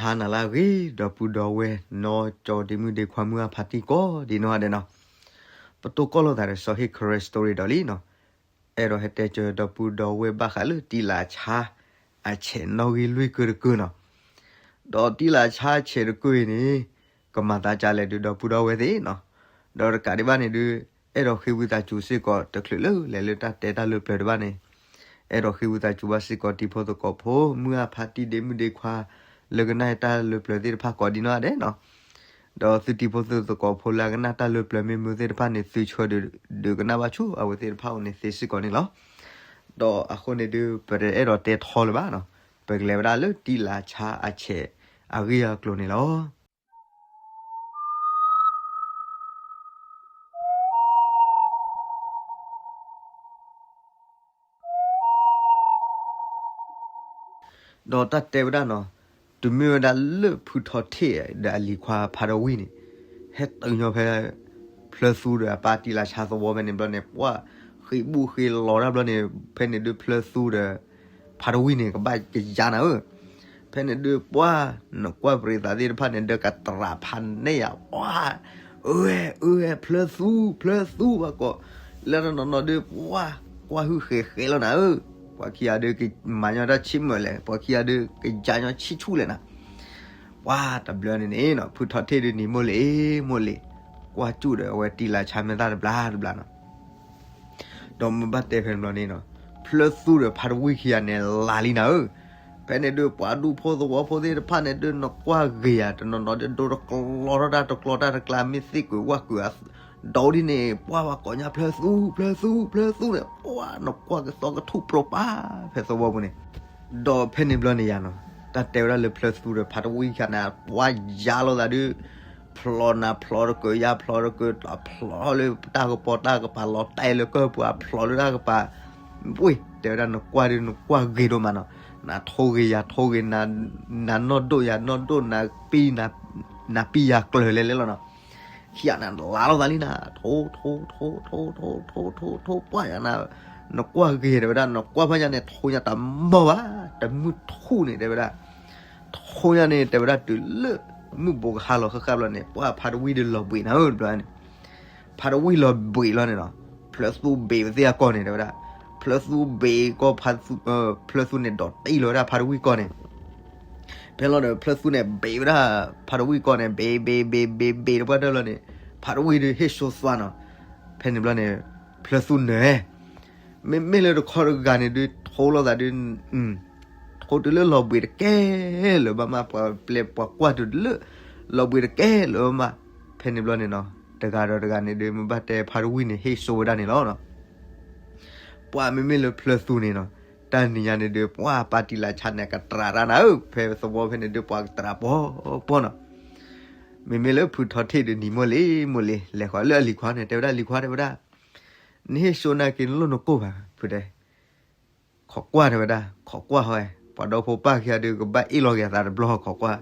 ဟါနၤလၢအဂ့ၤ ဒီပုၢ်ဒီဝဲၢ်နီၢ်ကၠီဒ့မုၣ်ဒ့ခွါမုၢ်အဖါတံၢ်ကိးဒံးနီၢ်ဂၤဒဲးနီၤ, ပတိၢ်ကီၢ်လိာ်သးဒီးစီၤဟ့ၣ် Karen Story ဒီးလံနီၤ, အဲၣ်ဒိးဟဲတဲကၢၤဒီပုၢ်ဒီဝဲၢ်ဘၣ်ဃးလၢတံလၤဆါအဆဲးနီၣ်ဂံၢ်လွံၢ်ကုတကုနီၤ, ဒီးတံလၤဆါအဆဲးတကုအံၤန့ၣ် ကမၤသးဒ်လဲၣ်ဒုးဒီပုၢ်ဒီဝဲၢ်သ့ၣ်နီၤ, ဒီးတကးဒံးဘၣ်န့ၣ်ဒုး အဲၣ်ဒိးဃ့ဝံသးစူၤစ့ၢ်ကီးတချုးလၢလဲၤလၢတၢ်တဲတၢ်လၢပျၢၤတဖၣ်န့ၣ် အဲၣ်ဒိးဃ့ဝံသးစူၤဘၣ်စ့ၢ်ကီးတံၤဖိသကိးဖိ မုၢ်အဖါတံၢ်ဒ့မုၣ်ဒ့ခွါ လၢကနၣ်တၢ်လၢပျၢၤသ့ၣ်တဖၣ်ကိးဒံးနီၢ်ဂၤဒဲးနီၤ, ဒီးသုတံၤဖိသုသကိးဖိလၢအကနၣ်တၢ်လၢပျၢၤမ့ၢ်မုာ်သ့ၣ်တဖၣ်န့ၣ် သုဆှၢဒုးကနၣ်ဘၣ်ဆူအဝဲသ့ၣ်တဖၣ်အအိၣ်န့ၣ်သ့စ့ၢ်ကီးန့ၣ်လီၤ. ဒီးအဃိန့ၣ်ဒုး ပတအဲၣ်ဒိးတဲထီလၢၤဘၣ်နီၤ, ပကလဲၤဝဲဒၣ်လၢတံလၤဆါအဆဲးအဂ့ၢ်အကျိၤန့ၣ်လီၤ. ဒီးတၢ်တဲဝဲဒၣ်နီၤ, တုၤမ့ၢ်ဝဲဒၣ်လၢဖုထီထ့ၣ်ဒီးအလံၤခွါဖါတဝံၣ်န့ၣ် ဟဲတုၤညီဖဲ ဖျၢသူဒီးအပၢ်တံလၤဆါသဝီဖဲန့ၣ်ဘျီန့ၣ် ပှၢ်ဃ့ဘိၣ်ဃ့လီၤတၢ်ဘျီန့ၣ် ဖဲန့ၣ်ဒုးဖျၢသူဒီး ဖါတဝံၣ်န့ၣ် ကဘၣ်ကယၤနၤဧၢ, ဖဲန့ၣ်ဒုးပှၢ် နကွၢ်ပရံးသးသ့ၣ်တဖၣ်န့ၣ် ဒၢကတြးဖးနဲၣ်ယၤ ပှၢ် အၢ အၢ ဖျၢသူ ဖျၢသူဘၣ်ကိး လၢတနီၤနီၤဒုး ပှၢ် ကွၢ်ဟုၣ်ဃဲၤဃဲၤလီၤနၤဧၢ, ပှၤခံဂၤဒုးကမၤညီတၢ်ဆံးမုာ်လဲၣ်, ပှၤခံဂၤဒုးကယၤညီဆံးဆူၣ်လဲၣ်နၤ, ပှၢ်တဘျီန့ၣ်န့ၣ်နီၤ ဖုထီထ့ၣ်ဒုးနံၤမိၢ်လံၤ မိၢ်လံၤ ကွၢ်စူၣ်ဒီးအဝဲတံလၤဆါမဲာ်သၣ်တဘျီတဘျီနီၤ ဒီးမ့ၢ်ဘၣ်တဲဖဲန့ၣ်ဘျီန့ၣ်နီၤ, ဖျၢသူဒီးဖါတဝံၣ်ခံဂၤန့ၣ် လၤလံနၤဧၢ, ဖဲန့ၣ်ဒုးပှၤဒူဖိသဝီဖိသ့ၣ်တဖၣ်န့ၣ်ဒုး နကွၢ်ဂ့ၤယၤ တနီၤနီၤဒုးဒိတကျီထီၣ်တၢ်တကျီတၢ်တကျါ မ့ၢ်သ့ၣ်ကွံာ်ဝၣ်ကွံာ် ဒီးဒ်န့ၣ် ပှၢ်ဝဲကိးညါဖျၢသူ ဖျၢသူ ဖျၢသူန့ၣ် ပှၢ်နကွၢ်ကသီကထူၣ်ပြီပာ် ဖဲသဝီပူၤန့ၣ်, ဒီးဖဲန့ၣ်ဘျီန့ၣ်ယၤနီၤ, တၢ်တဲဝဲဒၣ်လၢဖျၢသူဒီးဖါတဝံၣ်ခံဂၤန့ၣ် ပှၢ်ယါလိာ်သးဒုး ဖျိးနၤဖျိးတကၢး ယါဖျိးတကၢး ဖျိးလၢတၢ်ကပီၤတၢ်ကပၤ လီၤတဲာ်လၢကၢၢ်ပူၤ ဖျိးလၢတၢ်ကပၤ, ဝ့ၢ် တဲဝဲဒၣ်နကွၢ်ဒုး နကွၢ်ဂ့ၤဒိၣ်မးနီၤ, နထိဂ့ၤယၤထိဂ့ၤ နနီၢ်ဒိၣ်ယၤနီၢ်ဒိၣ် နပံ နပံယၤကျၢၤလဲၤလဲၤလီၤနီၤ, ခံဂၤန့ၣ် လၤလိာ်သးလံနၤ ထိ ထိ ထိ ထိ ထိ ထိ ထိ ထိ ပှၢ်ယၤနၤ, နကွၢ်ဂ့ၤတဲဝဲဒၣ် နကွၢ်ဖဲညါန့ၣ် ထိညါတမီၢ်ဘၣ်, တမုၢ်ထူၣ်န့ၣ်တဲဝဲဒၣ် ထိညါန့ၣ် တဲဝဲဒၣ်တုၤလၢ မုၢ်ဘိးကဟါလီၤဃၣ်ဃၣ်ဘျီန့ၣ် ပှၢ်ဖါတဝံၣ်ဒုးလီၤဘှံးနၤဧၢတဘျီန့ၣ်, ဖါတဝံၣ်လီၤဘှံးလီၤန့ၣ်နီၤ, ဖျၢသူဘ့းဝဲသ့ၣ်အကီၢ်န့ၣ် တဲဝဲဒၣ်, ဖျၢသူဘ့းကီၢ်ဖါ, ဖျၢသူန့ၣ် ဒိးတံၢ်လီၤဝဲဒၣ်ဖါတဝံၣ်ကီၢ်န့ၣ်, ဖဲလီၤဒီး ဖျၢသူန့ၣ် ဘ့းဝဲဒၣ် ဖါတဝံၣ်ကီၢ်န့ၣ် ဘ့း ဘ့း ဘ့း ဘ့း ဘ့း တပှၢ်တၢၢ်လီၤန့ၣ်, ဖါတဝံၣ်ဒုးဟ့ၣ်စိသွါနီၤ, ဖဲန့ၣ်ဘျီန့ၣ် ဖျၢသူနၢၤ မ့မ့ၢ်လၢတခီတဂၤန့ၣ်ဒုး ထိလိာ်သးဒုး, ထိတုၤလၢလီၤဘှံးတကဲလၢၤဘၣ်မး ပှၤပျဲပှၤကွၢ်တုၤလၢ လီၤဘှံးတကဲလၢၤဘၣ်မး, ဖဲန့ၣ်ဘျီန့ၣ်နီၤ, တဂၤဒီးတဂၤန့ၣ်ဒုး မ့ၢ်ဘၣ်တဲဖါတဝံၣ်န့ၣ် ဟ့ၣ်စိဝဲဒၣ်န့ၣ်လီၤ. ပှၢ်မ့မ့ၢ်လၢဖျၢသူန့ၣ်နီၤ, တၢ်နံၤညါန့ၣ်ဒုး ပှၢ်ပၢ်တံလၤဆါန့ၣ် ကတြးတၢ်နၤဧၢ, ဖဲသဝီဖဲန့ၣ်ဒုး ပှၤကတြးပီပီနီၤ မ့မ့ၢ်လၢဖုထီထ့ၣ်ဒုးနံၤမိၢ်လံၤမိၢ်လံၤ လဲၤဃီၤလၢအလံၤခွါန့ၣ် တဲဝဲဒၣ်လံၤခွါတဲဝဲဒၣ်, နဟ့ၣ်စိနာ်က့ၤနလိၣ်နကိၢ်ဘၣ်, ဖုတဲ, ခိးကွၢ်တဲဝဲဒၣ် ခိးကွၢ်ဟီ, ပှၤဒီဖိပၢ်ခံဂၤဒုး ကဘၣ်အ့ၣ်လိာ်က့ၤအသးတဘျီခိးကွၢ်,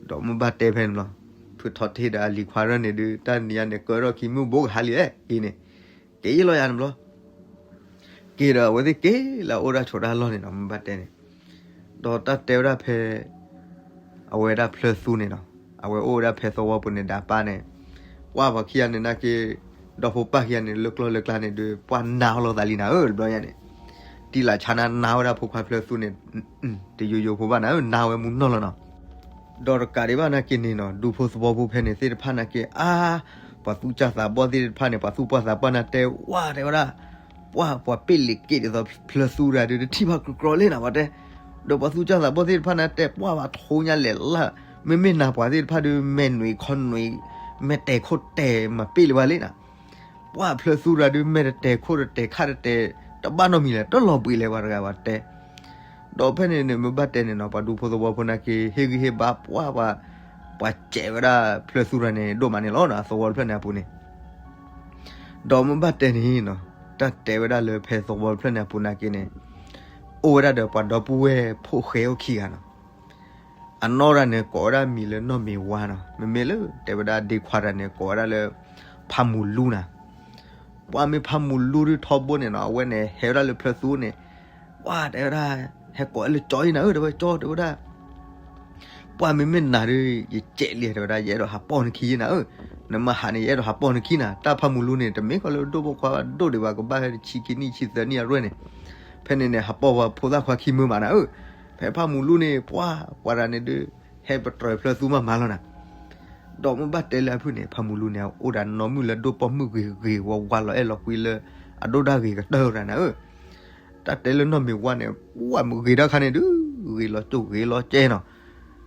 ဒီးမ့ၢ်ဘၣ်တဲဖဲန့ၣ်ဘျီ, ဖုထီထ့ၣ်ဒီးအလံၤခွါရၢၢ်န့ၣ်ဒုး တၢ်နံၤညါန့ၣ် ကၢထီၣ်ခံမုၢ်ဘိးကဟါလံဧါအံၤန့ၣ်, က့ၤအ့ၣ်လိာ်ယၤန့ၣ်ဘျီ က့ၤဒီးအဝဲသ့ၣ်က့ၤလၢအအိၣ်ဒၣ်ဆိးတၢ်လီၢ်န့ၣ်နီၤ မ့ၢ်ဘၣ်တဲန့ၣ်, ဒီးတၢ်တဲဝဲဒၣ်ဖဲ အဝဲဒၣ်ဖျၢသူန့ၣ်နီၤ, အဝဲအိၣ်ဝဲဒၣ်ဖဲသဝီပူၤန့ၣ်ဒီးအပၢ်န့ၣ်, ပှၢ်ပှၤခံဂၤန့ၣ်နာ်က့, ဒီဖိပၢ်ခံဂၤန့ၣ် လၢကျီၢ်လၢကျါန့ၣ်ဒုး ပှၢ်နါအီၣ်လိာ်သးလံနၤဧၢ တဘျီညါန့ၣ်, တံလၤဆါနၤနါဝဲဒၣ်ဖိခွါဖျၢသူန့ၣ်, တယိယိဖိဘၣ်နၤဧၢ နါဝဲမူနီၢ်လီၤနီၤ ဒီးတကးဒံးဘၣ်နာ်က့န့ၣ်နီၤ ဒူဖိသဝီဖိဖဲန့ၣ်သ့ၣ်တဖၣ်နာ်က့ အါ, ပှၤသူၣ်စၢ်သးဘီၣ်သ့ၣ်တဖၣ်န့ၣ် ပှၤသူၣ်ပှၢ်သးပှၢ်နၤတဲဝဲတဲဝဲဒၣ်, ပှၢ်ပှၤပ့ၣ်လံၤက့ၤဒ်သိးဖျၢသူတဂၤဒုး တထံၣ်ဘၣ်ကြီကြီလံနၤ ပှၤတဲ, ဒီးပှၤသူၣ်စၢ်သးဘီၣ်သ့ၣ်တဖၣ်နၤတဲ ပှၢ်ဘၣ်ထိညါလဲၣ်လၢ်, မ့မ့ၢ်နၤပှၤသ့ၣ်တဖၣ်ဒုး မဲာ်နွံခီနွံ, မဲာ်တဲာ်ခိၣ်တဲာ်မၤပ့ၣ်လံဝဲလံနၤ ပှၢ်ဖျၢသူတဂၤဒုး မဲာ်တတဲာ်ခိၣ်တတဲာ်ခၣ်တတဲာ်, တဘၣ်နီတမံၤလဲၣ် တလီၤဘှံးလဲၣ်ပှၤတဂၤပှၤတဲ, ဒီးဖဲန့ၣ်န့ၣ် မ့ၢ်ဘၣ်တဲန့ၣ်နီၤ ပှၤဒူဖိသဝီဖိနာ်က့ ဟ့ၣ်ဂံၢ်ဟ့ၣ်ဘါပှၢ်ပှၤ, ပှၤစဲးဝဲဒၣ်ဖျၢသူတဂၤန့ၣ် ဒိၣ်မးန့ၣ်လီၤနီၤ သဝီတဖျၢၣ်န့ၣ်အပူၤန့ၣ်, ဒီးမ့ၢ်ဘၣ်တဲန့ၣ်နီၤ တၢ်တဲဝဲဒၣ်လၢဖဲသဝီတဖျၢၣ်န့ၣ်အပူၤနာ်က့န့ၣ်, အိၣ်ဝဲဒၣ်ဒီးပှၤဒီပုၢ်ဝဲၢ်ဖိၣ်ဃဲအိၣ်ခံဂၤနီၤ အနီၢ်တဂၤန့ၣ် ကိးဝဲဒၣ်မံၤလၢနီၢ်မ့ၤဝါနီၤ, မ့မ့ၢ်လၢတဲဝဲဒၣ်ဒ့ခွါတဂၤန့ၣ် ကိးဝဲဒၣ်လၢ ဖးမူၤလူနၤ, ပှၢ်မ့ၢ်ဖးမူၤလူဒုးထီဘိန့ၣ်နီၤ အဝဲန့ၣ်ဟဲဝဲဒၣ်လၢဖျၢသူန့ၣ်, ပှၢ်တဲဝဲဒၣ်, ဟဲကိးလၢကၠီအံၤနၤဧၢ တဲဝဲကၠီတဲဝဲဒၣ်, ပ ပှၢ်မ့မ့ၢ်နၤဒီး ယကဲးလံ တဲဝဲဒၣ်, ယအဲၣ်ဒိးဟးပိာ်နခံယဲနၤဧၢ, နမ့ၢ်ဟးန့ၣ် ယအဲၣ်ဒိးဟးပိာ်နခံနၤ. တၢ်ဖးမူလူန့ၣ် တမ့ၢ်ကီးလၢဒိၣ်ပိာ်ခွါဒိၣ်ဒံးဘၣ်, ကဘၣ်ဟဲတဆံခံနံၣ်ဆံသၢနံၣ်အရွဲၣ်န့ၣ်, ဖဲန့ၣ်န့ၣ် ဟးပိာ်ဝဲဖိသၣ်ခွါခံမုၢ်မးနၤဧၢ. ဖဲဖးမူလူန့ၣ် ပှၢ်ပှၤတဂၤန့ၣ်ဒီး ဟဲပတြၢၤဖျၢၣ်သူမးမးလီၤနၤ. ဒီးမ့ၢ်ဘၣ်တဲလၢအဖုၣ်န့ၣ် ဖးမူလူန့ၣ် အိၣ်ဒီးနီၢ်မုၣ်လၢဒိၣ်ပိာ်မုၣ်ဂ့ၤဂ့ၤဝါဝါလီၤအဲၣ်လီၤကွံလၢ အဒိၣ်ဒၣ်ဂ့ၤကတၢၢ်တဂၤနၤဧၢ. တၢ်တဲလၢနီၢ်မ့ၢ်ဝါန့ၣ် ပှၢ်မ့ၢ်ဂ့ၤတၢ်ခါန့ၣ်ဒုး ဂ့ၤလီၤကၠိၣ်ဂ့ၤလီၤကဲနီၤ.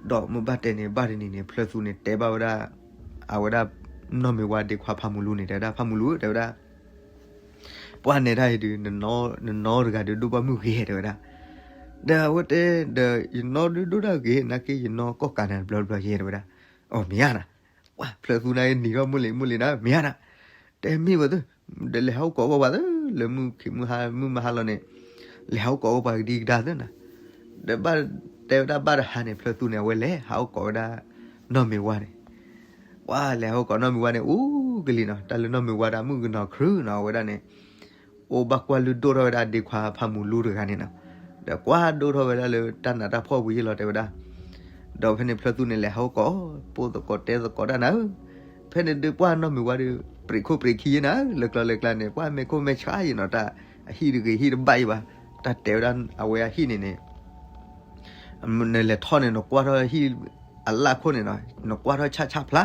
ဒီးမ့ၢ်ဘၣ်တဲန့ၣ် ဘၣ်တနံၤန့ၣ် ဖျၢၣ်သူန့ၣ် တဲဘၣ်ဝဲဒၣ် အဝဲဒၣ် နီၢ်မ့ၢ်ဝါဒ့ခွါဖးမူလူန့ၣ် တဲဝဲဒၣ်, ဖးမူလူဧၢ တဲဝဲဒၣ်, ပှၢ်နဲဒၣ်အံၤဒုး နနီၢ်တဂၤဒုးဒိၣ်ပိာ်မုၣ်ဂ့ၤ တဲဝဲဒၣ်. ဒီးအဝဲတဲဒီး ယနီၢ်ဒုးဒိၣ်ဒၣ်ဂ့ၤ နာ်က့ယနီၢ်ကီၢ်ကးနၤတဘျီတဘျီယဲ တဲဝဲဒၣ်. အိ မ့ၢ်ဧါနၤ. ပှၢ်ဖျၢၣ်သူန့ၣ်နံၤထီၣ်မုၢ်လံၤမုၢ်လံၤနၤ မ့ၢ်ဧါနၤ. တဲမ့ၢ်ဝဲသ့ၣ်, ဒီးလဲၤဟးအိၣ်ကိးဝဲပှၤသ့ၣ် လၢမုၢ်ခ့မုၢ်ဟါမုၢ်မဟါလီၤန့ၣ်, လဲၤဟးအိၣ်ကိးဝဲပှၤကဒံကဒါသ့ၣ်နၤ. ဒီးဘၣ်တဲဝဲဒၣ်ဘၣ်တဟါန့ၣ် ဖျၢၣ်သူန့ၣ် အဝဲလဲၤဟးအိၣ်ကိးဝဲဒၣ် နီၢ်မ့ၢ်ဝါန့ၣ် ပှၢ်လဲၤဟးအိၣ်ကိးနီၢ်မ့ၢ်ဝါန့ၣ် အူကလံၤနီၤ, တၢ်လၢနီၢ်မ့ၢ်ဝါဒီးမုၣ်ကနီၤခရူၣ်နီၤ အဝဲဒၣ်န့ၣ် အိၣ်ဘၣ်ကွၢ်လုၢ်ဒိၣ်ထီၣ်ဝဲဒၣ်ဒ့ခွါဖးမူလူတဂၤန့ၣ်နီၤ. ဒီးကွၢ်ဒိၣ်ထီၣ်ဝဲဒၣ်လၢတၢ်နးတၢ်ဖှီၣ်ပူၤယ့ၢ်လီၤ တဲဝဲဒၣ်. ဒီးဖဲန့ၣ်ဖျၢၣ်သူန့ၣ် လဲၤဟးအိၣ်ကိး ပိာ်သကိးတဲသကိးတၢ်နၤဧၢ. ဖဲန့ၣ်ဒုးပှၢ်နီၢ်မ့ၢ်ဝါဒီး ပြံးခိၣ်ပြံးခံယ့ၢ်နၤဧၢ, လၢကျီလၢကျါန့ၣ် ပှၢ်မဲာ်ခိၣ်မဲာ်ဆှးယ့ၢ်နီၤ, တၢ်အဟံၣ်တဂ့ၤဟံၣ်တဘၣ်ယ့ၢ်ဘၣ်. တၢ်တဲဝဲဒၣ်အဝဲအဟံၣ်န့ၣ်န့ၣ် နလဲၤထီၣ်န့ၣ် နကွၢ်ထီၣ်ဟံၣ်အလၣ်ခိၣ်န့ၣ်နီၤ, နကွၢ်ထီၣ်ဆၣ်ဆၣ်ဖျါ,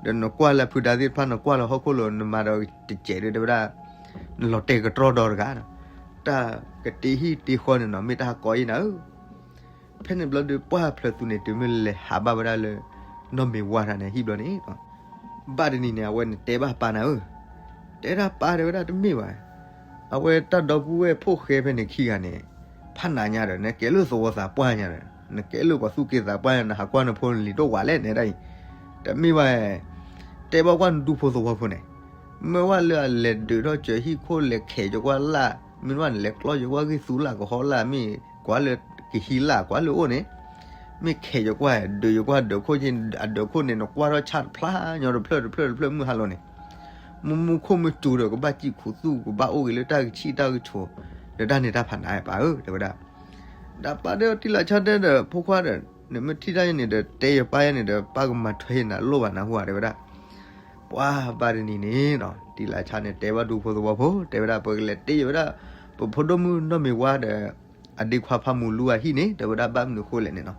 ဒီးနကွၢ်လၢဖုဒါသ့ၣ်တဖၣ် နကွၢ်လၢဟီၣ်ခိၣ်လိၤ နမၤဒီးတစဲးဒီး တဲဝဲဒၣ် နလီၤတဲာ်ကတြီဒီးတဂၤနီၤ. တၢ်ကတ့ဟံၣ်တ့ဃီန့ၣ်နီၤ မ့ၢ်တၢ်ဟးကိးယ့ၢ်နၤဧၢ. ဖဲန့ၣ်ဘျီဒီး ပှၢ်ဖျၢၣ်သူန့ၣ် တုၤမ့ၢ်လဲၤဟးဘၣ်ဝဲဒၣ်လၢ နီၢ်မ့ၢ်ဝါတဂၤန့ၣ် ဟံၣ်ဘျီန့ၣ် ဘၣ်တနံၤန့ၣ် အဝဲန့ၣ်တဲဘၣ်ပၢ်နၤဧၢ, တဲဒၣ်ပၢ် တဲဝဲဒၣ်တမ့ၢ်ဘၣ်, အဝဲတၢ်ဒီပုၢ်ဝဲၢ်ဖိၣ်ဃဲဖဲန့ၣ်ခံဂၤန့ၣ် ဖးနးညါဒီး နကဲလၢသဝီသးပှၢ်ညါဒီး နကဲလၢပှၤသူၣ်က့သးပှၢ်ညါ နဟးကွၢ်နဖိနလံၤတအိၣ်ဝဲလဲၣ် နဲဒၣ်အံၤ, တမ့ၢ်ဘၣ် တဲဘၣ်ကွၢ်နဒူဖိသဝီဖိန့ၣ်, မ့ၢ်ဝဲလၢအလဲၤဒုးထီၣ်စၢၤဟံၣ်ခိၣ် လဲၤခဲးက့ၤကွၢ်လၢ်, မ့ၢ်ဝဲန့ၣ် လဲၤကျီက့ၤကွၢ်ဂံၢ်သူလၢ်ကဟီလၢ် မ့ၢ်ကွၢ်လၢကဟံးလၢ် ကွၢ်လၢအိၣ်န့ၣ်, မ့ၢ်ခဲးက့ၤကွၢ် ဒုးက့ၤကွၢ်ဒၢးခိၣ်က့ၤ အဒၢးခိၣ်န့ၣ် နကွၢ်ထီၣ်ဆၣ်တဖျါညီတဖျၢၣ်တဖျၢၣ်တဖျၢၣ်မုၢ်ဟါလီၤန့ၣ်, မူမူခိၣ်မူစူၤဒီး ကဘၣ်စံၣ်ခူသူၣ် ကဘၣ်အိၣ်ဂ့ၤလၢတၢ်ကဆံၣ်တၢ်ကဆိး, ဒီးတၢ်န့ၣ်တၢ်ဖးနးပၢ်ဧၢ တဲဝဲဒၣ်. ဒီးပၢ်တဲအီၤ တံၤလးဆါ တဲဒီး ဖိခွါဒီး နမ့ၢ်ထံၣ်တၢ်ယဲန့ၣ်ဒီး တဲယပၢ်ယဲန့ၣ်ဒီး ပၢ်ကမၤထွဲယနၤလိၣ်ဘၣ်နၢ်ဟူဧါ တဲဝဲဒၣ်. ပှၢ်ဘၣ်တနံၤန့ၣ်နီၤ တံၤလးဆါန့ၣ် တဲဘၣ်ဒူဖိသဝီဖိ တဲဝဲဒၣ် ပကလဲၤတ့ဝဲဒၣ် ပဖိဒိၣ်မုၣ်နီၢ်မ့ၢ်ဝါဒီး အဒ့ခွါဖးမူလူအဟံၣ်န့ၣ် တဲဝဲဒၣ် ဘၣ်မနုၤဃိလဲၣ်န့ၣ်နီၤ,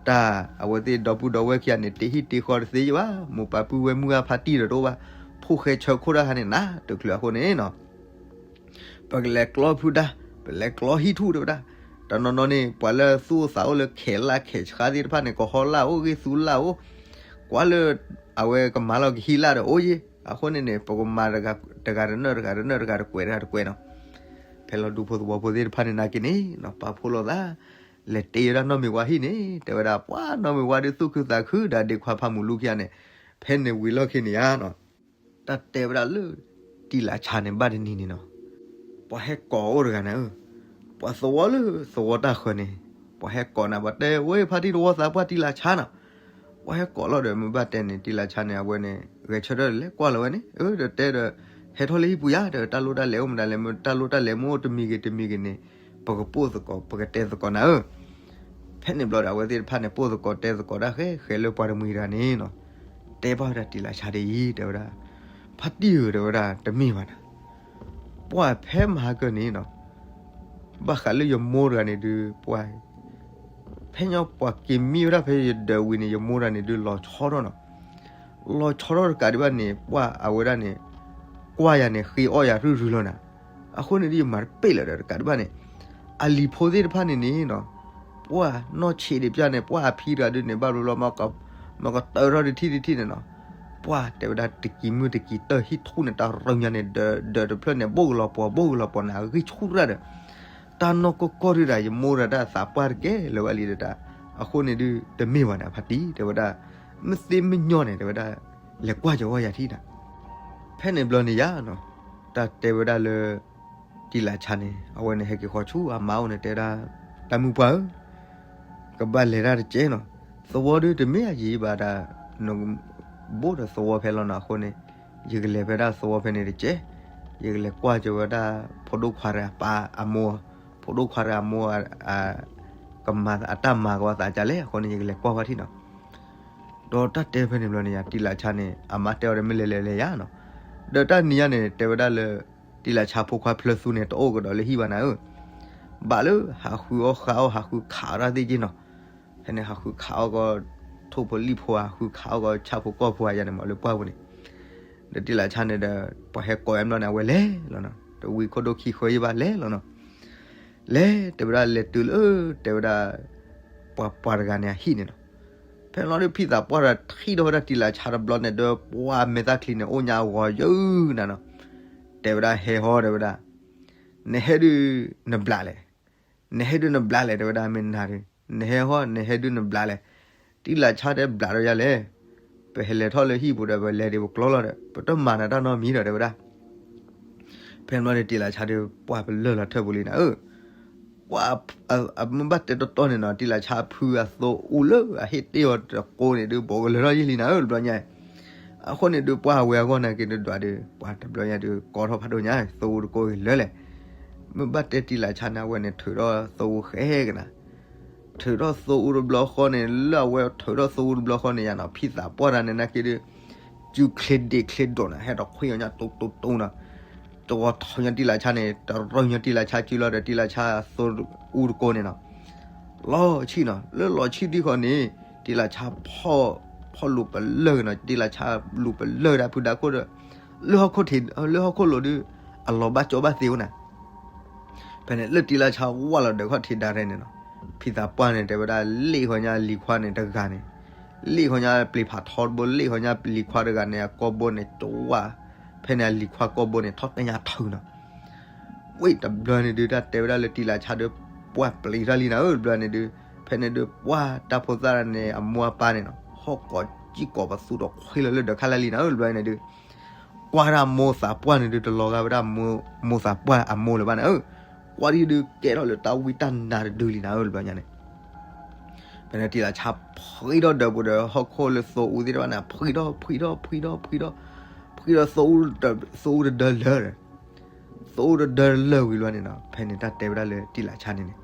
တၢ်အဝဲသ့ၣ်ဒီပုၢ်ဒီဝဲၢ်ခံဂၤန့ၣ် တ့ဟံၣ်တ့ဃီတသ့ယဘၣ်, မိၢ်ပၢ်ပုၢ်ဝဲၢ်မုၢ်ဂၢ်ဖါတံၢ်ဒီးတအိၣ်ဘၣ်, ဖိၣ်ဃဲဆၢခိၣ်တၢ်ခါန့ၣ် နးတချုးအဃိန့ၣ်နီၤ ပကလဲၤကျီဖုဒါ, ပလဲၤကျီဟံၣ်ထူၣ် တဲဝဲဒၣ်. တနီၤနီၤန့ၣ် ပှၤလၢသူၣ်အိၣ်သးအိၣ်လၢခဲးလၢ်ခဲးဆှါသ့ၣ်တဖၣ်န့ၣ် ကဟီလၢ်အိၣ် ဂံၢ်သူလၢ်အိၣ်, ကွၢ်လၢ အဝဲကမၤလီၤကဟံးလၢ်ဒီးအိၣ်ယ့ၢ်, အဃိန့ၣ်န့ၣ် ပကမၤတဂၤတနၢၣ်တဂၤတနၢၣ်တဂၤတကွဲးတဂၤတကွဲးနီၤ. ဖဲလီၤဒူဖိသဝီဖိသ့ၣ်တဖၣ်န့ၣ်နာ်က့န့ၣ်နီၤ ပာ်ဖှိၣ်လိာ်သး လဲၤတ့ဝဲဒၣ်နီၢ်မ့ၢ်ဝါဟံၣ်န့ၣ် တဲဝဲဒၣ် ပှၤနီၢ်မ့ၢ်ဝါဒီးသူၣ်ခုသးခုဒီးဒ့ခွါဖးမူလူခံဂၤန့ၣ် ဖဲန့ၣ်ဝံၤလီၢ်ခံန့ၣ်ဧါနီၤ တၢ်တဲဝဲဒၣ်လၢ တံၤလးဆါန့ၣ် ဘၣ်တနံၤန့ၣ်နီၤ, ပှၤဟဲကိးအိၣ်တဂၤန့ၣ်ဧၢ, ပှၤသဝီလၢသဝီတၢ်ဃၢၤန့ၣ် ပှၤဟဲကိးနၤ ပှၤတဲဝဲဖါတံၢ်သဝီသးပှၢ်တံၤလးဆါနီၤ, ပှၤဟဲကိးလီၤဒီး မ့ၢ်ဘၣ်တဲန့ၣ် တံၤလးဆါန့ၣ် အဝဲန့ၣ် ဂဲၤဆၢထၢၣ်လဲၤကွၢ်လီၤဝဲန့ၣ် အၢ ဒီးတဲဒီး ဟဲထီၣ်လၢဟံၣ်ပူၤယါ ဒီးတၢ်လိၣ်တၢ်လဲၤအိၣ်မတၤလဲၣ် မ့ၢ်တၢ်လိၣ်တၢ်လဲၤမ့ၢ်အိၣ်တမံၤဂ့ၤတမံၤဂ့ၤန့ၣ် ပကပိာ်သကိး ပကတဲသကိးနၤဧၢ ဖဲန့ၣ်ဘျီဒီး အဝဲသ့ၣ်တဖၣ်န့ၣ် ပိာ်သကိးတဲသကိးတၢ်ဃဲဃဲလၢပှၤတမှံၤတဂၤန့ၣ်နီၤ, တဲဘၣ်ဝဲဒၣ်တံၤလၢဆါဒ်အံၤ တဲဝဲဒၣ်, ဖါတံၢ်ဧၢ တဲဝဲဒၣ် တမ့ၢ်ဘၣ်နၤ, ပှၢ်ဖဲမဟါကၢန့ၣ်နီၤ, ဘၣ်ဃးလၢယမိၢ်တဂၤန့ၣ်ဒုး ပှၢ် ဖဲညီပှၤက့ၤမံဝဲဒၣ်ဖဲယဒၢးဝံၤန့ၣ် ယမိၢ်တဂၤန့ၣ်ဒုး လီၤဆီထီၣ်နီၤ, လီၤဆီထီၣ်တကးဒံးဘၣ်န့ၣ် ပှၢ်အဝဲဒၣ်န့ၣ် ကွၢ်ယၤန့ၣ် ဃ့အီၣ်ယၤရုၢ်ရုၢ်လီၤနၤ, အဃိန့ၣ်ဒုး ယမၤတပ့ၢ်လၢၤဒီးတကးဒံးဘၣ်န့ၣ် အလံၤဖိသ့ၣ်တဖၣ်န့ၣ်န့ၣ်နီၤ, ပှၢ်နီၢ်ဆံးဒံးပျၢ်န့ၣ် ပှၢ်အဖံတဂၤဒုးန့ၣ် ဘၣ်ဘျီဘျီ မ့ၢ်ကတၢၢ်ထီၣ်တထံၣ်တထံၣ်န့ၣ်နီၤ, ပှၢ်တဲဝဲဒၣ်တကံၤမုၢ်တကံၤတၢၢ်ဟံၣ်ထူၣ်န့ၣ် တၢ်ရၢညါန့ၣ် ဒၢးတဖျၢၣ်န့ၣ် ဘိၣ်ကလီၤပှီၤ ဘိၣ်ကလီၤပှီၤန့ၣ် အဂံၢ်ဆူၣ်တရၣ်ဒီး တၢ်နီၢ်ကီၢ်ကီၢ်ဒုးဒၣ် ယမိၢ်ဒၣ်တၢ်သးပှၢ်တကဲလၢၤဝဲလံဒီးတၢ်, အဃိန့ၣ်ဒုး တမ့ၢ်ဘၣ်န့ၣ် အဖါတံၢ် တဲဝဲဒၣ်, မ့ၢ်သ့မ့ၢ်ညီန့ၣ် တဲဝဲဒၣ်, လဲၤကွၢ်ကီၤဝဲယၤထံၣ်နၤ ဖဲန့ၣ်ဘျီန့ၣ်ယါနီၤ, တၢ်တဲဝဲဒၣ်လၢ တံၤလးဆါန့ၣ် အဝဲန့ၣ်ဟဲက့ၤဃီၤဆူအမါအိၣ်န့ၣ် တဲဝဲဒၣ်, တၢ်မုၣ်ပှၢ်ဧၢ, ကဘၣ်လဲၤတၢ်တကဲနီၤ, သဝီဒုးတမ့ၢ်အယံၤဘၣ်ဒၣ်, နဘိၣ်ဒီးသဝီဖဲလီၤနီၤ အဃိန့ၣ်, ယကလဲၤဖဲဒၣ်သဝီဖဲန့ၣ်တကဲ, ယကလဲၤကွၢ်ကီၤဝဲဒၣ် ဖိဒိၣ်ခွါတဂၤအပၢ်အမိၢ်, ဖိဒိၣ်ခွါတဂၤအမိၢ် ကမၤအတၢ်မၤကဝီၤသးကလဲၣ် အဃိန့ၣ် ယကလဲၤကွၢ်ဝဲထံၣ်နီၤ ဒီးတၢ်တဲဖဲန့ၣ်ဘျီန့ၣ်ယါ တံလးဆါန့ၣ် အမါတဲအီၤဒီး မ့ၢ်လဲၤလဲၤလဲၤယါနီၤ. ဒီးတၢ်နံၤညါန့ၣ် တဲဝဲဒၣ်လၢ တံလးဆါဖိခွါဖျၢသူန့ၣ် တအိၣ်ကဒီးလၢဟံၣ်ဘၣ်နၤဧၢ, ဘၣ်လၢဟးဃုအီၣ်ဃုအီၣ် ဟးဃုခးအီၣ်တၢ်သ့ၣ်က့နီၤ. ဖဲန့ၣ်ဟးဃုခးအီၣ်ကီ ထိၣ်ဖိလံၣ်ဖိ ဟးဃုခးအီၣ်ကီ ဆၣ်ဖိကီၢ်ဖိယါန့ၣ်မး လၢပှၢ်ပူၤန့ၣ်. ဒီးတံလးဆါန့ၣ်ဒီး ပှၤဟဲကိးအဘျီန့ၣ် အဝဲလဲၤလီၤနီၤ. တဝံခိၣ်ဒိၣ်ခံဃၢယံၢ်ဘၣ်လဲၤလီၤနီၤ. လဲၤတဲဝဲဒၣ်လဲၤတုၤလၢ တဲဝဲဒၣ် ပှၤပှၤတဂၤန့ၣ်အဟံၣ်န့ၣ်နီၤ. ဖဲန့ၣ်လီၤဒီး ဖံသးပှၢ်ဒီးထံၣ်ထီၣ်ဝဲဒၣ်တံလးဆါတဘျီန့ၣ်ဒီး ပှၤမဲာ်သၣ်ချံန့ၣ် အိၣ်ညါအဂီၤယုၢ်နၤနီၤ. တဲဝဲဒၣ်ဟဲဟီတဲဝဲဒၣ်, နဟဲဒုးနဘျးလဲၣ်, နဟဲဒုးနဘျးလဲၣ် တဲဝဲဒၣ် မ့ၢ်နၤဒီး နဟဲဟီ နဟဲဒုးနဘျးလဲၣ်. တံလးဆါတဲဘျးဒီးယၤလဲၣ်, ပဟဲလဲၤထီၣ်လၢဟံၣ်ပူၤဒီး ပလဲၤဒံးပကျီလီၤဒီး ပတမၤနၤတၢ်နီတမံၤဒီး တဲဝဲဒၣ်. ဖဲန့ၣ်ဘျီန့ၣ် တံလးဆါဒီး ပှၢ်ပလၢၢ်လီၤထၢၣ်ပူၤလံနၤဧၢ. ပှၢ်အမ့ၢ်ဘၣ်တဲတီတီန့ၣ်နီၤ တံလးဆါဖုအသိအူလၢအဟ့ၣ်တ့ၢ်အီၤတကိးန့ၣ်ဒုး ဘီကလၢၤထီၣ်ယံာ်လံနၤဧၢ တဘျီညါ. အဃိန့ၣ်ဒုး ပှၢ်အဝဲအဂီၢ်နာ်က့ၤဒုးဒွးဒီး ပှၢ်တဘျီညါဒုး ကိးထီၣ်ဖးဒိၣ်ညါ သိအူတကိးဂ့ၤလၢလဲၣ်. မ့ၢ်ဘၣ်တဲတံလးဆါန့ၣ် အဝဲန့ၣ် ထုးထီၣ်သိအူဃဲကနၤ ထုးထီၣ်သိအူတဘျီဃီန့ၣ် လၢအဝဲထုးထီၣ်သိအူတဘျီဃီန့ၣ်ယါနီၤ ဖံသးပှၢ်တဂၤန့ၣ်နာ်က့ၤဒုး စုချ့ဒ့ချ့ဒိၣ်နၤ ဟဲဒီးခွံအီၤညါတိတိတိနီၤ. တဂီၤထီၣ်ညါတံလးဆါန့ၣ် တရီညါတံလးဆါစုလီၤဒီး တံလၤဆါသိအူတကိးန့ၣ်နီၤ. လီၤဆံၣ်နီၤ လၢလီၤဆံၣ်ဒံးဃီန့ၣ် တံလးဆါ ဖီၣ်လူၤပလၢၢ်နီၤ တံလးဆါလူၤပလၢၢ်ဒၣ်ဖုဒါခိၣ်ဒီး လၢဟီၣ်ခိၣ်ထံး လၢဟီၣ်ခိၣ်လိၤဒုး အလီၤဘၣ်ကၠီဘၣ်သ့အိၣ်နၤ. ဖဲန့ၣ် လၢတံလၤဆါဝၢ်လီၤဒီးခီၣ်ထံးဒါရဲၣ်န့ၣ်နီၤ, ဖံသးပှၢ်န့ၣ် တဲဝဲဒၣ် လ့ၣ်ဃီညါလံၤခွါန့ၣ်တဂၤန့ၣ်, လ့ၣ်ဃီညါပျံၤဖးထီတဘိ လ့ၣ်ဃီညါလံၤခွါတဂၤန့ၣ် အကိာ်ဘိန့ၣ် တဝၢ်, ဖဲန့ၣ်အလံၤခွါကိာ်ဘိန့ၣ် ထီၣ်တဲညါထုးနီၤ. ဝ့ၢ်တဘျီန့ၣ်ဒုး တၢ်တဲဝဲဒၣ်လၢတံလၤဆါဒီး ပှၢ်ပျံၤထီၣ်လံနၤဧၢ တဘျီန့ၣ်ဒုး, ဖဲန့ၣ်ဒုး ပှၢ်တၢ်ဖိသၣ်န့ၣ် အမိၢ်အပၢ်န့ၣ်နီၤ ဟီၣ်ကိးကံၢ်ကိးပသူဒီးခွံလီၤလၢဒၢးခါလၢလံနၤဧၢ တဘျီန့ၣ်ဒုး ကွၢ်ဒၣ်မိၢ်သးပှၢ်န့ၣ်ဒုး တလီၤဂာ်ဝဲဒၣ် မိၢ်သးပှၢ်အမိၢ်လၢၤဘၣ်န့ၣ်ဧၢ, ကွၢ်ဒံးဒုးကဲထီၣ်လၢတၢ်ဝံတၢ်နါတဒုလံနၤဧၢ တဘျီညါန့ၣ်. ဖဲန့ၣ်တံလၤဆါဖှံထီၣ်ဒၢးပူၤဒီး ဟီၣ်ခိၣ်လၢသိအူသ့ၣ်တဖၣ်န့ၣ် ဖှံထီၣ် ဖှံထီၣ် ဖှံထီၣ် ဖှံထီၣ် ဖှံထီၣ် သိအူတဒၢလၢာ်ဒီး သိအူတဒၢလၢာ်ဝံၤလီၤန့ၣ်နီၤ, ဖဲန့ၣ်တၢ်တဲဝဲဒၣ်လၢတံလၤဆါန့ၣ်န့ၣ်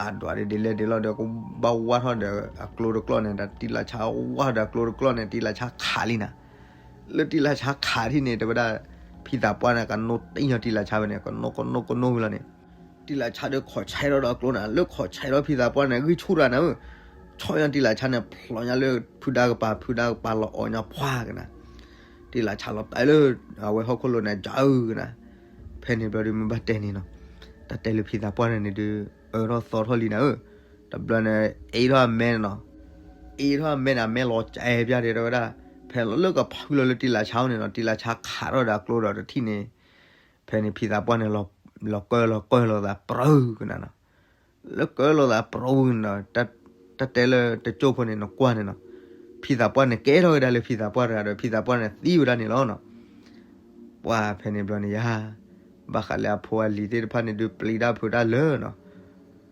အဒွးဒ်ဒ်လဲၣ်ဒ်လဲၣ်ဒီး ကဘၣ်ဝၢ်ထီၣ်ဒီးအကျိတကျီၢ်န့ၣ်ဒီး တံလၤဆါဝၢ်ဒီးအကျိတကျီၢ်န့ၣ် တံလၤဆါခးလံနၤ. လၢတံလၤဆါခးထံၣ်န့ၣ် တဲဝဲဒၣ် ဖံသးပှၢ်န့ၣ် ကနိးတ့ၢ်ညီတံလၤဆါဝဲန့ၣ် ကနိးကနိးကနိးဝံၤလီၤန့ၣ်, တံလၤဆါဒီးခိးဆဲးထီၣ်ဒီးအကျိနၤ, လၢခိးဆဲးထီၣ်ဖံသးပှၢ်န့ၣ် ဂံၢ်ဆူၣ်တၢ်နၤဧၢ, ဆီၣ်ညီတံလၤဆါန့ၣ် ဖျိးညါလၢဖုဒါကပၤ ဖုဒါကပၤလီၤအီၣ်ညါဖှါကနၤ တံလၤဆါလီၤတဲလၢ အဝဲဟီၣ်ခိၣ်လိၤန့ၣ် ကၢအုကနၤ. ဖဲန့ၣ်ဘျီဒုး မ့ၢ်ဘၣ်တဲန့ၣ်နီၤ, တၢ်တဲလၢဖံသးပှၢ်န့ၣ်န့ၣ်ဒုး အၢထီၣ်သီထီၣ်လံနၤဧၢ, တဘျီန့ၣ် အ့ထီၣ်အမဲန့ၣ်နီၤ, အ့ထီၣ်အမဲန့ၣ် အမဲလီၤကဲပၠးဒဲးတဲဝဲဒၣ်, ဖဲလီၤလၢကဖုလီၤလၢတံလၤဆါန့ၣ်နီၤ, တံလၤဆါခးထီၣ်ဒီးအကျိဒီးတထံၣ်န့ၣ်, ဖဲန့ၣ်ဖံသးပှၢ်န့ၣ် လီၤကၢလီၤကၢလီၤသးပြၢကနၤနီၤ. လၢကၢလီၤသးပြၢဝံၤန့ၣ်ဒီး တၢ်တဲလၢတကၠိၢ်ဖိန့ၣ် နကွၢ်န့ၣ်နီၤ, ဖံသးပှၢ်န့ၣ် ကဲထီၣ်ဝဲဒၣ်လၢဖံသးပှၢ်တဂၤဒီး ဖံသးပှၢ်န့ၣ်သံဝဲဒၣ်န့ၣ်လီၤနီၤ. ပှၢ်ဖဲန့ၣ်ဘျီန့ၣ်ယါ, ဘၣ်ဃးလၢအဖိအလံၤသ့ၣ်တဖၣ်န့ၣ်ဒုး ပျံၤတၢ်ဖုးတၢ်လၢာ်နီၤ.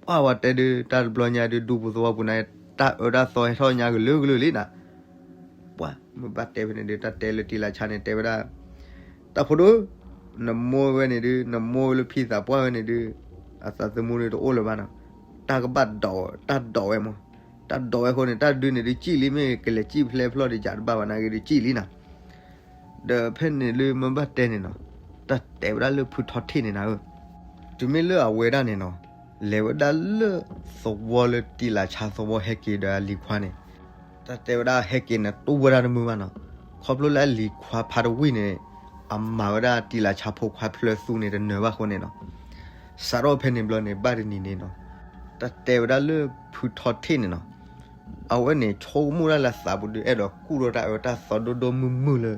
ပှၢ်ဝဲတဲဒုး တၢ်တဘျီညါဒုး ဒူပူၤသဝီပူၤန့ၣ် တၢ်အၢတၢ်သီဟဲထီၣ်ညါကလုာ်ကလုာ်လံနၤ. ပှၢ်မ့ၢ်ဘၣ်တဲဖဲန့ၣ်ဒုး တၢ်တဲလၢတံလၤဆါန့ၣ် တဲဝဲဒၣ် တၢ်ဖိဒိၣ်, နမိၢ်ဝဲန့ၣ်ဒုး နမိၢ်ဝဲလၢဖံသးပှၢ်ဝဲန့ၣ်ဒုး အသးသမူဒုးတအိၣ်လၢၤဘၣ်နီၤ. တၢ်ကဘၣ်ဒိး, တၢ်ဒိးဝဲမး, တၢ်ဒိးဝဲအဃိန့ၣ် တၢ်ဒုးန့ၣ်ဒုးကံၣ်လံ မ့ၢ်ကလဲၤကံၣ်ဖျဲဖျီၣ်ဒီးယၤတဘၣ်ဘၣ်နာ်က့ဒုးကံၣ်လံနီၤ. ဒီးဖဲန့ၣ်လၢမ့ၢ်ဘၣ်တဲန့ၣ်နီၤ, တၢ်တဲဝဲဒၣ်လၢဖုထီထ့ၣ်န့ၣ်နၤဧၢ, တုၤမ့ၢ်လၢအဝဲဒၣ်န့ၣ်နီၤ, လဲၤဝဲဒၣ်လၢသဝီလၢတံလၤဆါသဝီဟဲက့ၤဒီးအလံၤခွါန့ၣ် တၢ်တဲဝဲဒၣ်ဟဲက့ၤန့ၣ် တူၢ်ဝဲဒၣ်တမုာ်ဘၣ်နီၤ, ခီဖျိလၢအလံၤခွါဖါတဝံၣ်န့ၣ် အမၤဝဲဒၣ်တံလၤဆါဖိခွါဖျၢသူန့ၣ်တနၢၤဘၣ်အဃိန့ၣ်နီၤ, စးထီၣ်ဖဲန့ၣ်ဘျီန့ၣ် ဘၣ်တနံၤန့ၣ်နီၤ, တၢ်တဲဝဲဒၣ်လၢဖုထီထ့ၣ်န့ၣ်နီၤ, အဝဲန့ၣ်ဆိကမိၣ်ဒၣ်လၢအသးပူၤဒုး အဲၣ်ဒိးကူၣ်ထီၣ်တၢ်အၢတၢ်သီဒိၣ်ဒိၣ်မုၢ်မုၢ်လၢ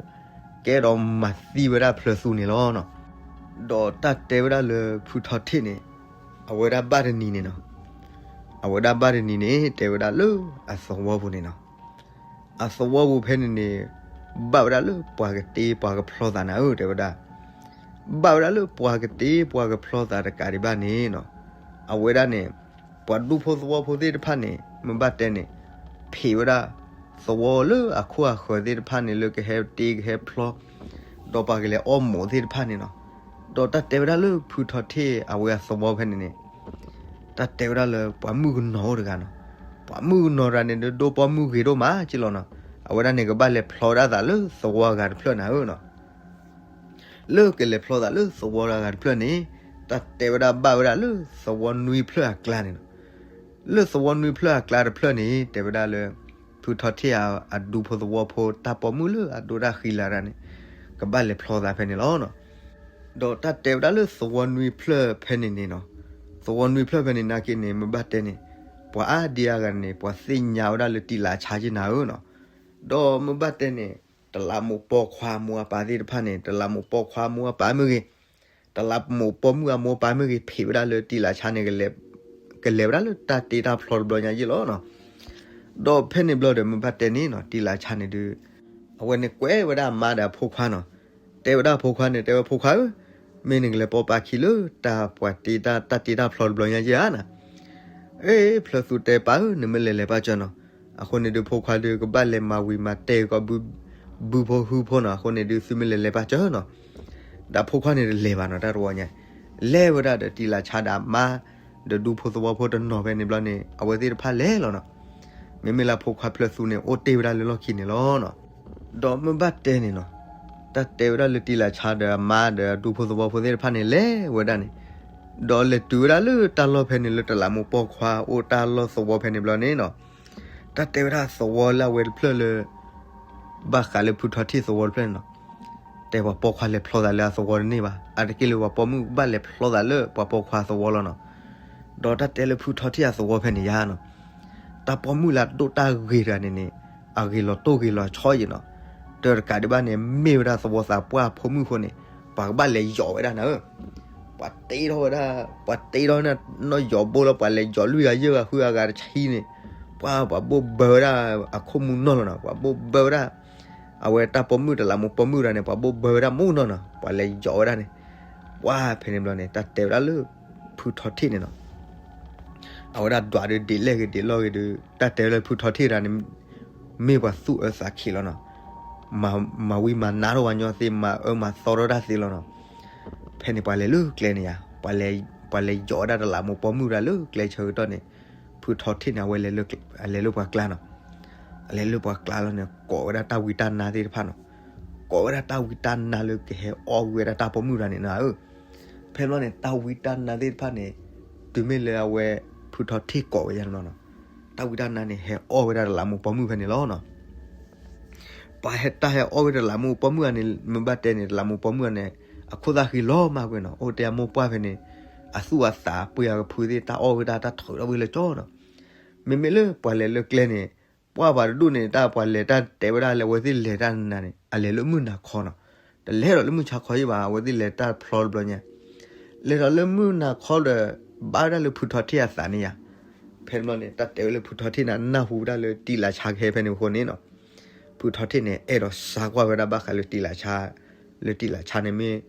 ကအဲၣ်ဒိးမၤသံဝဲဒၣ်ဖျၢသူန့ၣ်လီၤနီၤ. ဒီးတၢ်တဲဝဲဒၣ်လၢဖုထီထ့ၣ်န့ၣ် အဝဲဒၣ်ဘၣ်တနံၤန့ၣ်နီၤ, အဝဲဒၣ်ဘၣ်တနံၤန့ၣ် တဲဝဲဒၣ်လၢအသဝီပူၤန့ၣ်နီၤ, အသဝီပူၤဖဲန့ၣ်န့ၣ် ဘၣ်ဝဲဒၣ်လၢပှၤကတ့ပှၤကဖျီသးနၤဧၢ တဲဝဲဒၣ်, ဘၣ်ဝဲဒၣ်လၢပှၤကတ့ပှၤကဖျီသးတကးဒံးဘၣ်န့ၣ်နီၤ, အဝဲဒၣ်န့ၣ် ပှၤဒူဖိသဝီဖိသ့ၣ်တဖၣ်န့ၣ် မ့ၢ်ဘၣ်တဲန့ၣ် ဖံးဝဲဒၣ် သဝီလၢအခိၣ်အဃၢၤသ့ၣ်တဖၣ်န့ၣ် လၢကဟဲတ့ကဟဲဖျီ ဒီးပှၤကလဲၤအီၣ်မိၢ်သ့ၣ်တဖၣ်န့ၣ်နီၤ, ဒီးတၢ်တဲဝဲဒၣ်လၢဖုထီထ့ၣ်အဝဲအသဝီဖဲန့ၣ်န့ၣ် တၢ်တဲဝဲဒၣ်လၢပှၤမုၣ်ကနီၤအိၣ်တဂၤနီၤ, ပှၤမုၣ်ကနီၤတဂၤန့ၣ် ဒိၣ်ပိာ်မုၣ်ဂ့ၤဒိၣ်မးက့လီၤနီၤ, အဝဲဒၣ်န့ၣ် ကဘၣ်လဲၤဖျီဒၣ်သးလၢသဝီအဂၤတဖျၢၣ်နၤဧၢနီၤ. လၢကလဲၤဖျီသးလၢသဝီအဂၤတဖျၢၣ်န့ၣ် တၢ်တဲဝဲဒၣ်ဘၣ်ဝဲဒၣ်လၢသဝီနွံဖျၢၣ်အကျါန့ၣ်နီၤ. လၢသဝီနွံဖျၢၣ်အကျါတဖျၢၣ်န့ၣ် တဲဝဲဒၣ်လၢ ဖုထီထံၣ်အဒူဖိသဝီဖိ တၢ်ပိာ်မုၣ်လၢအဒိၣ်တၢ်ဃံလၤတၢ်န့ၣ် ကဘၣ်လဲၤဖျီသးဖဲန့ၣ်လီၤ. ဒီးတၢ်တဲဝဲဒၣ်လၢသဝီနွံဖျၢၣ်ဖဲန့ၣ်န့ၣ်နီၤ, သဝီနွံဖျၢၣ်ဖဲန့ၣ်နာ်က့န့ၣ် မ့ၢ်ဘၣ်တဲန့ၣ် ပှၤအါဒံအါဂၤန့ၣ် ပှၤသ့ၣ်ညါဝဲဒၣ်လၢတံာ်လၤဆါက့နၤဧၢနီၤ. ဒီးမ့ၢ်ဘၣ်တဲန့ၣ် တလးမူးပိာ်ခွါအမိၢ်အပၢ်သ့ၣ်တဖၣ်န့ၣ် တလးမူးပိာ်ခွါအမိၢ်အပၢ်မ့ၢ်ဂ့ၤ, တလးမူးပိာ်မုၣ်အမိၢ်အပၢ်မ့ၢ်ဂ့ၤ ဖံးဝဲဒၣ်လၢတံာ်လၤဆါန့ၣ် ကလဲၤဝဲဒၣ်လၢတၢ်တ့တၢ်ဖျီတဘျီညါယ့ၢ်လီၤနီၤ. ဒီးဖဲန့ၣ်ဘျီဒီး မ့ၢ်ဘၣ်တဲန့ၣ်နီၤ တံာ်လၤဆါန့ၣ်ဒုး အဝဲန့ၣ်ကွဲးဝဲဒၣ်အမါဒီးအဖိခွါနီၤ. တဲဝဲဒၣ်အဖိခွါန့ၣ် တဲဝဲဖိခွါဧၢ, မ့ၢ်နကလဲၤပိာ်ပာ်ခံလၢတၢ်ပှၤတ့တၢ် တၢ်တ့တၢ်ဖျီတဘျီညါယ့ၢ်ဧါနၤ. အ့ ဖျၢၣ်သူတဲပာ်ဧၢ နမ့ၢ်လဲၤလဲၤပာ်စၢၤနီၤ. အဃိန့ၣ်ဒုး ဖိခွါဒုး ကဘၣ်လဲၤမၤဝံၤမၤတဲာ်ကီး ဘုဖိဟုဖိနီၤ. အဃိန့ၣ်ဒုး သုမ့ၢ်လဲၤလဲၤပာ်စၢၤနီၤ. ဒီးဖိခွါန့ၣ်တလဲၤဘၣ်နီၤ တၢ်တဝီညါ, လဲၤဝဲဒၣ်ဒီးတံာ်လၤဆါဒီးအမါ ဒီးဒူဖိသဝီဖိတနီၤဖဲန့ၣ်ဘျီန့ၣ် အဝဲသ့ၣ်တဖၣ်လဲၤလီၤနီၤ. မ့မ့ၢ်လၢဖိခွါဖျၢၣ်သူန့ၣ် အိၣ်တ့ၢ်ဝဲဒၣ်လၢလီၢ်ခံန့ၣ်လီၤနီၤ. ဒီးမ့ၢ်ဘၣ်တဲန့ၣ်နီၤ, တၢ်တဲဝဲဒၣ်လၢတံာ်လၤဆါဒီးအမါဒီးဒူဖိသဝီဖိသ့ၣ်တဖၣ်န့ၣ် လဲၤဝဲဒၣ်န့ၣ်, ဒီးလဲၤတုၤဝဲဒၣ်လၢတၢ်လီၢ်ဖဲန့ၣ် လၢတလးမူးပိာ်ခွါအိၣ်တၢ်လီၢ်သဝီဖဲန့ၣ်ဘျီန့ၣ်နီၤ, တၢ်တဲဝဲဒၣ်သဝီလၢအဝဲတဖျၢၣ်လၢ ဘၣ်ဃးလၢဖုထီထံၣ်သဝီတဖျၢၣ်န့ၣ်နီၤ, တဲပှၤပိာ်ခွါလဲၤဖျီသးလၢအသဝီတန့ၢ်ဘၣ်, အါတက့ၢ်လၢပှၤပိာ်မုၣ်ဘၣ်လဲၤဖျီသးလၢပှၤပိာ်ခွါသဝီလီၤနီၤ. ဒီးတၢ်တဲလၢဖုထီထံၣ်အသဝီဖဲန့ၣ်ယါနီၤ, တၢ်ပိာ်မုၣ်လၢအဒိၣ်တၢ်ဂ့ၤတဂၤန့ၣ်န့ၣ် အဂ့ၤလီၤတိၢ်ဂ့ၤလီၤဆီယံာ်နီၤ. တၢ်တကးဒံးဘၣ်န့ၣ် မ့ၢ်ဝဲဒၣ်သဝီသးပှၢ်ဖိမုၣ်အဃိန့ၣ် ပှၤကဘၣ်လဲၤယိးဝဲဒၣ်နၤဧၢ ပှၤတ့ထီၣ်ဝဲဒၣ်, ပှၤတ့ထီၣ်ဝဲဒၣ်နီၢ်ယိးဘိလီၤ, ပှၤလဲၤယိးလွံၢ်ဂၤယဲၢ်ဂၤဃုဂၤဂၤတဆံန့ၣ်, ပှၤ ပှၤဘိၣ်ဘၢဝဲဒၣ်အခိၣ်မူနီၢ်လီၤနီၤ, ပှၤဘိၣ်ဘၢဝဲဒၣ် အဝဲတၢ်ပိာ်မုၣ်တလးမူးပိာ်မုၣ်တဂၤန့ၣ် ပှၤဘိၣ်ဘၢဝဲဒၣ်မူနီၢ်နီၤ, ပှၤလဲၤယိးဝဲဒၣ်န့ၣ်, ပှၤဖဲန့ၣ်ဘျီန့ၣ် တၢ်တဲဝဲဒၣ်လၢ ဖုထီထံၣ်န့ၣ်နီၤ အဝဲဒၣ်ဒွးဒီးဒ့းလဲၣ်ဂ့ၤဒ့းလီၢ်ဂ့ၤဒီး တၢ်တဲဝဲလၢဖုထီထံၣ်တဂၤန့ၣ် မ့ၢ်ပှၤသူၣ်အၢသးခံးလီၤနီၤ, မၤဝံမၤနါထီၣ်ပှၤညီသ့, မၤအၢမၤသီထီၣ်တၢ်သ့လီၤနီၤ. ဖဲန့ၣ်ပှၤလဲၤလၢကျဲန့ၣ်ယါ, ပှၤလဲၤယိးဝဲဒၣ်တလးမူးပိာ်မုၣ်တဂၤလၢကျဲဆၢကတီၢ်န့ၣ်, ဖုထီထံၣ်န့ၣ် အဝဲလဲၤလၢပှၤကျါနီၤ, အလဲၤလၢပှၤကျါလီၤန့ၣ် ကိးဝဲဒၣ်တၢ်ဝံတၢ်နါသ့ၣ်တဖၣ်နီၤ, ကိးဝဲဒၣ်တၢ်ဝံတၢ်နါလၢကဟဲအီၣ်ဝံဝဲဒၣ်တၢ်ပိာ်မုၣ်တဂၤန့ၣ်နၤဧၢ ဖဲဘျီန့ၣ် တၢ်ဝံတၢ်နါသ့ၣ်တဖၣ်န့ၣ် တုၤမ့ၢ်လၢအဝဲ ဖုထီထံၣ်ကိးဝဲယါန့ၣ်လီၤနီၤ, တၢ်ဝံတၢ်နါန့ၣ် ဟဲအီၣ်ဝဲဒၣ်တလးမူးပိာ်မုၣ်ဖဲန့ၣ်လီၤနီၤ. ပှၤဟဲတၢ်ဟဲအီၣ်ဝဲတလးမူးပိာ်မုၣ်ဧါန့ၣ် မ့ၢ်ဘၣ်တဲန့ၣ် တလးမူးပိာ်မုၣ်ဧါန့ၣ် အခိၣ်သၣ်ဃံလီၤမၢ်ကွံာ်နီၤ, အိၣ်တဲအမိၢ်ပှၢ်ဖဲန့ၣ် အသူၣ်အသးပှ့ၤအကဖုသ့ၣ် တၢ်အီၣ်ဝဲဒၣ်တၢ်ထုးထီၣ်ဝဲလၢကၠီနီၤ. မ့မ့ၢ်လၢပှၤလဲၤလၢကျဲန့ၣ် ပှၢ်ပှၤတဒူၣ်န့ၣ် တၢ်ပှၤလဲၤတၢ်တဲဝဲဒၣ်လၢအဝဲသ့ၣ်လဲၤတၢ်နၤန့ၣ် အလဲၤလၢမုၢ်နၤခီနီၤ, တလဲၤဒီးလၢမုၢ်ဆါခီယံၣ်ဘၣ်, အဝဲသ့ၣ်လဲၤတၢ်ဖျီတဘျီညါ လဲၤဒီးလၢမုၢ်နၤခီဒီး ဘၣ်ဝဲဒၣ်လၢဖုထီထံၣ်အသးန့ၣ်ယါ. ဖဲန့ၣ်ဘျီန့ၣ် တၢ်တဲဝဲလၢဖုထီထံၣ်န့ၣ် နၢ်ဟူဝဲဒၣ်လၢတံာ်လၤဆါကဟဲဖဲန့ၣ်အဃိန့ၣ်နီၤ, ဖုထီထံၣ်န့ၣ် အဲၣ်ဒိးစါကွၢ်ဝဲဒၣ်ဘၣ်ဃးလၢတံာ်လၤဆါ, လၢတံာ်လၤဆါန့ၣ်မ့ၢ်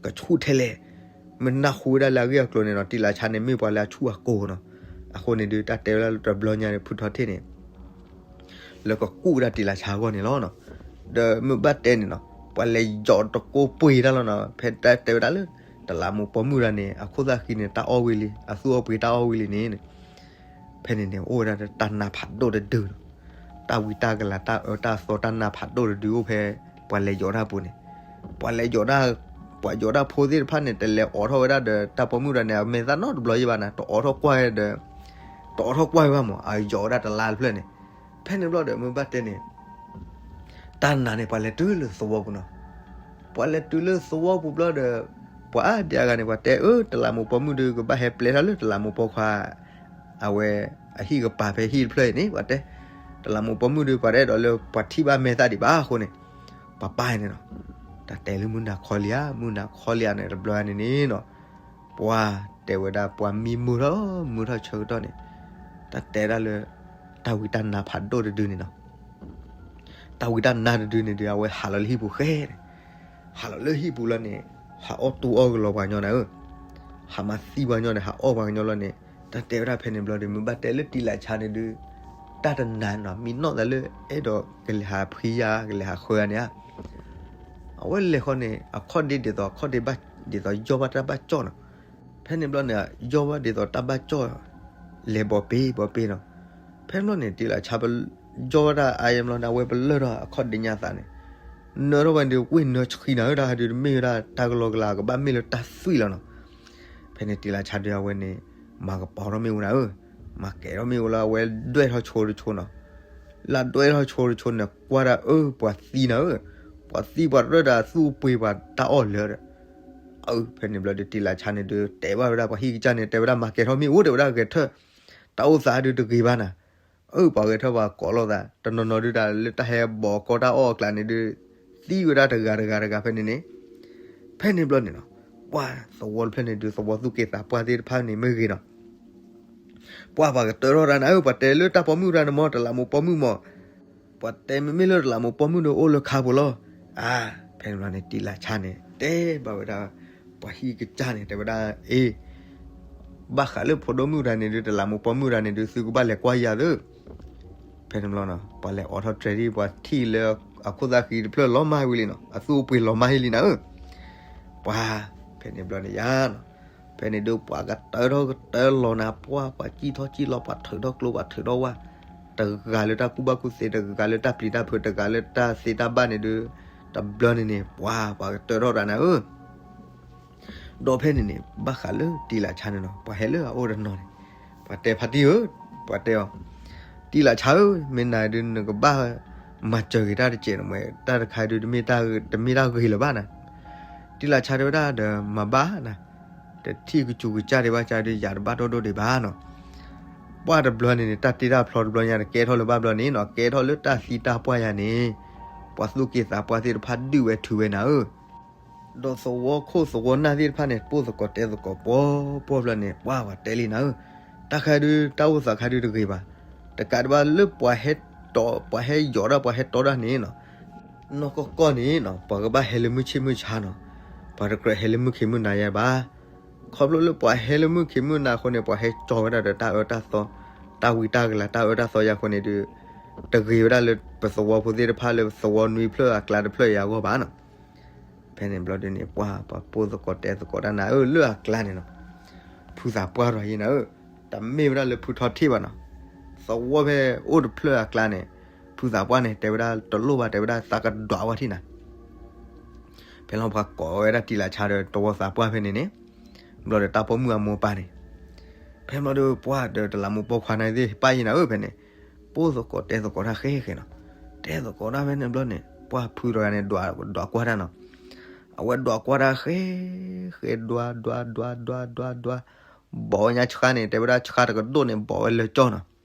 ကဆူၣ်ထဲလဲၣ်, မ့ၢ်နၢ်ဟူဝဲဒၣ်လၢအဂ့ၢ်အကျိၤန့ၣ်နီၤ, တံာ်လၤဆါန့ၣ်မ့ၢ်ပှၤလၢအဆူၣ်အကိၤနီၤ. အဃိန့ၣ်ဒုး တၢ်တဲဝဲဒၣ်လၢတဘျီညါန့ၣ် ဖုထီထံၣ်န့ၣ် လၢကကူၣ်ဝဲဒၣ်တံာ်လၤဆါအဂီၢ်န့ၣ်လီၤနီၤ. ဒီးမ့ၢ်ဘၣ်တဲန့ၣ်နီၤ, ပှၤလဲၤယိးတကိးပှ့ၤတၢ်လီၤနီၤ, ဖဲတၢ်တဲဝဲဒၣ်လၢ တလးမူးပိာ်မုၣ်တဂၤန့ၣ် အခိၣ်သၣ်ဃံန့ၣ် တၢ်အီၣ်ဝံၤလံ, အသူၣ်အီၣ်ပှ့ၤတၢ်အီၣ်ဝံၤလံန့ၣ် ဖဲန့ၣ်န့ၣ် အိၣ်ဝဲဒၣ်တၢ်နါဖးဒိၣ်တဒုနီၤ, တၢ်ဝံတၢ်ကလၤ တၢ်အၢတၢ်သီ တၢ်နါဖးဒိၣ်တဒုအိၣ်ဖဲ ပှၤလဲၤယိးတၢ်အပူၤန့ၣ်, ပှၤလဲၤယိးတၢ်, ပှၤယိးတၢ်ဖိသ့ၣ်တဖၣ်န့ၣ် တလဲၤအိးထီၣ်ဝဲဒၣ်ဒီးတၢ်ပိာ်မုၣ်တဂၤန့ၣ် အမဲာ်သၣ်နီတဘျီယံၣ်ဘၣ်နၤ, တအိးထီၣ်ကွၢ်ဝဲဒီး, တအိးထီၣ်ကွၢ်ဝဲဘၣ်မး အယိးဝဲဒၣ်တလါတဖျၢၣ်န့ၣ်, ဖဲန့ၣ်ဘျီဒီးမ့ၢ်ဘၣ်တဲန့ၣ် တၢ်နါန့ၣ် ပှၤလဲၤတုၤလၢသဝီပူၤနီၤ, ပှၤလဲၤတုၤလၢသဝီပူၤဘျီဒီး ပှၤအါဒံအါဂၤန့ၣ် ပှၤတဲအၢ တလးမူးပိာ်မုၣ်ဒုး ကဘၣ်ဟဲပျဲထီၣ်လၢတလးမူးပိာ်ခွါ အဝဲအဟံၣ်ကပၤဖဲဟံၣ်တဖျၢၣ်အံၤန့ၣ် ပှၤတဲ, တလးမူးပိာ်မုၣ်ဒုး ပှၤတအဲၣ်ဒိးလၢပှၤထံၣ်ဘၣ်မဲာ်သၣ်ဒံးဘၣ်အဃိန့ၣ်, ပှၤပၢ်န့ၣ်နီၤ, တၢ်တဲလၢမုၢ်နၤခီလံဧါ, မုၢ်နၤခီလံဧါန့ၣ် တဘျီန့ၣ်န့ၣ်နီၤ, ပှၤတဲဝဲဒၣ် ပှၤမံမုာ်ထီၣ်မုာ်ထီၣ်ဆၢကတီၢ်န့ၣ်, တၢ်တဲဒၣ်လၢ တၢ်ဝံတၢ်နါဖးဒိၣ်တဒုန့ၣ်နီၤ, တၢ်ဝံတၢ်နါတဒုန့ၣ်ဒီး အဝဲဟးလီၤလၢဟံၣ်ပူၤဃဲန့ၣ်, ဟးလီၤလၢဟံၣ်ပူၤလီၤန့ၣ်, ဟးအီၣ်တူၢ်အီၣ်ကလီၤပှၤကညီနၤဧၢ, ဟးမၤသံပှၤကညီန့ၣ် ဟးအီၣ်ပှၤကညီလီၤန့ၣ်, တၢ်တဲဝဲဒၣ်ဖဲန့ၣ်ဘျီဒီး မ့ၢ်ဘၣ်တဲလၢတံာ်လၤဆါန့ၣ်ဒုး, တၢ်တနါနီၤ မံနီၣ်သးလၢ အဲၣ်ဒိးကလဲၤဟးဖှံယါ ကလဲၤဟးဃၢယါန့ၣ်ဧါ, အဝဲလဲၤဃီန့ၣ် အခီၣ်ဒ့ဒ်သိး အခီၣ်ဒ့ဘၣ်ဒ်သိး ယီၢ်ဘၣ်တၢ်ဘၣ်ကၠီၣ်နီၤ, ဖဲန့ၣ်ဘျီန့ၣ် ယီၢ်ဘၣ်ဒ်သိးတၢ်ဘၣ်ကၠီၣ်, လဲၤဘီးပ့ၤဘီးပ့ၤနီၤ, ဖဲန့ၣ်ဘျီန့ၣ် တံာ်လၤဆါ ယီၢ်ဝဲဒၣ်အါယဲၢ်ဘျီန့ၣ် အဝဲပလၢၢ်ထီၣ်အခီၣ်ဒ့ညါသးန့ၣ်, နၢထီၣ်ဝဲန့ၣ်ဒုး ဝ့ၢ်နၢဆှံနၤဧၢ, တၢ်ဟဲဒုးတမ့ၢ်ဝဲဒၣ်တၢ်ကလီကလီ ကဘၣ်မ့ၢ်လၢတၢ်သွံၣ်လီၤနီၤ. ဖဲန့ၣ်တံၤလၤဆါဒုးအဝဲန့ၣ် မၤကပီၤထီၣ်မ့ၣ်အူနၤဧၢ, မၤကဲၤထီၣ်မ့ၣ်အူလၢအဝဲဒွဲၣ်ထီၣ်ဆိတဆိနီၤ. လၢဒွဲၣ်ထီၣ်ဆိတဆိန့ၣ် ကွၢ်ဒၣ်အၢ ပှၤသံနၤဧၢ, ပှၤသံပှၤတရၢၢ်ဒီးအသူၣ်အပှ့ၤပှၤတၢ်အီၣ်လၢာ်ဒီး အၢ ဖဲန့ၣ်ဘျီဒုး တံၤလၤဆါန့ၣ်ဒုး တဲဘၣ်ဝဲဒၣ်ပှၤဟံၣ်ကစၢ်န့ၣ် တဲဝဲဒၣ် မၤကဲၤထီၣ်မ့ၣ်အူ တဲဝဲဒၣ် ဂဲၤထၢၣ် တၢ်အိၣ်သးဒုးတဂ့ၤဘၣ်နၤ. အၢ ပှၤဂဲၤထၢၣ်ပှၤကိးလိာ်သး တနီၤနီၤဒုးတၢ်လၢတၢ်ဟဲဘီးကီတၢ်အီၣ်အကျါန့ၣ်ဒုး သံဝဲဒၣ်တဂၤတဂၤတဂၤဖဲန့ၣ်န့ၣ်, ဖဲန့ၣ်ဘျီန့ၣ်နီၤ ပှၤသဝီတဖျၢၣ်န့ၣ်ဒုး သဝီသူၣ်က့သးပှၢ်သ့ၣ်တဖၣ်န့ၣ်မ့ၢ်ဂ့ၤနီၤ ပှၤပှၤကတၢၢ်ထီၣ်တၢ်နၤဧၢ, ပှၤတဲလၢတၢ်ပိာ်မုၣ်တၢ်န့ၣ်မ့ၢ် တလးမူးပိာ်မုၣ်မ့ၢ်, ပှၤတဲမ့မ့ၢ်လၢတလးမူးပိာ်မုၣ်န့ၣ်အိၣ်လၢခါပူၤလီၤ. အါ ဖဲန့ၣ်ဘျီန့ၣ် တံၤလၤဆါန့ၣ် တဲဘၣ်ဝဲဒၣ် ပှၤဟံၣ်ကစၢ်န့ၣ် တဲဝဲဒၣ် အ့ ဘၣ်ဃးလၢဖိဒိၣ်မုၣ်တၢ်န့ၣ်ဒုး တလးမူးပိာ်မုၣ်တၢ်န့ၣ်ဒုး သုကဘၣ်လဲၤကွၢ်ယၤသု ဖဲန့ၣ်ဘျီနီၤ ပှၤလဲၤအိးထီၣ်တြဲၤဒံး ပှၤထံၣ်လၢအခိၣ်သၣ်ဃံတဖျၢၣ်လီၤမၢ်ဝံၤလံနီၤ, အသူၣ်အပှ့ၤလီၤမၢ်ဟံလံနၤဧၢ. ပှၤ ဖဲန့ၣ်ဘျီန့ၣ်ယါနီၤ, ဖဲန့ၣ်ဒုးပှၤကတၢၢ်ထီၣ်ကတၢၢ်လီၤနၤ ပှၤ ပှၤစံၣ်ထီၣ်စံၣ်လီၤ ပှၤထုးထီၣ်ကျိ ပှၤထုးထီၣ်ဝၣ်, တဂၤလၢတၢ်ကူၣ်ဘၣ်ကူၣ်သ့ တဂၤလၢတၢ်ပျံၤတၢ်ဖုး တဂၤလၢတၢ်သ့တၢ်ဘၣ်န့ၣ်ဒုး, တဘျီန့ၣ်န့ၣ် ပှၤ ပှၤကတၢၢ်ထီၣ်တၢ်နၤဧၢ ဒီးဖဲန့ၣ်န့ၣ် ဘၣ်ဃးလၢတံၤလၤဆါန့ၣ်နီၤ ပှၤဟဲလၢအအိၣ်တနီၤန့ၣ် ပှၤတဲဖါတံၢ်ဧၢ, ပှၤတဲအီၤ, တံၤလၤဆါဧၢ, မ့ၢ်နၤဒုးနကဘၣ်မၤစၢၤဂ့ၤတၢ်တစဲးန့ၣ်မ့ၢ် တၢ်တခါဒုး တမ့ၢ်တၢ်ဂ့ၤလၢၤဘၣ်နၤ. တံၤလၤဆါတဲဝဲဒၣ်ဒီး မၤဘၣ်နၤ, တထံၣ်ကစူၤကစၢ်ဒံးဘၣ်ကဒီး ယၤတဘၣ်ဒိၣ်ဒိၣ်ဒံးဘၣ်နီၤ. ပှၤတဘျီန့ၣ်န့ၣ် တၢ်တ့တၢ်ဖျီတဘျီညါ တကဲထီၣ်လၢၤဘၣ်ဘျီန့ၣ်နီၤ ကဲထီၣ်လၢတၢ်သံတၢ်ပှၢ်ယါန့ၣ်, ပှၤသူၣ်က့သးပှၢ်သ့ၣ်တဖၣ်ဒုးဝဲထုးဝဲနၤဧၢ ဒီးသဝီခိၣ်သဝီနၢ်သ့ၣ်တဖၣ်န့ၣ် ပိၢ်သကိးတဲသကိးပှီၤပှီၢ်ဘျီန့ၣ် ပှၤပှၤတဲလံနၤဧၢ, တၢ်ခါဒုး တၢ်အိၣ်သးခါဒုးတဂ့ၤဘၣ်. တကးဒံးဘၣ်လၢပှၤဟဲတီ ပှၤဟဲယိးဒၣ် ပှၤဟဲတီဒၣ်န့ၣ်နီၤ, နီၢ်ကီၢ်ကီၢ်န့ၣ်နီၤ ပှၤကဘၣ်ဟဲလၢမုၢ်ဆ့ၣ်မုၢ်ဆါနီၤ, ပှၤတကြၢးဟဲလၢမုၢ်ခံးမုၢ်နၤယါဘၣ်. ခီဖျိလၢပှၤဟဲလၢမုၢ်ခံးမုၢ်နၤအဃိန့ၣ် ပှၤဟဲကၠီဝဲဒၣ်ဒီးတၢ်အၢတၢ်သီ, တၢ်ဝံတၢ်ကလၤ တၢ်အၢတၢ်သီယါအဃိန့ၣ်ဒုး, တဂ့ၤဝဲဒၣ်လၢပသဝီဖိသ့ၣ်တဖၣ်လၢသဝီနွံဖျၢၣ်အကျါတဖျၢၣ်အံၤအဂီၢ်ဘၣ်နီၤ. ဖဲန့ၣ်ဘျီဒုးန့ၣ် ပှၤပှၤပိၢ်သကိးတဲသကိးတၢ်နၤဧၢ လၢအကျါန့ၣ်နီၤ, ဖုသးပှၢ်တဂၤအံၤနၤဧၢ, တမ့ၢ်ဝဲဒၣ်လၢဖုထီထံၣ်ဘၣ်နီၤ, သဝီဖဲအိၣ်တဖျၢၣ်အကျါန့ၣ်, ဖုသးပှၢ်န့ၣ် တဲဝဲဒၣ်တလိၣ်ဘၣ် တဲဝဲဒၣ်သးကဒွးဝဲထံၣ်နၤ ဖဲလီၤပှၤကိးဝဲဒၣ်တံၤလၤဆါဒီးသဝီသးပှၢ်ဖဲန့ၣ်န့ၣ်, ဘျီဒီးတၢ်ပိာ်မုၣ်အမိၢ်ပၢ်န့ၣ်, ဖဲဘျီဒီးပှၤဒီးတလးမူးပိာ်ခွါန့ၣ်သ့ၣ်ပၢ်ယါနၤဧၢ ဖဲန့ၣ်, ပိၢ်သကိးတဲသကိးတၢ်ဃဲဃဲနီၤ, တဲသကိးတၢ်ဖဲန့ၣ်ဘျီန့ၣ် ပှၤဖုတဂၤန့ၣ် ဒွးကွၢ်တၢ်နီၤ, အဝဲဒွးကွၢ်တၢ်ဃဲ ဃဲဒွးဒွးဒွးဒွးဒွးဒွး, ဘီးဝဲညါဆှါန့ၣ် တဲဝဲဒၣ်ဆှါတကဒိၣ်န့ၣ် ဘီးဝဲလၢကၠီနီၤ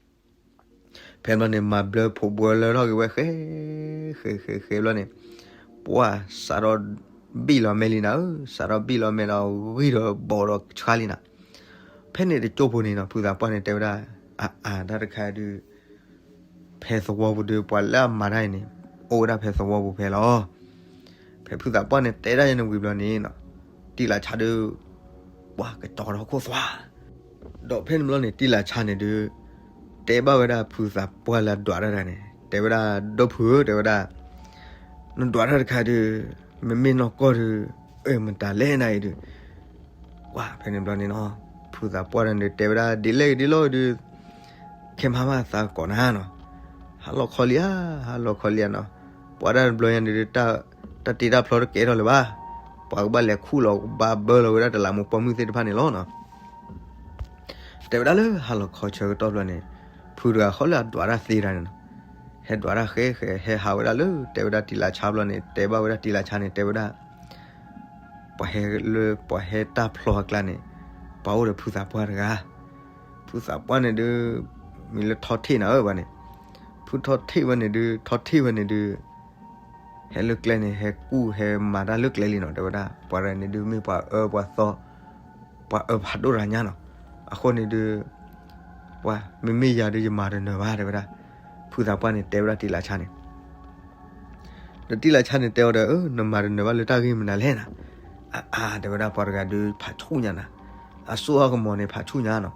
ဖဲဘျီန့ၣ် မၤဘျၢဖိးဘှဲလၢထီၣ်က့ၤဝဲဃဲ ဃဲဃဲဃဲဘျီန့ၣ်, ပှၤစးထီၣ်ဘံၣ်လီၤမဲာ်လံနၤဧၢ, စးထီၣ်ဘံၣ်လီၤမဲာ်ဒီးဂံၢ်ဒီးဘီးဒီးဆှါလံနၤ. ဖဲန့ၣ်တကၠိဖိန့ၣ်နီၤ ဖုသးပှၢ်န့ၣ်တဲဝဲဒၣ်, အအါ တၢ်တခါဒုး ဖဲသဝီပူၤဒီး ပှၤလၢအမၤတၢ်အံၤန့ၣ် အိၣ်ဝဲဒၣ်ဖဲသဝီပူၤဖဲလီၤ. ဖဲဖုသးပှၢ်န့ၣ် တဲဒၣ်ယဲန့ၣ်ဝံၤဘျီန့ၣ်နီၤ, တံၤလၤဆါဒီး ပှၤကကၠီထီၣ်ခိၣ်သွါ ဒီးဖဲန့ၣ်ဘျီန့ၣ် တံၤလၤဆါန့ၣ်ဒုး တဲဘၣ်ဝဲဒၣ်ဖုသးပှၢ်လၢအဒွးတၢ်တဂၤန့ၣ် တဲဝဲဒၣ် ဒီဖုဧၢ တဲဝဲဒၣ် နဒွးတၢ်တခါဒုး မ့မ့ၢ်နီၢ်ကီၢ်ဒုး အၢ မတၤလဲၣ်နၤအံၤဒုး ကွၢ်ဖဲန့ၣ်ဘျီန့ၣ်နီၤ ဖုသးပှၢ်န့ၣ်ဒုး တဲဝဲဒၣ် ဒ်လဲၣ်ဒ်လဲၣ်ဒုး ခဲမၤမးသးကကိးနၤနီၤ ဟါလီၤခီလံဧါ ဟါလီၤခီလံဧါနီၤ ပှၤဒၣ်တဘျီညါန့ၣ်ဒုး တၢ်တ့တၢ်ဖျီတကဲထီၣ်လၢၤဘၣ် ပှၤကဘၣ်လဲၤခူၣ်လီၤကဘၣ်ဘၢလီၤဝဲဒၣ်တလးမူးပိာ်မုၣ်သ့ၣ်တဖၣ်န့ၣ်လီၤနီၤ တဲဝဲဒၣ်လၢဟါလီၤခီဆၢကတီၢ်ဘျီန့ၣ် ဖုတဂၤဃီလၢအဒွးတၢ်သ့တၢ်န့ၣ်နီၤ ဟဲဒွးတၢ်ဃဲဃဲ ဟဲဟးဝဲဒၣ်လၢ တဲဝဲဒၣ်တံၤလၤဆါဘျီန့ၣ် တဲဘၣ်ဝဲဒၣ်တံၤလၤဆါန့ၣ် တဲဝဲဒၣ် ပှၤဟဲလၢ ပှၤဟဲတၢ်ဖျီအကျါန့ၣ် ပှၤအိၣ်ဒီးဖုသးပှၢ်တဂၤ ဖုသးပှၢ်န့ၣ်ဒုး မံၤလၢထီထ့ၣ်နၤဧၢဘၣ်န့ၣ် ဖုထီထ့ၣ်ဝဲန့ၣ်ဒုး ထီထ့ၣ်ဝဲန့ၣ်ဒုး ဟဲလၢကျဲန့ၣ် ဟဲကူၣ်ဟဲမၤတၢ်လၢကျဲလံနီၤ တဲဝဲဒၣ် ပှၤတဂၤန့ၣ်ဒုး မ့ၢ်ပှၤအၢပှၤသီ ပှၤအၢဖးဒိၣ်တဂၤညါနီၤ အဃိန့ၣ်ဒုး ပှၤ မ့မ့ၢ်ယၤဒုး ယမၤတနၢၤဘၣ် တဲဝဲဒၣ် ဖုသးပှၢ်န့ၣ် တဲဝဲဒၣ်တံၤလၤဆါန့ၣ် ဒီးတံၤလၤဆါန့ၣ် တဲအီၤဒီး နမၤတနၢၤဘၣ်လၢတၢ်ဂ့ၢ်မနုၤလဲၣ်နၤ အါအါ တဲဝဲဒၣ် ပှၤတဂၤဒုး ဖးဆူၣ်ညါနၤ အစိအကမီၤန့ၣ် ဖးဆူၣ်ညါနီၤ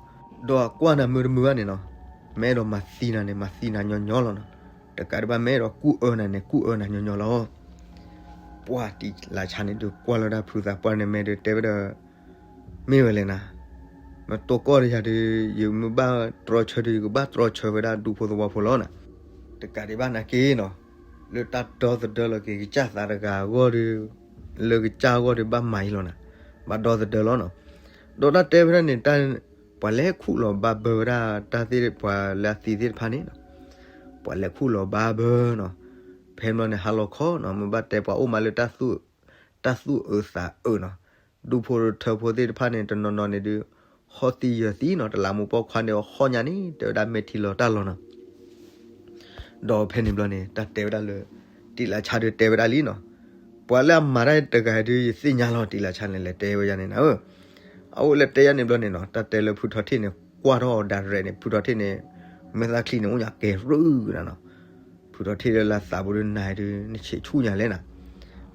ဒီးကွၢ်နၤမုာ်တမုာ်ဘၣ်န့ၣ်နီၤ မ့ၢ်အဲၣ်ဒိးမၤသံနၤန့ၣ် မၤသံနၤညီညီလီၤနီၤ တကးဒံးဘၣ် မ့ၢ်အဲၣ်ဒိးကူၣ်အၢနၤန့ၣ် ကူၣ်အၢနၤညီညီလီၤ ပှၤတံၤလၤဆါန့ၣ်ဒုး ကွၢ်လီၤဒၣ်ဖုသးပှၢ်န့ၣ် မ့ၢ်ဒုး တဲဝဲဒီး မ့ၢ်ဝဲလဲၣ်နၤ နတိၢ်ကီၢ်တယၤဒုး ယမ့ၢ်ဘၣ်တြီဆၢဒုး ယကဘၣ်တြီဆၢဝဲဒၣ်ဒူဖိသဝီဖိလီၤနၤ တကးဒံးဘၣ်နာ်က့နီၤ, လၢတၢ်ဒီသဒၢလီၤက့ၤကစၢ်သးတဂၤအဂီၢ်ဒီး, လၢကစၢ်အဂီၢ်ဒီးဘၣ်မၤအံၤလီၤနၤ, ဘၣ်ဒီသဒၢလီၤနီၤ. ဒီးတၢ်တဲဖဲန့ၣ် ပှၤလဲၤခူၣ်လီၤဘၣ်ဘၢဝဲဒၣ်တၢ်သ့ၣ် ပှၤလၢအသံသ့ၣ်တဖၣ်န့ၣ်နီၤ, ပှၤလဲၤခူၣ်လီၤဘၣ်ဘၢနီၤ. ဖဲန့ၣ်ဘျီန့ၣ် ဟါလီၤခီနီၤ, မ့ၢ်ဘၣ်တဲပှၤအိၣ်မးလၢ တၢ်သူၣ်အုးသးအုးနီၤ, ဒူဖိထၢဖိသ့ၣ်တဖၣ်န့ၣ် တနီၤနီၤန့ၣ်ဒုး ဟီၣ်သံယၢၤသံနီၤ, တလးမူပိာ်ခွါန့ၣ် ဟီၣ်ညါန့ၣ် တဲဝဲဒၣ်မဲာ်ထံလီၤတၢ်လီၤနီၤ. ဒီးဖဲန့ၣ်ဘျီန့ၣ် တၢ်တဲဝဲဒၣ်လၢ တံးလးဆါဒုးတဲဝဲဒၣ်လံနီၤ, ပှၤလၢအမၤတၢ်တဂၤဒုး ယသ့ၣ်ညါလီၤ, တံးလးဆါန့ၣ် လဲၤတဲဝဲယါန့ၣ်နၤဧၢ. အအိၣ်လၢတဲယါန့ၣ်ဘျီန့ၣ်နီၤ, တၢ်တဲလၢဖုထီထ့ၣ်န့ၣ် ကွၢ်ထီၣ်အီၤဒၣ်ရဲၣ်န့ၣ်, ဖုထီထ့ၣ်န့ၣ် မဲာ်သၣ်ချံန့ၣ် အိၣ်ညါကဲၤရူၣ်ကနၤနီၤ. ဖုထီထ့ၣ်လၢလၢသးပူၤဒုး နၤဒုး နဆံးဆူၣ်ညါလဲၣ်နၤ,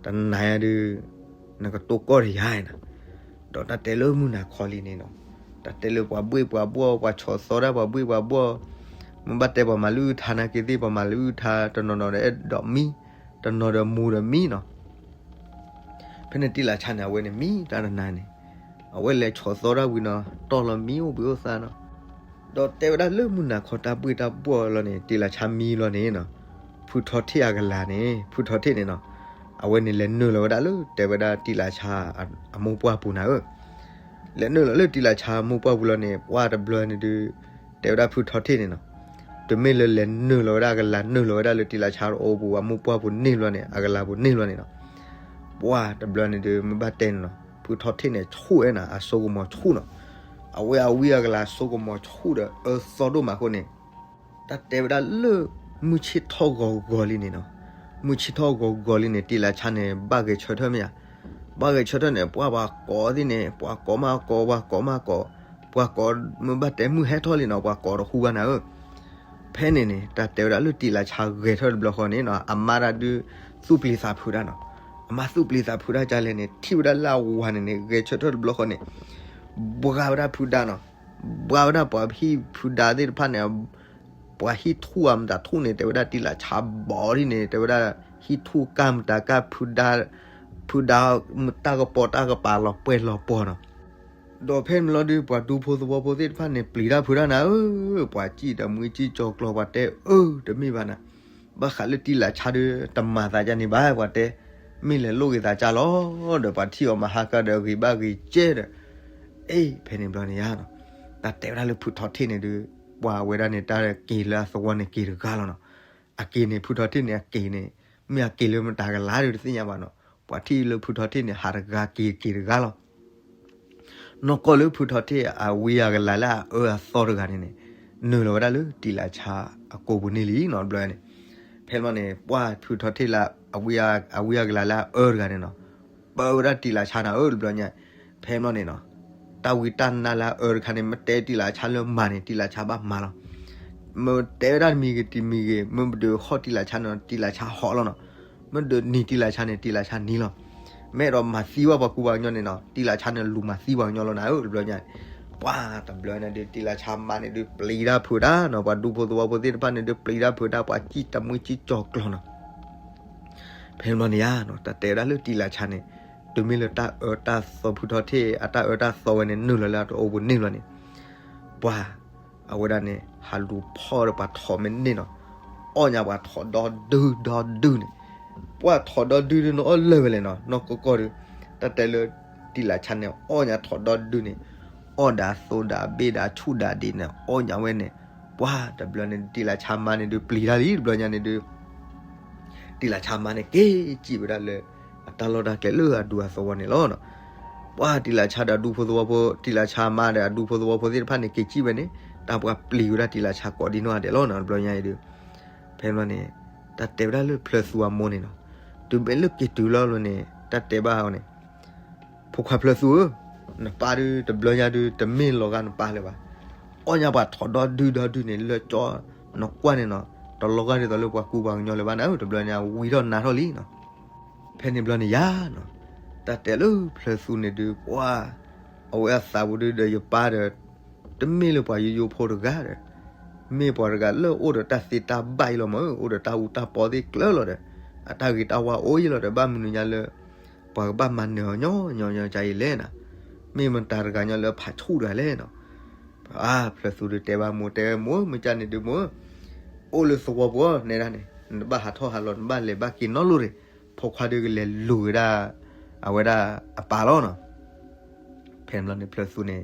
တနၤယါဒုး နကတိၢ်ကီၢ်တယါနၤ. ဒီးတၢ်တဲလၢမုၢ်နၤခီလံန့ၣ်နီၤ, တၢ်တဲလၢပှၤဘှ့ၣ်ပှၤဘှီၣ်, ပှၤဆီၣ်သီဒၣ်ပှၤဘှ့ၣ်ပှၤဘှီၣ်, မ့ၢ်ဘၣ်တဲပှၤမၤလုၢ်အုၣ်ထါနာ်က့သ့ၣ်, ပှၤမၤလုၢ်အုၣ်ထါ တနီၤနီၤဒီးအဲၣ်ဒိးမံ, တနီၤဒီးမူဒီးမံနီၤ. ဖဲန့ၣ်တံးလးဆါန့ၣ် အဝဲန့ၣ်မံတၢ်တနၤန့ၣ်, အဝဲလဲၤဆီၣ်သီဒၣ်ဝံၤနီၤ, တီၢ်လီၤမံအိၣ်ဘှံးအိၣ်သါနီၤ. ဒီးတဲဝဲဒၣ်လၢမုၢ်နၤခီတၢ်ဘှ့ၣ်တၢ်ဘှီၣ်လီၤန့ၣ်, တံးလးဆါမံလီၤန့ၣ်နီၤ, ဖုထီထ့ၣ်အကလၤန့ၣ်, ဖုထီထ့ၣ်န့ၣ်နီၤ, အဝဲန့ၣ်လဲၤနုာ်လီၤဝဲဒၣ်လၢတဲဝဲဒၣ်တံးလးဆါအမိၢ်ပှၢ်ပူၤနၤဧၢ. လဲၤနုာ်လီၤလၢတံးလးဆါအမိၢ်ပှၢ်ပူၤလီၤန့ၣ်, ပှၢ်တဘျီန့ၣ်ဒုး တဲဝဲဒၣ်ဖုထီထ့ၣ်န့ၣ်နီၤ, တမ့ၢ်လၢလဲၤနုာ်လီၤဝဲဒၣ်အကလၤ, နုာ်လီၤဝဲဒၣ်လၢတံးလးဆါတအိၣ်ပူၤ အမိၢ်ပှၢ်ပူၤန့ၣ်ဘျီန့ၣ်, အကလၤပူၤန့ၣ်ဘျီန့ၣ်နီၤ, ပှၢ်တဘျီန့ၣ်ဒုး မ့ၢ်ဘၣ်တဲန့ၣ်နီၤ, ဖုထီထ့ၣ်န့ၣ် ဆူၣ်ဝဲနၤ, အစိကမီၤဆူၣ်နီၤ. အဝဲအဝံအကလၤ အစိကမီၤဆူၣ်ဒီးအၢသီဒိၣ်မးအဃိန့ၣ်, တၢ်တဲဝဲဒၣ်လၢ မုၢ်ဆ့ၣ်ထီၣ်ဂီၤဂီၤလံန့ၣ်နီၤ, မုၢ်ဆ့ၣ်ထီၣ်ဂီၤဂီၤလံန့ၣ် တံးလးဆါန့ၣ် ဘၣ်ဂဲၤဆၢထၢၣ်မ့ၢ်ဧါ. ဘၣ်ဂဲၤဆၢထၢၣ်န့ၣ် ပှၢ်ပှၤကိးသ့ၣ်န့ၣ်, ပှၤကိးမးကိး, ပှၤကိးမးကိး, ပှၤကိးမ့ၢ်ဘၣ်တဲမုၢ်ဟဲထီၣ်လံနီၤ, ပှၤကိးတဟူဘၣ်နၤဧၢ. ဖဲန့ၣ်န့ၣ် တၢ်တဲဝဲဒၣ်လၢတံးလးဆါဂဲၤဆၢထၢၣ်တဘျီဃီန့ၣ်နီၤ, အမါဒၣ်ဒုး သူၣ်ပျံၤသးဖုးတၢ်နီၤ. အမါသူၣ်ပျံၤသးဖုးတၢ်ကလဲၣ်န့ၣ်, ထံၣ်ဝဲဒၣ်လၢအဝၤန့ၣ်န့ၣ် ဂဲၤဆၢထၢၣ်တဘျီဃီန့ၣ်, ဘှါဝဲဒၣ်ဖုဒါနီၤ. ဘှါဝဲဒၣ်ပှၤဟံၣ်ဖုဒါသ့ၣ်တဖၣ်န့ၣ်, ပှၤဟံၣ်ထူၣ်အမတၤထူၣ်န့ၣ် တဲဝဲဒၣ်တံးလးဆါဘီဒ်န့ၣ်, တဲဝဲဒၣ် ဟံၣ်ထူၣ်ကၢ်မတၤကၢ်ဖုဒါ, ဖုဒါမတၤကပီၤတၢ်ကပၤလီၤပှဲၤလီၤပှီၤနီၤ. ဒီးဖဲန့ၣ်ဘျီဒုး ပှၤဒူဖိသဝီဖိသ့ၣ်တဖၣ်န့ၣ် ပျံၤတၢ်ဖုးတၢ်နၤဧၢ, ပှၤစံၣ်တမှံစံၣ်ကၠီၤကျီၤ ပှၤတဲအၢတမ့ၢ်ဘၣ်နၤ, ဘၣ်ဃးလၢတံးလးဆါဒုး တမၤသးကန့ၣ်ဘၣ် ပှၤတဲ, မ့ၢ်လဲၤလိၣ်က့ၤသးကၢ်လီၤ, ဒီးပှၤထံၣ်အီၤမဟါကၢ်ဒီးဂ့ၤဘၣ်ဂ့ၤကဲဒီး, အ့ ဖဲန့ၣ်ဘျီန့ၣ်ယါနီၤ, တၢ်တဲဝဲဒၣ်လၢဖုထီထ့ၣ်န့ၣ်ဒုး, ပှၤဝဲဒၣ်န့ၣ် တၢ်က့ၤလၢအသဝီန့ၣ်က့ၤတဂၤလီၤနီၤ. အက့ၤန့ၣ် ဖုထီထ့ၣ်န့ၣ် အက့ၤန့ၣ်, မ့ၢ်အက့ၤလၢမတၤကလၤဒုးတသ့ၣ်ညါဘၣ်နီၤ, ပှၤထံၣ်လၢဖုထီထ့ၣ်န့ၣ် ဟးတဂၤက့ၤက့ၤတဂၤလီၤ. နီၢ်ကီၢ်လၢဖုထီထ့ၣ်အဝံအကလၤလၢအအၢအသီတဂၤန့ၣ်န့ၣ်, နုာ်လီၤဝဲဒၣ်လၢတံးလးဆါအကိာ်ပူၤန့ၣ်လံနီၤ တဘျီန့ၣ်. ဖဲန့ၣ်ဘျီန့ၣ် ပှၢ်ဖုထီထ့ၣ်လၢ အဝံအကလၤလၢအအၢတဂၤန့ၣ်နီၤ, ပၢဝဲဒၣ်တံးလးဆါနၤဧၢ တဘျီညါ. ဖဲန့ၣ်ဘျီန့ၣ်နီၤ, တၢ်ဝံတၢ်နါလၢအအၢတခါန့ၣ် မ့ၢ်တဲတံးလးဆါလၢမၤန့ၣ် တံးလးဆါဘၣ်မၤလီၤ. မ့ၢ်တဲဝဲဒၣ်တမံၤဂ့ၤတမံၤဂ့ၤ, မ့ၢ်ပဒုးဟီၣ်တံးလးဆါန့ၣ် တံးလးဆါဟီၣ်လီၤနီၤ. မ့ၢ်ဒုးနံၤတံးလးဆါန့ၣ် တံးလးဆါနံၤလီၤ. မ့ၢ်အဲၣ်ဒိးမၤသံဝဲပှၤကူပှၤကညီန့ၣ်နီၤ, တံးလးဆါန့ၣ်လူၤမၤသံပှၤကညီလီၤနၤဧၢ တဘျီညါ. ပှၢ်တဘျီန့ၣ်ဒုး တံးလးဆါမါန့ၣ်ဒုး ပျံၤတၢ်ဖုးတၢ်နီၤ, ပှၤဒူဖိသဝီဖိသ့ၣ်တဖၣ်န့ၣ်ဒုး ပျံၤတၢ်ဖုးတၢ် ပှၤစံၣ်တမှံစံၣ်ကၠီၤကျီၤနီၤ. ဖဲန့ၣ်ဘျီန့ၣ်ယါနီၤ, တၢ်တဲဝဲဒၣ်လၢတံးလးဆါန့ၣ်, တုၤမ့ၢ်လၢတၢ်အၢတၢ်သီဖုထီထ့ၣ် အတၢ်အၢတၢ်သီဝဲန့ၣ် နုာ်လီၤလၢအတအိၣ်ပူၤန့ၣ်ဘျီန့ၣ်, ပှၢ်အဝဲဒၣ်န့ၣ် ဟးလူၤဖီၣ်ဒီးပှၤထိးမ့ၢ်န့ၢ်နီၤ, အီၣ်ညါပှၤထိးဒီဒုဒီဒုန့ၣ်. ပှၢ်ထိးဒီဒုဒုန့ၣ် အီၣ်လၢာ်ဝဲလဲၣ်နီၤ, နီၢ်ကီၢ်ကီၢ်ဒုး, တၢ်တဲလၢတံးလးဆါန့ၣ် အီၣ်ညါထိးဒီဒုန့ၣ်, အီၣ်ဒၣ်သိဒၣ်ဘ့ၣ်ဒၣ်ဆူၣ်ဒၣ်ဒံးန့ၣ် အီၣ်ညါဝဲန့ၣ်. ပှၢ်တဘျီန့ၣ် တံးလးဆါမါန့ၣ်ဒုး ပျံၤတၢ်လံ တဘျီညါန့ၣ်ဒုး တံးလးဆါမါန့ၣ် က့ၤစံၣ်ဝဲဒၣ်လၢ အတၢ်လီၢ်တၢ်ကျဲလၢအဒူအသဝီန့ၣ်လီၤ. ပှၢ်တံးလးဆါဒီးအဒူဖိသဝီဖိ, တံးလးဆါမါဒီးအဒူဖိသဝီဖိသ့ၣ်တဖၣ်န့ၣ် က့ၤစံၣ်ဝဲန့ၣ်, တၢ်ပှၢ်ပျံၤဝဲဒၣ်တံးလးဆါကိးဒံနီၢ်ဂၤဒဲးလီၤနီၤ တဘျီညါအံၤဒုး. ဖဲန့ၣ်ဘျီန့ၣ် တၢ်တဲဝဲဒၣ်လၢဖျၢၣ်သူအမိၢ်န့ၣ်နီၤ, တုၤမ့ၢ်လၢက့ၤတုၤလီၤလီၤန့ၣ် တၢ်တဲဘၣ်အီၤန့ၣ်, ဖိခွါဖျၢၣ်သူဧၢ, နပၢ်ဒုး တဘျီညါဒုး တမ့ၢ်လီၤဂာ်နပၢ်လၢၤဘၣ်. အီၣ်ညါပှၤထိးဒီဒုဒီဒုန့ၣ် လၢကၠီနကွၢ်န့ၣ်နီၤ, တလီၤဂာ်ဒ်သိးလၢပှၤကူပှၤကညီလၢၤဘၣ်နၤဧၢ, တဘျီညါဝံၤထီၣ်နါထီၣ်လံနီၤ. ဖဲန့ၣ်ဘျီန့ၣ်ယါနီၤ, တၢ်တဲလၢဖျၢၣ်သူန့ၣ်ဒုး ပှၢ်, အဝဲအသးပူၤဒုးဒီးယပၢ်ဒီး တမ့ၢ်လၢပှၤယိယိဖိတဂၤဒီး, မ့ၢ်ပှၤတဂၤလၢအိၣ်ဒီးတၢ်သ့တၢ်ဘၣ်အံၤလီၤမး, အိၣ်ဒီးတၢ်အူတၢ်ပီသ့ၣ်ကျၢၤလီၤဒီး, အတၢ်ဂ့ၤတၢ်ဝါအိၣ်အံၤလီၤဒီး ဘၣ်မနုၤညါလၢ ပှၤကဘၣ်မၤနၢၤအီၤညီညီညီကါအံၤလဲၣ်နီၤ. မ့ၢ်မတၤတဂၤညီလၢဖးဆူၣ်တဂၤလဲၣ်နီၤ. အါ ဖျၢၣ်သူဒုးတဲဘၣ်မိၢ်, တဲမိၢ်, မ့ၢ်ကၢ်န့ၣ်ဒုးမိၢ်ဧၢ, အိၣ်လၢသဝီပူၤန့ၣ်ဒၣ်န့ၣ် နတဘၣ်ဟးထီၣ်ဟးလီၤ နဘၣ်လဲၤဘၣ်က့ၤနီတလိၤန့ၣ် ဖိခွါဒုးကလဲၤလူၤက့ၤဒၣ် အဝဲဒၣ်အပၢ်လီၤနီၤ. ဖဲန့ၣ်ဘျီန့ၣ် ဖျၢၣ်သူန့ၣ်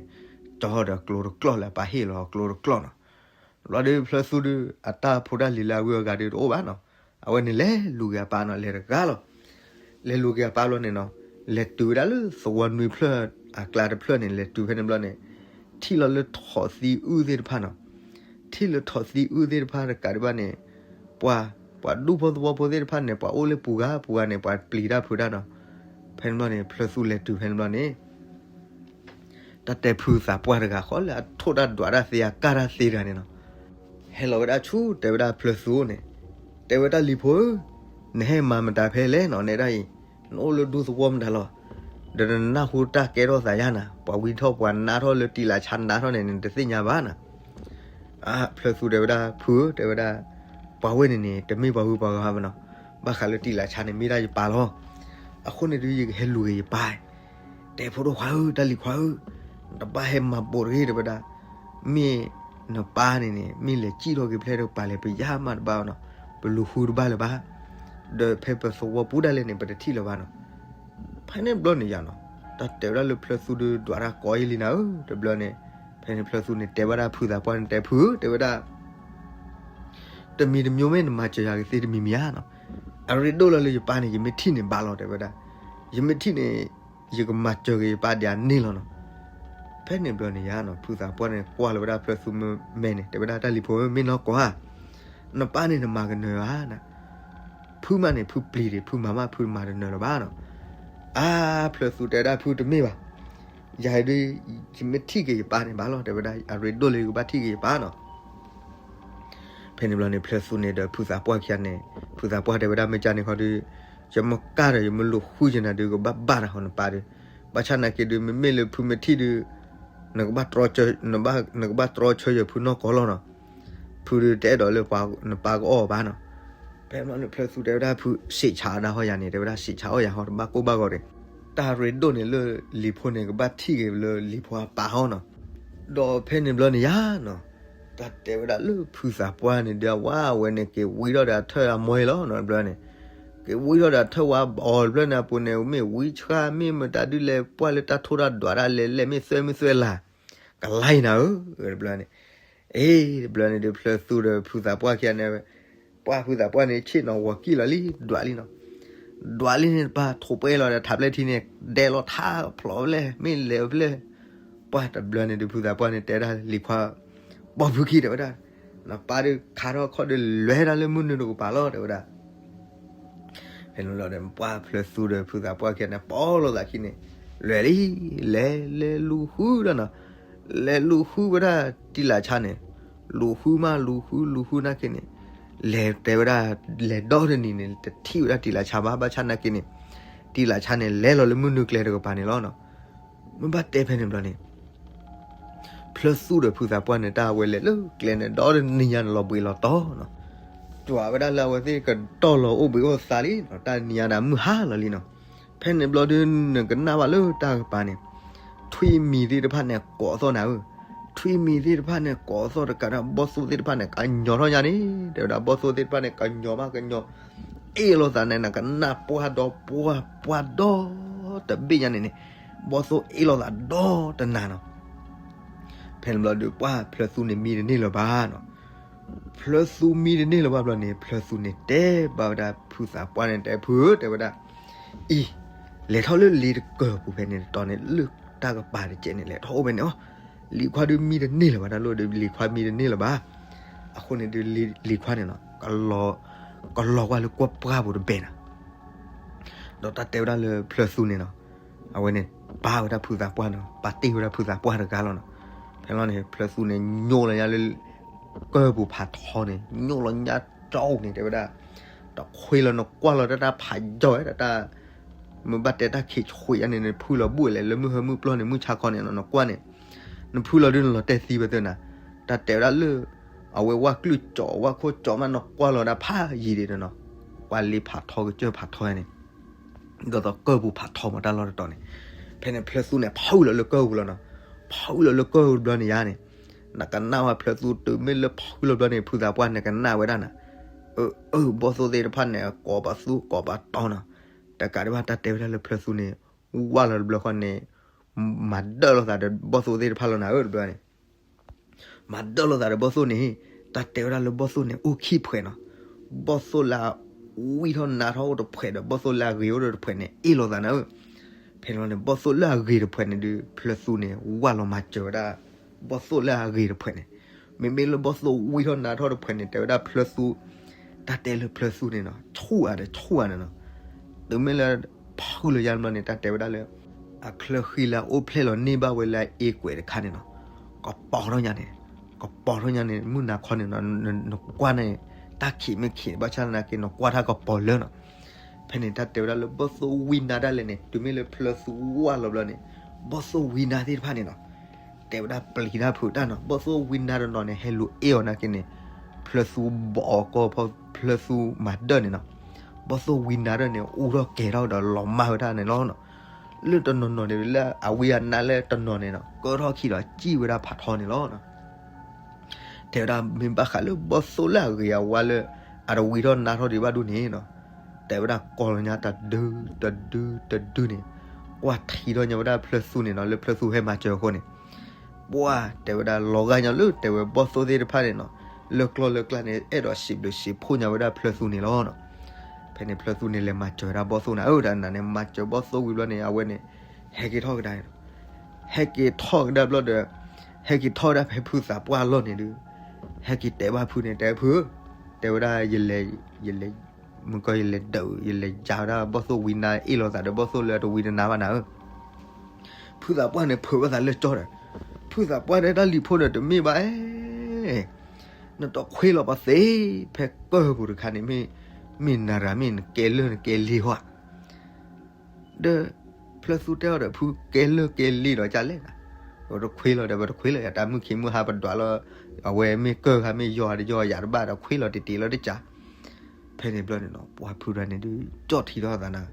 ကၠီဒီးကျိတကျီၢ်လၢအပၢ်ဟ့ၣ်လီၤကျိတကျီၢ်နီၤ. ဘျီဒုးဖျၢၣ်သူဒုး အတၢ်ဖိတၢ်လံၤလၢအဂုၤအဂၤဒုးတအိၣ်ဘၣ်နီၤ. အဝဲန့ၣ်လဲၤလူၤက့ၤအပၢ်နီၤ လဲၤတဂၤလီၤ. လဲၤလူၤက့ၤအပၢ်ဘျီန့ၣ်နီၤ လဲၤတုၤဝဲဒၣ်လၢသဝီနွံဖျၢၣ်အကျါတဖျၢၣ်န့ၣ် လဲၤတုၤဖဲန့ၣ်ဘျီန့ၣ် ထံၣ်လီၤလၢထိးသံအုၣ်သ့ၣ်တဖၣ်နီၤ. ထံၣ်လၢထိးသံအုၣ်သ့ၣ်တဖၣ်တကးဒံးဘၣ်န့ၣ် ပှၤ ပှၤဒူဖိသဝီဖိသ့ၣ်တဖၣ်န့ၣ် ပှၤအိၣ်လၢပူၤဂၤပူၤဂၤန့ၣ် ပှၤပျံၤတၢ်ဖုးတၢ်နီၤ. ဖဲန့ၣ်ဘျီန့ၣ် ဖျၢၣ်သူလဲၤတုၤဖဲန့ၣ်ဘျီန့ၣ် တၢ်တဲဖုသးပှၢ်တဂၤဃီလၢအထိၣ်တၢ်ဒွးတၢ်သ့အကၢ်တၢ်သ့တဂၤန့ၣ်နီၤ ဟဲလီၤဝဲဒၣ်ဆူတဲဝဲဒၣ်ဖျၢၣ်သူန့ၣ် တဲဝဲတၢ်လံၤဖိဧၢ, နဟဲမၤမတၤဖဲလဲၣ်နီၤ နဲဒၣ်အံၤ နအိၣ်လၢဒူသဝီမတၤလီၤ. ဒီးနနၢ်ဟူတၢ်ကဲထီၣ်သးယါနၤ ပှၤဝံထီၣ်ပှၤနါထီၣ်လၢတံာ်လးဆါနါထီၣ်န့ၣ် နတသ့ၣ်ညါဘၣ်နၤ. ဖျၢၣ်သူတဲဝဲဒၣ်ဖုဧၢ တဲဝဲဒၣ် ပှၤဝဲန့ၣ်န့ၣ် တမ့ၢ်ပှၤဂုၤပှၤဂၤဘၣ်နီၤ. ဘၣ်ဃးလၢတံာ်လးဆါန့ၣ် မ့ၢ်ဒၣ်ယပၢ်လီၤ. အဃိန့ၣ်ဒုးယကဟဲလူၤက့ၤယပၢ် တဲဖိဒိၣ်ခွါဧၢ တၢ်လံၤခွါဧၢ, နတဘၣ်ဟဲမၤဘိးတဂ့ၤ တဲဝဲဒၣ်. မ့ၢ်နပၢ်န့ၣ်န့ၣ် မ့ၢ်လဲၤစံၣ်ထီၣ်က့ၤဖဲလဲၣ်တကပၤလဲၣ် ပယါမးတဘၣ်ဘၣ်နီၤ, ပလူၤဃုတဘၣ်လၢၤဘၣ်, ဒီးဖဲပသဝီပူၤဒၣ်လဲာ်န့ၣ် ပတထံၣ်လၢၤဘၣ်နီၤ. ဖဲန့ၣ်ဘျီန့ၣ်ယါနီၤ, တၢ်တဲဝဲဒၣ်လၢဖျၢၣ်သူဒုးဒွးတၢ်ကိးယံာ်လံနၤဧၢ တဘျီန့ၣ်, ဖဲန့ၣ်ဖျၢၣ်သူန့ၣ် တဲဝဲဒၣ်ဖုသးပှၢ်န့ၣ် တဲဖုဧၢ တဲဝဲဒၣ် တမံၤတမံၤမ့ၢ်နမၤစၢၤယၤကသ့တမံၤမံၤဧါနီၤ, အရ့ဒိၣ်လီၤလၢယပၢ်န့ၣ် ယမ့ၢ်ထံၣ်န့ၣ်ဘၣ်လီၤ တဲဝဲဒၣ်, ယမ့ၢ်ထံၣ်န့ၣ် ယကမၤစၢၤက့ၤယပၢ်ဒ်အန့ၣ်လီၤနီၤ. ဖဲန့ၣ်ဘျီန့ၣ်ယါနီၤ ဖုသးပှၢ်န့ၣ် ကွၢ်လီၤဝဲဒၣ်ဖျၢၣ်သူမဲာ်န့ၣ် တဲဝဲဒၣ်တၢ်လံၤဖိဧၢ မ့ၢ်နီၢ်ကီၢ်ဧါ, နပၢ်န့ၣ်နမၤကနၢၤဧါနၤ, ဖုမးန့ၣ် ဖုပျံၤဒံး ဖုမၤမးဖုမၤတနၢၤလၢၤဘၣ်နီၤ. အါ ဖျၢၣ်သူတဲဒၣ်ဖုတမ့ၢ်ဘၣ်, ယၤဒုး ယမ့ၢ်ထံၣ်က့ၤယပၢ်န့ၣ်ဘၣ်လီၤ တဲဝဲဒၣ် အရ့ဒိၣ်လၢယကဘၣ်ထံၣ်က့ၤယပၢ်နီၤ. ဖဲန့ၣ်ဘျီန့ၣ် ဖျၢၣ်သူန့ၣ်ဒီးဖုသးပှၢ်ခံဂၤန့ၣ်, ဖုသးပှၢ်တဲဝဲဒၣ်မ့ၢ်ကန့ၣ်ခီဒုး, ယမ့ၢ်ကၢ်ဒီး ယမ့ၢ်လူၤဃုယနၤဒုး ကဘၣ်ဘၣ်တၢ်ဃီနပၢ်ဒုး, ဘၣ်ဆၣ်နာ်က့ဒုး မ့မ့ၢ်လၢဖုမ့ၢ်ထံၣ်ဒုး, နကဘၣ်တြီဆၢ, နကဘၣ်တြီဆၢယဖုနီၢ်ကီၢ်လီၤနီၤ. ဖုဒုးတအဲၣ်ဒိးလၢနပၢ်ကအီၣ်ဘၣ်နီၤ. ဖဲန့ၣ်ဘျီန့ၣ် ဖျၢၣ်သူတဲဝဲဒၣ်ဖု စံးဆးအီၣ်ဒၣ်ဟီယၤန့ၣ် တဲဝဲဒၣ် စံးဆးအီၣ်ယၤဟီ တဘၣ်ကိၢ်ဘၣ်ဂီၤဒံး, တၢ်ရ့ဒိၣ်န့ၣ်လၢလံၤဖိန့ၣ် ကဘၣ်ထံၣ်က့ၤလၢလံၤဖိအပၢ်ဟီနီၤ. ဒီးဖဲန့ၣ်ဘျီန့ၣ်ယါနီၤ, တၢ်တဲဝဲဒၣ်လၢဖုသးပှၢ်န့ၣ်ဒုး အဝဲအဝဲန့ၣ် က့ၤဝံထီၣ်ဒီးအထၢၣ်အမိၢ်အံၤလီၤနီၤ တဘျီန့ၣ်, က့ၤဝံထီၣ်ဒီးအထၢၣ်ဝါအီၤတဘျီန့ၣ် အပူၤန့ၣ် မ့ၢ်ဝံဆှါ မ့ၢ်မတၤဒုးလဲၤ ပှၢ်လၢတၢ်ထိၣ်တၢ်ဒွးတၢ်လဲၤလဲၤ မ့ၢ်သွဲမ့ၢ်သွဲလၢ်, ကလါအံၤနၤဧၢ, တဘျီန့ၣ်, အ့ တဘျီန့ၣ်ဒုး ဖျၢၣ်သူဒီးဖုသးပှၢ်ခံဂၤန့ၣ်, ပှၢ်ဖုသးပှၢ်န့ၣ် ဆ့ၣ်နီၤဝီၤကံၢ်လီၤလံ ဒွးလံနီၤ, ဒွးလံန့ၣ် ပၢ်ထိးပှဲလီၤဒီးထးဖျဲၣ်ထံန့ၣ် ဒဲးလီၤထါဖျိးဖဲလဲၣ် မ့ၢ်လဲၤဖဲလဲၣ်, ပှၢ်တဘျီန့ၣ်ဒုး ဖုသးပှၢ်န့ၣ် တဲဒၣ်လံၤခွါ, ပိာ်ဖုခံ တဲဝဲဒၣ်, နပၢ်ဒုးခးထီၣ်ခီၣ်ဒုးလဲၤဒၣ်လၢမုၢ်နုာ်တကပၤလီၤ တဲဝဲဒၣ်. ဖဲန့ၣ်လီၤဒီး ပှၢ်ဖျၢၣ်သူဒီးဖုသးပှၢ်ခံဂၤန့ၣ် ပိာ်လိာ်သးခံန့ၣ်, လဲၤလံ, လဲၤ လဲၤလူၤဃုဒီးနီၤ, လဲၤလူၤဃုဝဲဒၣ်တံာ်လးဆါန့ၣ်, လူၤဃုမး လူၤဃု လူၤဃုနာ်က့န့ၣ်, လဲၤတဲဝဲဒၣ်, လဲၤဒီတနံၤန့ၣ် တထံၣ်ဝဲဒၣ်တံာ်လးဆါဘၣ် ဘၣ်ဆၣ်နာ်က့န့ၣ်, တံာ်လးဆါန့ၣ် လဲၤလီၤလၢမုၢ်နုာ်ကျဲတကပၤန့ၣ်လီၤနီၤ. မ့ၢ်ဘၣ်တဲဖဲန့ၣ်ဘျီန့ၣ် ဖျၢၣ်သူဒီးဖုသးပှၢ်န့ၣ် တၢ်ဝဲလဲၤလၢကျဲန့ၣ် ဒီတနံၤညါန့ၣ် လီၤဘှံးလီၤတီၤနီၤ, ကွၢ်ဝဲဒၣ်လၢအဝဲသ့ၣ်ကတီၢ်လီၤအိၣ်ဘှံးအိၣ်သါလံနီၤ, တၢ်နံၤညါန့ၣ် မုၢ်ဟါလီၤလံနီၤ. ဖဲန့ၣ်ဘျီဒုး နကနၣ်ဘၣ်လၢတၢ်ကပၤန့ၣ်, ထွံၣ်မံၤသ့ၣ်တဖၣ်န့ၣ် ကိးသီၣ်နၤဧၢ, ထွံၣ်မံၤသ့ၣ်တဖၣ်န့ၣ် ကိးသီၣ်တကးဒီး ဘီၣ်သိၣ်သ့ၣ်တဖၣ်န့ၣ် ကညီၤထီၣ်ညါန့ၣ်, တဲဝဲဒၣ် ဘီၣ်သိၣ်သ့ၣ်တဖၣ်န့ၣ် ကညီၤမးကညီၤ အ့ၣ်လိာ်သးန့ၣ် နကနၣ်ပှၢ်ဒီးပှၢ်ပှၢ်ဒီတဘ့ၣ်ညါန့ၣ်န့ၣ်, ဘီၣ်သိၣ်အ့ၣ်လိာ်သးဒီတနၤနီၤ. ဖဲန့ၣ်ဘျီဒုး ပှၢ်ဖျၢၣ်သူန့ၣ်မံတန့ၢ်လၢၤဘၣ်နီၤ. ဖျၢၣ်သူမံတန့ၢ်လၢၤဘၣ်ဘျီန့ၣ် ဖျၢၣ်သူန့ၣ်တဲဘၣ်ဝဲဒၣ်ဖုသးပှၢ်န့ၣ် တဲဖုဧၢ တဲဝဲဒၣ်, အံၤ, လဲၤထီၣ်လၢလ့တကၢၢ်ပူၤဖဲန့ၣ်တတီၤန့ၣ် လၢတၢ်ကပၤတကဲးန့ၣ် လဲၤထီၣ်အိၣ်ဖဲန့ၣ်အီၤ, လံၤခွါဒုးမံတန့ၢ်လၢၤဘၣ် တၢ်လိၣ်ဒုး လံၤခွါမံတန့ၢ်လၢၤဘၣ်. အဃိန့ၣ်ဒုး လံၤခွါန့ၣ်နီၤ ကလီၤကွၢ်လၢကွၢ်ပှၢ်ပူၤတဘ့ၣ်နၤ ဒီးတၢ်တဲဝဲဒၣ်လၢဖျၢၣ်သူန့ၣ်နီၤ, အဝဲန့ၣ် ပာ်ဝဲဒၣ်ဖုသးပှၢ်နီၤ, ပာ်တ့ၢ်ဝဲဒၣ်ဖုသးပှၢ်တဂၤလီၤနီၤ. ဖဲန့ၣ်ဘျီန့ၣ် ဖျၢၣ်သူန့ၣ် ညိလီၤညါလၢ ကၢၢ်ပူၤဖးထီန့ၣ် ညိလီၤညါကၠီန့ၣ် တဲဝဲဒၣ်, တခွ့လီၤ နကွၢ်လီၤတၢ်တၢ်ဖးယီၤဝဲ တၢ်တၢ် မ့ၢ်ဘၣ်တဲတၢ်ခံးဆှံးယါန့ၣ် နဖုလီၤဘူၣ်လဲၣ် လၢမုၢ်ဟၢမုၢ်ပျီၢ်န့ၣ် မုၢ်ဆါခီန့ၣ်နီၤ နကွၢ်န့ၣ်, နဖုလီၤဒုးနလီၤတဲာ်သံဝဲသ့ၣ်နၤ, တၢ်တဲဝဲဒၣ်လၢ အဝဲဝၣ်ကျုၢ်ကၠီ ဝၣ်ခိၣ်ကၠီမး နကွၢ်လီၤဒၣ်ဖးယံၤဒံးနီၤ, ကွၢ်လ့ဖးထီကစၢၢ်ဖးထီန့ၣ် ဒ်သိးကၢၢ်ပူၤဖးထီမးတၢ်လီၢ်တတီၤန့ၣ်, ဖဲန့ၣ်ဖျၢၣ်သူန့ၣ် ဖုလီၤလၢကၢၢ်ပူၤလီၤနီၤ, ဖုလီၤလၢကၢၢ်ပူၤတဘျီန့ၣ်ယါန့ၣ်, နကနၣ်ဝဲဖျၢၣ်သူ တုၤမ့ၢ်လၢဖုလီၤဘျီန့ၣ် ဖုသးပှၢ်န့ၣ်ကနၣ်ဝဲဒၣ်နၤ, အၢ အၢ ဘီၣ်သိၣ်သ့ၣ်တဖၣ်န့ၣ် ကိးပသူကိးပတီၤနီၤ, တကးဒံးဘၣ်တၢ်တဲဝဲဒၣ်လၢဖျၢၣ်သူန့ၣ် ဝၢ်လီၤတဘျီဃီန့ၣ် မၤဒၢၣ်လိာ်သးဒီးဘီၣ်သိၣ်သ့ၣ်တဖၣ်လီၤနၤဧၢ တဘျီန့ၣ် မၤဒၢၣ်လိာ်သးဒီးဘီၣ်သိၣ်န့ၣ်, တၢ်တဲဝဲဒၣ်လၢဘီၣ်သိၣ်န့ၣ် အိၣ်ခံဖှဲးနီၤ, ဘီၣ်သိၣ်လၢအဝံၣ်ထီၣ်နါထီၣ်အိၣ်တဖှဲးဒီး ဘီၣ်သိၣ်လၢအဂ့ၤအိၣ်ဒီးတဖှဲးန့ၣ် အ့ၣ်လိာ်သးနၤဧၢ, ဖဲန့ၣ်န့ၣ် ဘီၣ်သိၣ်လၢအဂ့ၤတဖှဲးန့ၣ်ဒုး ဖျၢၣ်သူန့ၣ် ဝၢ်လီၤမၤစၢၤဝဲဒၣ် ဘီၣ်သိၣ်လၢအဂ့ၤတဖှဲးန့ၣ်, မ့မ့ၢ်လၢဘီၣ်သိၣ်ဝံၣ်ထီၣ်နါထီၣ်တဖှဲးန့ၣ် တဲဝဲဒၣ်ဖျၢၣ်သူ, တၢ်တဲလၢဖျၢၣ်သူန့ၣ်နီၤ ဆူၣ်အါဒီးဆူၣ်အါန့ၣ်နီၤ, တုၤမ့ၢ်လၢ ဖုလီၤယါဘျီန့ၣ် တၢ်တဲဝဲဒၣ်လၢ အချၢဃံလၢအအိၣ်ဖျဲၣ်လီၤန့ၢ်ဘၣ်ဝဲလၢအအ့ကွဲးတခါန့ၣ်နီၤ, ကပီၤထီၣ်ညါန့ၣ်, ကပီၤထီၣ်ညါန့ၣ် မုၢ်နၤခီန့ၣ်နီၤ, နကွၢ်န့ၣ် တၢ်ခံးမ့ၢ်ခံး ဘၣ်ဆၣ်သနာ်က့ နကွၢ်တၢ်ကပီၤလၢနီၤ, ဖဲန့ၣ်တၢ်တဲဝဲဒၣ်လၢဘီၣ်သိၣ်ဝံနါဒၣ်လဲာ်န့ၣ် တုၤမ့ၢ်လၢဖျၢၣ်သူဝၢ်လီၤဘျီန့ၣ်, ဘီၣ်သိၣ်ဝံနါသ့ၣ်တဖၣ်န့ၣ်နီၤ, တဲဝဲဒၣ်ပျံၤတၢ်ဖုးတၢ်နီၤ, ဘီၣ်သိၣ်ဝံနါတနီၤန့ၣ် ဟဲလူၤအ့ၣ်အီၤနာ်က့န့ၣ်, ဖျၢၣ်သူဘီးအီၤကီၢ်ဖီ ဖျၢၣ်သူမၤဒၢၣ်န့ၣ်နီၤ, ဘီၣ်သိၣ်ဝံနါဒၢၣ်န့ၣ် အူထီၣ်ကဲၤထီၣ်ဒီးလီၤမၢ်ဝဲဒၣ်န့ၣ်လီၤနီၤ, လၢတနီၤနီၤန့ၣ် လၢအဝံအနါလၢတနီၤန့ၣ်နီၤ ကၢထီၣ်ခံဒီးစံၣ်ဝဲဒၣ်ဖးထီန့ၣ်လီၤနီၤ. တဲဝဲဒၣ်မ့ၢ်ဘၣ်ဃးလၢဘီၣ်သိၣ်လၢအဂ့ၤအဝါလၢ အတဝံထီၣ်နါထီၣ်ဒံးဘၣ်ဒိၣ်န့ၣ်နီၤ, တဲဝဲဒၣ်ကီၤလီၤညါတဒု တဒု တဒုန့ၣ်, ကွၢ်ထံထီၣ်ညါဝဲဒၣ်ဖျၢၣ်သူန့ၣ်နီၤ, လၢဖျၢၣ်သူဟဲမၤစၢၤအဃိန့ၣ်, ပှၢ်တဲဝဲဒၣ်လီၤဂာ်ညါလၢတဲဝဲဘီၣ်သိၣ်သ့ၣ်တဖၣ်န့ၣ်နီၤ, လၢကျီၢ်လၢကျါန့ၣ် အဲၣ်ဒိးစံးဘျုးစံးဖှိၣ်ညါဝဲဒၣ်ဖျၢၣ်သူန့ၣ်လီၤနီၤ. ဖဲန့ၣ်ဖျၢၣ်သူန့ၣ် လဲၤမၤစၢၤဝဲဒၣ်ဘီၣ်သိၣ်နၤဧၢ, တၢ်နၤန့ၣ် မၤစၢၤဘီၣ်သိၣ်ဝံၤဘျီန့ၣ် အဝဲန့ၣ် ဟဲက့ၤထီၣ်ကဒါန့ၣ်, ဟဲက့ၤထီၣ်ကဒါဘျီဒီး ဟဲက့ၤထီၣ်ဝဲဒၣ်ဖဲဖုသးပှၢ်အလီၢ်န့ၣ်ဒုး, ဟဲက့ၤတဲဘၣ်ဖုန့ၣ် တဲဖု, တဲဝဲဒၣ် ယလဲၤ မုၢ်ကီၢ် ယလဲၤဒုး ယလဲၤယၤဝဲဒၣ်ဘီၣ်သိၣ်ဝံနါ အ့ၣ်လိာ်သးဒီးဘီၣ်သိၣ်လၢအတဝံတနါဘၣ်နၤဧၢ. ဖုသးပှၢ်န့ၣ် ဖုးဝဲသးလၢကၠီဒီး, ဖုသးပှၢ်တဲတၢ်လံၤဖိဒီး တမ့ၢ်ဘၣ်အဲ, နတခွ့လီၤပသ့, ဖဲကၢၢ်ပူၤတခါန့ၣ် မ့ၢ် မ့ၢ်နၤတဂၤ မ့ၢ်နကဲလၢၢ်နကဲလ့ၤဟီဧါ ဒီး ဖျၢၣ်သူတဲအီၤဒီး ဖုကဲလၢၢ်ကဲလ့ၤဒီးကလဲၣ်နၤ, ပတခွ့လီၤဒီး ပတခွ့လီၤယၤ တၢ်မုၢ်ခံမုၢ်ဟါပဒွးလီၤ, အဝဲမ့ၢ်ကၢၢ်ဂၤမ့ၢ်ယီၤတယီၤယၤတဘၣ်ဒီး ခွ့လီၤတတ့ၤလီၤတကး. ဖဲန့ၣ်ဘျီန့ၣ်နီၤ ပှၤဖုတဂၤန့ၣ်ဒုး ကၠီၣ်ထံထီၣ်သးနၤ,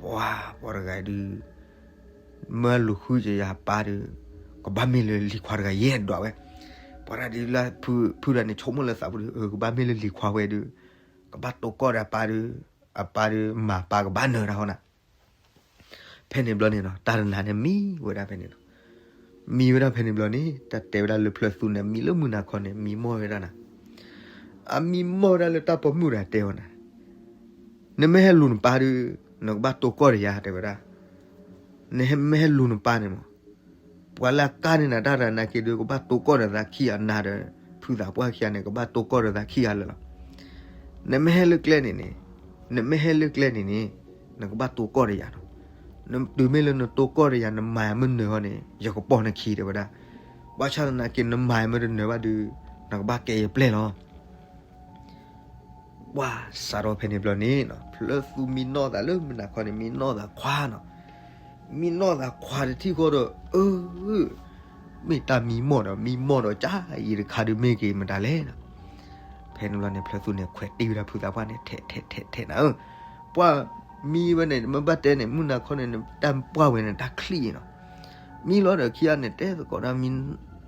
ပှၤ ပှၤတဂၤဒုး မၢလူၤဃုကယၤပၢ်ဒီး ကဘၣ်မ့ၢ်လၢလံၤခွါတဂၤယဲၢ်ဒွးဝဲ, ပှၤတဂၤဒုးလၢ ဖုတဂၤန့ၣ် ဆိကမိၣ်လၢသးပူၤဒီး ကဘၣ်မ့ၢ်လၢလံၤခွါဝဲဒီး ကဘၣ်တိၢ်ကီၢ်ဒီးအပၢ်ဒီး အပၢ်ဒီးမၤပၢ်ကဘၣ်နၢၤတၢ်ဟီနၤ. ဖဲန့ၣ်ဘျီန့ၣ်နီၤ တၢ်တနၤန့ၣ်မံဝဲဒၣ်ဖဲန့ၣ်နီၤ, မံဝဲဒၣ်ဖဲန့ၣ်ဘျီန့ၣ် တၢ်တဲဝဲဒၣ်လၢဖျၢၣ်သူန့ၣ် မံလၢမုၢ်နၤခီန့ၣ် မံမီၢ်ဝဲဒၣ်နၤ, အမံမီၢ်ဝဲဒၣ်လၢတၢ်ပိာ်မုၣ်တဂၤတဲဝဲနၤ, နမ့ၢ်ဟဲလူၤနပၢ်ဒီး နကဘၣ်တိၢ်ကီၢ်ဒီးယၤ တဲဝဲဒၣ်, နမ့ၢ်ဟဲလူၤနပၢ်န့ၣ်မး ပှၤလၢအကါန့ၢ်နၤတၢ်တဂၤနာ်က့ဒီး ကဘၣ်တိၢ်ကီၢ်ဒီးသးခံဂၤနၤဒီး ဖုသးပှၢ်ခံဂၤန့ၣ် ကဘၣ်တိၢ်ကီၢ်ဒီးသးခံဂၤလၢာ်လီၤ. နမ့ၢ်ဟဲလၢကျဲန့ၣ်န့ၣ်, နမ့ၢ်ဟဲလၢကျဲန့ၣ်န့ၣ် နကဘၣ်တိၢ်ကီၢ်ဒီးယၤနီၤ. တုၤမ့ၢ်လၢနတိၢ်ကီၢ်ဒီးယၤ နမၤမ့ၢ်နၢၤဟီန့ၣ် ယကပိာ်နခံတဲဝဲဒၣ်, ဘၣ်ဆၣ်သနာ်က့ နမၤမ့ၢ်တနၢၤဘၣ်ဒီး နကဘၣ်ကဲယပျဲၢ်လီၤ. ပှၤစးထီၣ်ဖဲန့ၣ်ဘျီန့ၣ်နီၤ ဖျၢၣ်သူမံနီၢ်သးလၢမုၢ်နၤခီန့ၣ် မံနီၢ်သးခွါနီၤ, မံနီၢ်သးခွါတထံၣ်ဃီဒီး အၢ မ့ၢ်တၢ်မံမီၢ်ဒီး မံမီၢ်ဒီးကၢ်အံၤတခါဒုးမ့ၢ်က့ၤမတၤလဲၣ်နီၤ. ဖဲန့ၣ်ဘျီန့ၣ် ဖျၢၣ်သူန့ၣ် ခွဲးတံၢ်ဝဲဒၣ်ဖုသးပှၢ်န့ၣ် ထဲးထဲးထဲးထဲးနၤဧၢ, ပှၤမံဝဲန့ၣ် မ့ၢ်ဘၣ်တဲန့ၣ် မုၢ်နၤခီန့ၣ် တၢ်ပှၢ်ဝဲန့ၣ် တၢ်ချံၣ်အံၤနီၤ. မံလီၤဒီးခံဂၤန့ၣ် တဲသကိးဒၣ်မံ,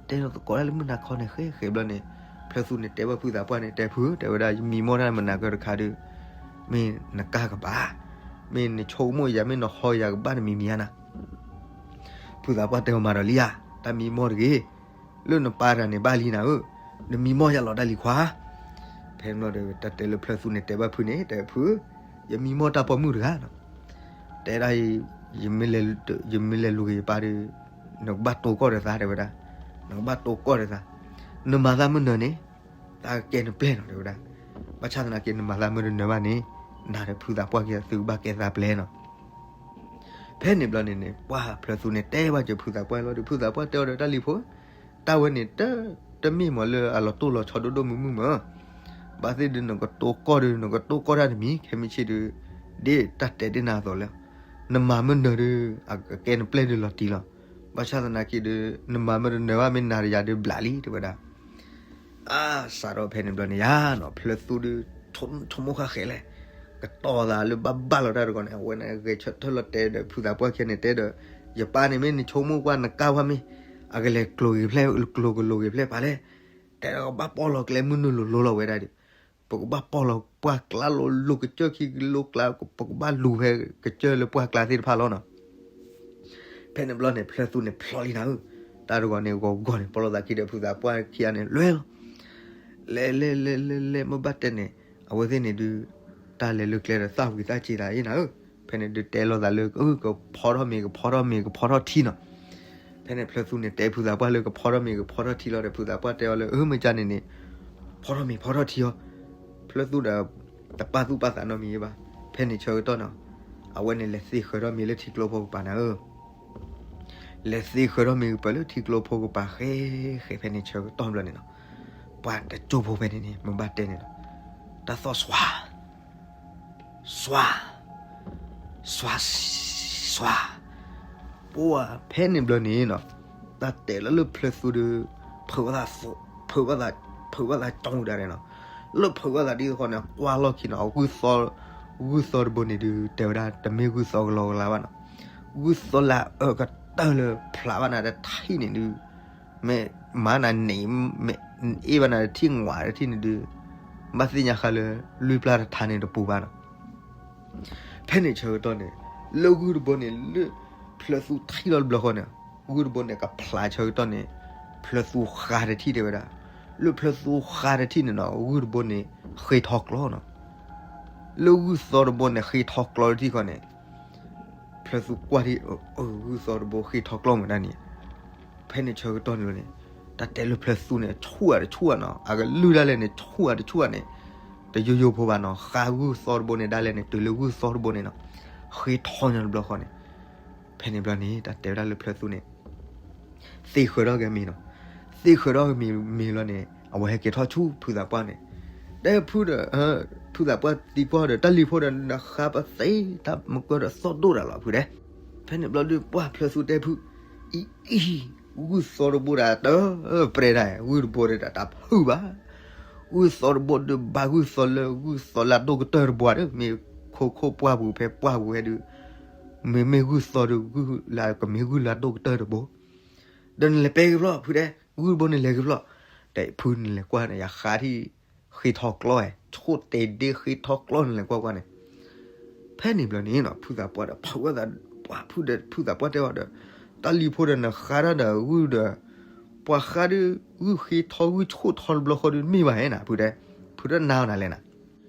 တဲသကိးဒၣ်လၢမုၢ်နၤခီန့ၣ် ဃဲဃဲဘျီန့ၣ် ဖျၢၣ်သူန့ၣ် တဲဘၣ်ဖုသးပှၢ်န့ၣ် တဲဖု တဲဝဲဒၣ်ယမံမီၢ်တၢ်မနၤကၢၢ်တခါဒီး မ့ၢ်နကါကဘၣ်, မ့ၢ်နဆိကမိၣ်ယၤ မ့ၢ်နဟီယၤကဘၣ်တမံၤမံၤဧါနၤ. ဖုသးပှၢ်တဲအီၤမၤဒီးလံဧါ, တၢ်မံမီၢ်တဂ့ၤ, လၢနပၢ်တဂၤန့ၣ်ဘၣ်လံနၤဧၢ, နမံမီၢ်ယၤလီၤတၢ်လံၤခွါ. ဖဲန့ၣ်ဘျီဒီး တၢ်တဲလၢဖျၢၣ်သူန့ၣ် တဲဘၣ်ဖုန့ၣ် တဲဖု, ယမံမီၢ်တၢ်ပိာ်မုၣ်တဂၤနီၤ. တဲဒၣ်အံၤ, ယမ့ၢ်လဲၤလူၤက့ၤယပၢ်ဒီး နကဘၣ်တိၢ်ကီၢ်ဒီးသး တဲဝဲဒၣ်, နကဘၣ်တိၢ်ကီၢ်ဒီးသး, နမၤသးမ့ၢ်နၢၤန့ၣ် သးကကဲနပျဲၢ်လီၤ တဲဝဲဒၣ်. ဘၣ်ဆၣ်သနာ်က့ နမၤသးမ့ၢ်တနၢၤဘၣ်န့ၣ် နၤဒီးဖုသးပှၢ်ခံဂၤသုကဘၣ်ကဲသးပျဲၢ်နီၤ. ဖဲန့ၣ်ဘျီန့ၣ်န့ၣ် ပှၢ်ဖျၢၣ်သူန့ၣ် တဲဘၣ်စၢၤဖုသးပှၢ်လီၤဒီး ဖုသးပှၢ်တဲအီၤဒီး တၢ်လံၤဖိ, တၢ်ဝဲန့ၣ် တမ့ၢ်မးလၢအလီၤတိၢ်လီၤဆီဒိၣ်ဒိၣ်မုၢ်မုၢ်မး, ဘၣ်သ့ၣ်ဒီးနကတိၢ်ကီၢ်ဒီး နကတိၢ်ကီၢ်တၢ်တမံၤ ခဲမုၢ်ဆ့ၣ်ဒီး ဒ်တၢ်တဲဒ်နၤအသိးလၢ နမၤမ့ၢ်နၢၤဒီး အကကဲနပျဲၢ်ဒီးလီၤတံၢ်လီၤ. ဘၣ်ဆၣ်သနာ်က့ဒီး နမၤမ့ၢ်တနၢၤဘၣ် မ့ၢ်နၤဒီးယၤဒီးဘျးလံ တဲဝဲဒၣ်. အါ စးထီၣ်ဖဲန့ၣ်ဘျီန့ၣ်ယါနီၤ ဖျၢၣ်သူဒီး ဆိကမိၣ်ဃၣ်ဃဲလဲၣ်, ကတီၤသးလၢဘၣ်ဘၣ်လီၤတၢ်တဂီၤန့ၣ် အဝဲန့ၣ်ဂဲၤဆၢထၢၣ်လီၤတဲဒီး ဖုသးပှၢ်ခံဂၤန့ၣ်တဲဒီး ယပၢ်န့ၣ်မ့ၢ်နဆိကမိၣ်ကွၢ်နကါဝဲမ့ၢ်, အကလဲၤကျိၤဂ့ၤဖျဲၣ် ကျိၤကလိၤဂ့ၤဖျဲၣ် ပှၤလဲၣ်, တဲဒီးကဘၣ်ပီၢ်လီၤကျဲမုၢ်နုာ်လိၤလိၤလီၤဝဲဒၣ်ဒီး, ပကဘၣ်ပီၢ်လီၤပှၢ်ကျါလိၤလိၤ ကစၢၢ်ခံကလိကျါ ပကဘၣ်လူၤဖဲကစၢၢ်လၢပှၢ်ကျါသ့ၣ်တဖၣ်လီၤနီၤ. ဖဲန့ၣ်ဘျီန့ၣ် ဖျၢၣ်သူန့ၣ်ဖျီလံနၤဧၢ, တၢ်တဂီၤန့ၣ်ဂီၤဂီၤန့ၣ် ပီၢ်လိာ်သးခံဒီးဖုသးပှၢ်ခံဂၤန့ၣ် လဲၤလီၤ, လဲၤလဲၤလဲၤလဲၤလဲၤ မ့ၢ်ဘၣ်တဲန့ၣ် အဝဲသ့ၣ်န့ၣ်ဒုး တၢ်လဲၤလၢကျဲဒီးသၣ်ဝံၤသၣ်စ့ၤသးအံၤနၤဧၢ, ဖဲန့ၣ်ဒုးတဲလိာ်သးလၢ ကဖီထီၣ်မ့ၤ ကဖီထီၣ်မ့ၤ ကဖီထီၣ်ထံနီၤ. ဖဲန့ၣ်ဖျၢၣ်သူန့ၣ်တဲဖုသးပှၢ်လၢကဖီထီၣ်မ့ၤ ကဖီထီၣ်ထံလီၤဒီး ဖုသးပှၢ်တဲအီၤလၢ အၢ မ့ၢ်ကန့ၣ်န့ၣ် ဖီထီၣ်မ့ၤဖီထီၣ်ထံအီၤ, ဖျၢၣ်သူဒီး တပာ်သူၣ်ပာ်သးနီတမံၤဘၣ်. ဖဲန့ၣ်ဆၢကတီၢ်န့ၣ် အဝဲန့ၣ်လဲၤသ့ဃၢၤထီၣ်မ့ၤလၢထံကျိဖိကပၤနၤဧၢ, လဲၤသ့ဃၢၤထီၣ်မ့ၤကပၤလၢထံကျိဖိကပၤဃဲဃဲ ဖဲန့ၣ်ဆၢကတီၢ်ဘျီန့ၣ်နီၤ, ပှၤတကၠိဖိဖဲန့ၣ်န့ၣ် မ့ၢ်ဘၣ်တဲန့ၣ်နီၤ, တၢ်သီၣ်စွါ စွါ စွါ စွါ, ပှၤဖဲန့ၣ်ဘျီန့ၣ်နီၤ, တၢ်တဲလၢလၢဖျၢၣ်သူဒီး ဖုးဘၣ်သး ဖုးဘၣ်သး ဖုးဘၣ်သးကၠီဒၣ်န့ၣ်နီၤ, လၢဖုးဘၣ်သးဒ်သိးဃီန့ၣ် ကွၢ်လီၢ်ခံနီၤ ဂုၢ်သီတဘိန့ၣ်ဒုး တဲဝဲဒၣ် တမ့ၢ်ဂုၢ်သီကလီကလီဘၣ်နီၤ, ဂုၢ်သီလၢအအၢကတၢၢ်လၢဖျးဘၣ်နၤတထံၣ်န့ၣ်ဒုး မ့ၢ်မၤနၤန့ၣ် မ့ၢ်အ့ၣ်ဘၣ်နၤတထံၣ် ငွးတထံၣ်န့ၣ်ဒုး ဘၣ်သ့ၣ်ညါဃါလၢ လွံၢ်ပျၢ်တထါန့ၣ်တပူၤဘၣ်နီၤ. ဖဲန့ၣ်ဆၢကတီၢ်န့ၣ် လၢဂုၢ်တဘိန့ၣ် လၢဖျၢၣ်သူထံၣ်လီၤတဘျီဃီန့ၣ် ဂုၢ်တဘိန့ၣ် ကဖျးဆၢကတီၢ်န့ၣ် ဖျၢၣ်သူဃါတထံၣ်တဲဝဲဒၣ်, လၢဖျၢၣ်သူဃါတထံၣ်န့ၣ်နီၤ ဂုၢ်တဘိန့ၣ် ဃ့ထီကျီနီၤ. လၢဂုၢ်သီတဘိန့ၣ် ဃ့ထီကျီတထံၣ်ဃီန့ၣ် ဖျၢၣ်သူကွၢ်ထံၣ် ဂုၢ်သီတဘိဃ့ထီကျီမးဒၣ်န့ၣ်, ဖဲန့ၣ်ဆၢကတီၢ်န့ၣ်န့ၣ် တၢ်တဲလၢဖျၢၣ်သူန့ၣ် ဆူၣ်ဧါတဆူၣ်ဧါနီၤ အကလုၢ်ဒၣ်လဲာ်န့ၣ် ဆူၣ်ဧါတဆူၣ်ဧါန့ၣ် တယိယိဖိဘၣ်နီၤ ဃါဂုၢ်သီတဘိန့ၣ်ဒၣ်လဲာ်န့ၣ် တုၤလၢဂုၢ်သီတဘိန့ၣ်နီၤ ဃ့ထီညါတဘျီဃီန့ၣ်, ဖဲန့ၣ်ဘျီန့ၣ် တၢ်တဲဝဲဒၣ်လၢဖျၢၣ်သူန့ၣ် သ့ဃၢၤထီၣ်က့ၤမ့ၤနီၤ, သ့ဃၢၤထီၣ်က့ၤမ့ၤမ့ၤလီၤန့ၣ် အဝဲဟဲက့ၤထီၣ်ဆူဖုသးပှၢ်န့ၣ်, တဲဖုဒီး ဖုသးပှၢ်သံကွၢ်ဒီး တၢ်လံၤဖိဒီး နဃါပသ့ တၢ်မုၢ်ကၢဒီးသီၣ်ဒိၣ်တၢ်လီၤဖုတဲ, ဖဲန့ၣ်ဘျီဒုးပှၢ်ဖျၢၣ်သူတဲဖု, အံၤအံၤ ဂုၢ်သီတဘိဒီးတၢ်ပြဲဒၣ် ဂုၢ်တဘိဒီးတၢ်ဖုၣ်ဘၣ် ဂုၢ်သီတဘိဒီးဘၣ်ဂုၢ်သီလၢ ဂုၢ်သီလၢအဒိၣ်ကတၢၢ်တဘိဒီး မ့ၢ်ခိခိၣ်ပှၢ်ပူၤဖဲပှၢ်ပူၤဖဲဒုး မ့မ့ၢ်ဂုၢ်သီဒီး ဂုၢ်လၢကမ့ၢ်ဂုၢ်လၢအဒိၣ်ကတၢၢ်တဘိ, ဒီးနလဲၤပဲက့ၤဖျီၣ် ဖုတဲ ဂုၢ်တဘိန့ၣ်လဲၤက့ၤဖျီၣ်, ဒီးဖုနလဲၤကွၢ်န့ၣ် ယဃါထံၣ်ဃ့ထီကျီဧါ ဆိၣ်တဲဒ့ဃ့ထီကျီနလဲၤကွၢ်ကွၢ်န့ၣ်, ဖဲန့ၣ်ဘျီန့ၣ်နီၤ ဖုသးပှၢ်ဒီးဖုးဝဲသး ပှၢ်ဖုဒီးဖုသးပှၢ်တဲအီၤဒီး တၢ်လံၤဖိဒီးနဃါတၢ်ဒီးဂုၢ်ဒီး ပှၤဃါဒီး ဂုၢ်ဃ့ထီဂုၢ်ဆိၣ်ထီတဘျီဃီဒီးမ့ၢ်ဘၣ်ဟဲနၤ ဖုတဲ, ဖုတနါအီၤနၤလဲၣ်နၤ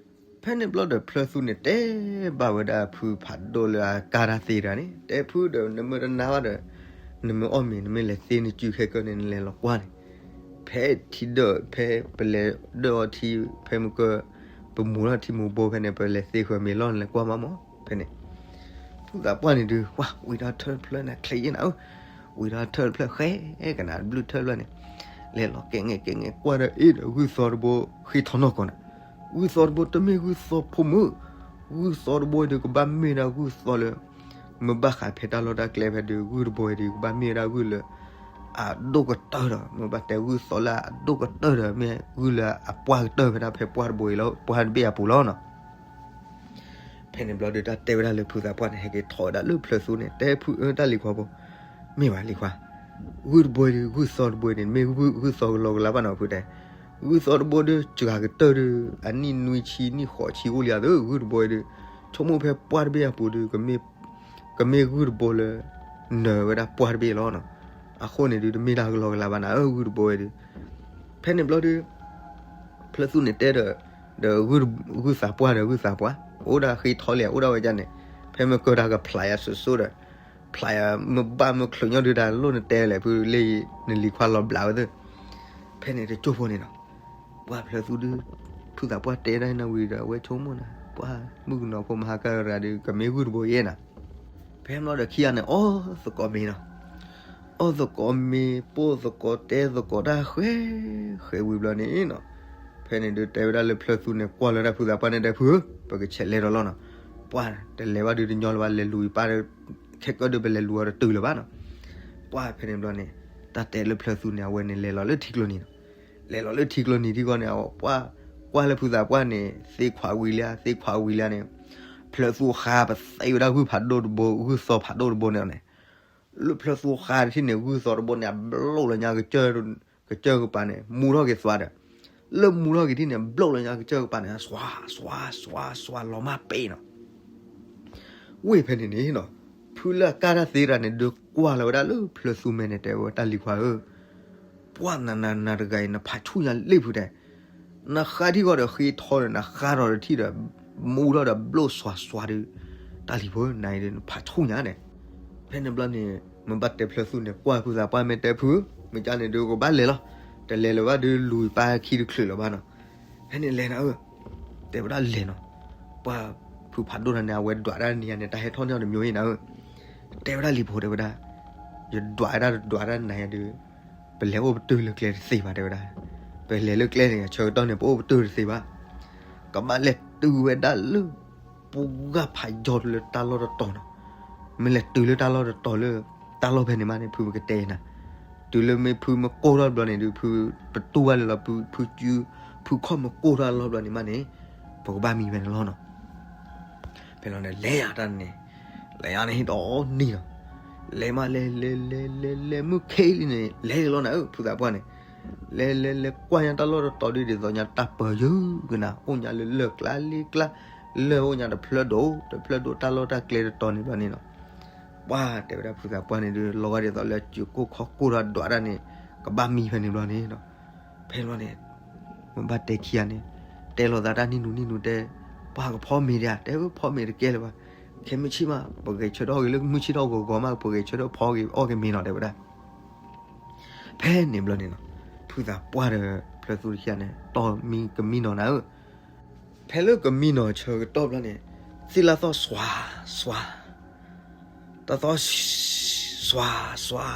ဖဲန့ၣ်ဘျီဒီးဖျၢၣ်သူန့ၣ်တဲဘၣ်ဝဲဒၣ်ဖုဖးဒိၣ်လၢအကါတၢ်သ့တဂၤန့ၣ် တဲဖုဒီးနမ့ၢ်တနာ်ဘၣ်ဒီး နမ့ၢ်အီၣ်မ့ၤ နမ့ၢ်လဲၤသ့နစုခဲကၢန့ၣ် နလဲၤလီၤကွၢ်န့ၣ် ဖဲထံဒၢၣ် ဖဲပလဲၤဒၢၣ်အီထံ ဖဲမုၢ်ကၢ ပမူၤထီၣ်ထံမူၤဘိဖဲန့ၣ် ပလဲၤသ့ဃၢၤမ့ၤလီၢ် နလဲၤကွၢ်မးမး ဖဲန့ၣ် ဖုသးပှၢ်န့ၣ်ဒုး ဝံၤဒီးထၢၣ်တဖျၢၣ်န့ၣ် ချ့ယဲနၤဧၢ, ဝံၤဒီးထၢၣ်တဖျၢၣ်ဃဲကနၣ်တဘျုးထၢၣ်တဖျၢၣ်န့ၣ် လဲၤလီၤကဲငဲကဲငဲကွၢ်ဒီးအ့ၣ်ဒီး ဂုၢ်သီတဘိဃ့ထီနီၢ်ကီၢ်န့ၣ်, ဂုၢ်သီတဘိတမ့ၢ်ဂုၢ်သီဖိမုၣ်, ဂုၢ်သီတဘိဒီးကဘၣ်မ့ၢ်ဒၣ်ဂုၢ်သီလၢ မ့ၢ်ဘၣ်ဃးဖဲတၢ်လီၢ်တၢ်ကျဲဖဲဒုး ဂုၢ်တဘိဒီးကဘၣ်မ့ၢ်ဝဲဒၣ်ဂုၢ်လၢ အဒိၣ်ကတၢၢ်ဒီး မ့ၢ်ဘၣ်တဲဂုၢ်သီလၢအဒိၣ်ကတၢၢ်ဒီး မ့ၢ်ဂုၢ်လၢအပှၢ်ကတၢၢ်ဖဲဒၣ်ဖဲပှၢ်တဘိအံၤလီၤ ပှၢ်တဘ့ၣ်အပူၤလီၤနီၤ. ဖဲန့ၣ်ဘျီဒီးတၢ်တဲဝဲဒၣ်လၢဖုသးပှၢ်န့ၣ် ဟဲက့ၤထီၣ်ဝဲဒၣ်လၢဖျၢၣ်သူန့ၣ် တဲဖုအၢတၢ်လံၤခွါဖိ, မ့ၢ်ဘၣ်လံၤခွါ, ဂုၢ်တဘိဒီး ဂုၢ်သီတဘိန့ၣ် မ့ၢ်ဂုၢ်သီကလီကလီဘၣ်နီၤဖုတဲ, ဂုၢ်သီတဘိဒီးစှၤကတၢၢ်ဒီး အနံၣ်နွံဆံနံၣ်ဃိးဆံအိၣ်လံဧါသၢ ဂုၢ်တဘိဒီး ဆိကမိၣ်ဖဲပှၢ်တဘ့ၣ်အပူၤဒီး ကမ့ၢ်ဂုၢ်တဘိလၢ နၢၤဝဲဒၣ်ပှၢ်တဘ့ၣ်လီၤနီၤ. အဃိန့ၣ်ဒုး တမ့ၢ်တၢ်ကလီကလီဘၣ်နၤဧၢ ဂုၢ်တဘိဝဲဒုး. ဖဲန့ၣ်ဘျီဒုး ဖျၢၣ်သူန့ၣ်တဲဒီး ဒီးဂုၢ်သးပှၢ်ဒီးဂုၢ်သးပှၢ် အိၣ်ဒၣ်ဃ့ထီလဲၣ် အိၣ်ဒၣ်ဝဲဒၣ်န့ၣ် ဖဲမ့ၢ်ကၢတၢ်ကဖျးယၤစိၤစိၤဒီး ဖျးယၤမ့ၢ်ဘၣ်မ့ၢ်ချုးညီဒုးတၢ်လိၣ်နတဲလဲၣ် ဖုလၢနလံၤခွါလီၤဘျးဝဲသ့ၣ်. ဖဲန့ၣ်တကၠိဖိန့ၣ်နီၤ ပှၢ်ဖျၢၣ်သူဒုး ဖုသးပှၢ်တဲဒၣ်နၤဝံၤဒီး အဝဲဆိကမိၣ်နၤ ပှၢ်မုၣ်ကနီၤဖိမဟါကရၤဒီး ကမ့ၢ်ဂုၢ်တဘိယဲနၤ. ဖဲမ့ၢ်ဒီးခံဂၤန့ၣ် အီၣ်သကိးမ့ၤနီၤ အီၣ်သကိးမ့ၤ ပိၢ်သကိးတဲသကိးတၢ်ဃဲ ဃဲဝံၤဘျီန့ၣ်နီၤ ဖဲန့ၣ်ဒုးတဲဝဲဒၣ်လၢဖျၢၣ်သူန့ၣ် ကွၢ်လၢတၢ်ဖုသးပှၢ်န့ၣ် တဲဖုဧၢ ပကဆဲးလဲၤဒီးလီၤနီၤ. ပှၢ်တလဲၤဘၣ်ဒုးတညီလၢၤဘၣ် လဲၤလူၤယပၢ် ခဲကၢဒုးပလဲၤလူၤအီၤတတုၤလၢၤဘၣ်နီၤ. ပှၢ်ဖဲန့ၣ်ဘျီန့ၣ် တၢ်တဲလၢဖျၢၣ်သူန့ၣ် အဝဲန့ၣ်လဲၤလီၤလၢထံကျိနံၤနီၤ လဲၤလီၤလၢထံကျိနံၤထံဂီၢ်န့ၣ် အပှၢ် ကွၢ်လၢဖုသးပှၢ်န့ၣ် သ့ခွးဝံၤလံ သ့ခွးဝံၤလံန့ၣ် ဖျၢၣ်သူဃါပသ့ဝဲဒၣ်ဂုၢ်ဖးဒိၣ်တဘိ ဂုၢ်သီဖးဒိၣ်တဘိန့ၣ်န့ၣ် လၢဖျၢၣ်သူဃါတထံၣ်န့ၣ် ဂုၢ်သီတဘိန့ၣ် အဘျိၣ်လၢညါ ကစၢၢ်ကပၤန့ၣ် မူထီၣ်က့ၤသွါဒီး, လၢမူထီၣ်က့ၤထံၣ်န့ၣ် ဘျိၣ်လၢညါကစၢၢ်ကပၤန့ၣ် စွါစွါစွါလီၤမၢ်ပဲနီၤ. ဝ့ၢ်ဖဲန့ၣ်န့ၣ်နီၤ, ဖုလၢအကၢ်တၢ်သ့တဂၤန့ၣ် ဒုးကွၢ်လီၤဝဲဒၣ်လၢဖျၢၣ်သူမဲာ်န့ၣ် တဲဝဲတၢ်လံၤခွါဧၢ, ပှၢ်နၤနၤနၤတဂၤအံၤ နဖးဆူၣ်ညါလ့ၣ်ဖုတဲ, နဃါထံၣ်ဂီၤဒီးဃ့ထီဒီး နဃါထီၣ်တထံၣ်ဒီး မူထီၣ်ဒီးဘျိၣ်စွါစွါဒီး, တၢ်လံၤဖိနၤအံၤဒီး နဖးဆူၣ်ညါဒဲး. ဖဲန့ၣ်ဘျီန့ၣ် မ့ၢ်ဘၣ်တဲဖျၢၣ်သူန့ၣ် ကွၢ်ဖုသးပှၢ်မ့ၢ်တဲဖု, မ့ၢ်ကန့ၣ်ဒုးကဘၣ်လဲၤလီၤ, တလဲၤလၢၤဘၣ်ဒုးလူၤပၢ်ခံတချုးလၢၤဘၣ်နီၤ. ဖဲန့ၣ်လဲၤနၤဧၢ, တဲဝဲဒၣ်လဲၤနီၤ, ပှၢ်ဖုဖးဒိၣ်တဂၤန့ၣ် အဝဲဒွးတၢ်နံၤယၤန့ၣ် တၢ်ဟဲထီၣ်န့ၢ်အီၤတမံၤအံၤနၤဧၢ, တဲဝဲဒၣ်လံၤဖိတဲဝဲဒၣ်, ယဒွးဒၣ်တဒွးတၢ်နၤယၤဒုး ပလဲၤအိၣ်ပတုာ်လၢကျဲတသ့ဘၣ်တဲဝဲဒၣ်, ပလဲၤလၢကျဲန့ၣ် ဆၢကတီၢ်န့ၣ် ပအိၣ်ပတုာ်တသ့ဘၣ်, ကဘၣ်လဲၤတုၤဝဲဒၣ်လၢ ပှၢ်ဖးယီၤတုၤလၢတၢ်လီၢ်တတီၤနီၤ, မ့ၢ်လဲၤတုၤလၢတၢ်လီၢ်တတီၤလၢ တၢ်လီၢ်ဖဲန့ၣ်မးန့ၣ် ဖုပကတဲနၤ, တုၤလၢမ့ၢ်ဖုမ့ၢ်ကိၢ်ထီၣ်တဘျီန့ၣ်ဒုး ဖုပတူၢ်ဘၣ်လၢၤလီၤ, ဖုစု ဖုခီၣ်မ့ၢ်ကိၢ်ထီၣ်တဘျီန့ၣ်မးန့ၣ် ပကဘၣ်မံဖဲန့ၣ်လီၤနီၤ. ဖဲလီၤန့ၣ် လဲၤယၤတၢ်န့ၣ်, လဲၤယၤန့ၣ်ဟ့ၣ်ဒီးနံၤနီၤ, လဲၤမးလဲၤလဲၤလဲၤလဲၤလဲၤမုၢ်ခဲလံန့ၣ် လဲၤလီၤနၤဧၢ ဖုသးပှၢ်န့ၣ်, လဲၤလဲၤလဲၤကွၢ်ညါတၢ်လီၢ်တတီၤဒုး ဒ်သိးညါတၢ်ပၢၢ်ယုၢ်ကနၤ အိၣ်ညါလၢလၢၢ်ကျါလ့ကျါ, လၢၢ်အိၣ်ညါတဖျၢၣ်ဒိၣ် တဖျၢၣ်ဒိၣ်တၢ်လီၢ်တၢ်ကျဲတတီၤန့ၣ်ဘျီန့ၣ်နီၤ, ပှၢ်တဲဝဲဒၣ်ဖုသးပှၢ်န့ၣ်ဒုး လီၤဂာ်ဒ်သိးလၢစုကိၢ်ခီၣ်ကိၢ်ထီၣ်ဒွးတၢ်န့ၣ် ကဘၣ်မံဖဲန့ၣ်ဘျီန့ၣ်နီၤ. ဖဲန့ၣ်ဘျီန့ၣ် မ့ၢ်ဘၣ်တဲခံဂၤန့ၣ် တဲလိာ်သးတၢ်နံၣ်နူနံၣ်နူတဲ, ပှၢ်ကဖီမ့ၤဒံးဧါ, တဲဖီမ့ၤတကဲလၢၤဘၣ်, ခဲမုၢ်ဆ့ၣ်မး ပဂဲၤဆၢထၢၣ်အီၣ်က့ၤလၢမုၢ်ဆ့ၣ်ထီၣ်ဂီၤဂီၤမး ပဂဲၤဆၢထၢၣ်ဖီက့ၤအီၣ်က့ၤမ့ၤနီၤ တဲဝဲဒၣ်. ဖဲန့ၣ်ဘျီန့ၣ်နီၤ ဖုသးပှၢ်ဒီးဖျၢၣ်သူတခံဂၤန့ၣ် တီၢ်မံကမံနီၤနၤဧၢ, ဖဲလၢကမံနီၤဆၢကတီၢ်ဘျီန့ၣ် သ့ၣ်လၢသီၣ်စွါစွါ, တၢ်သီၣ် စွါစွါ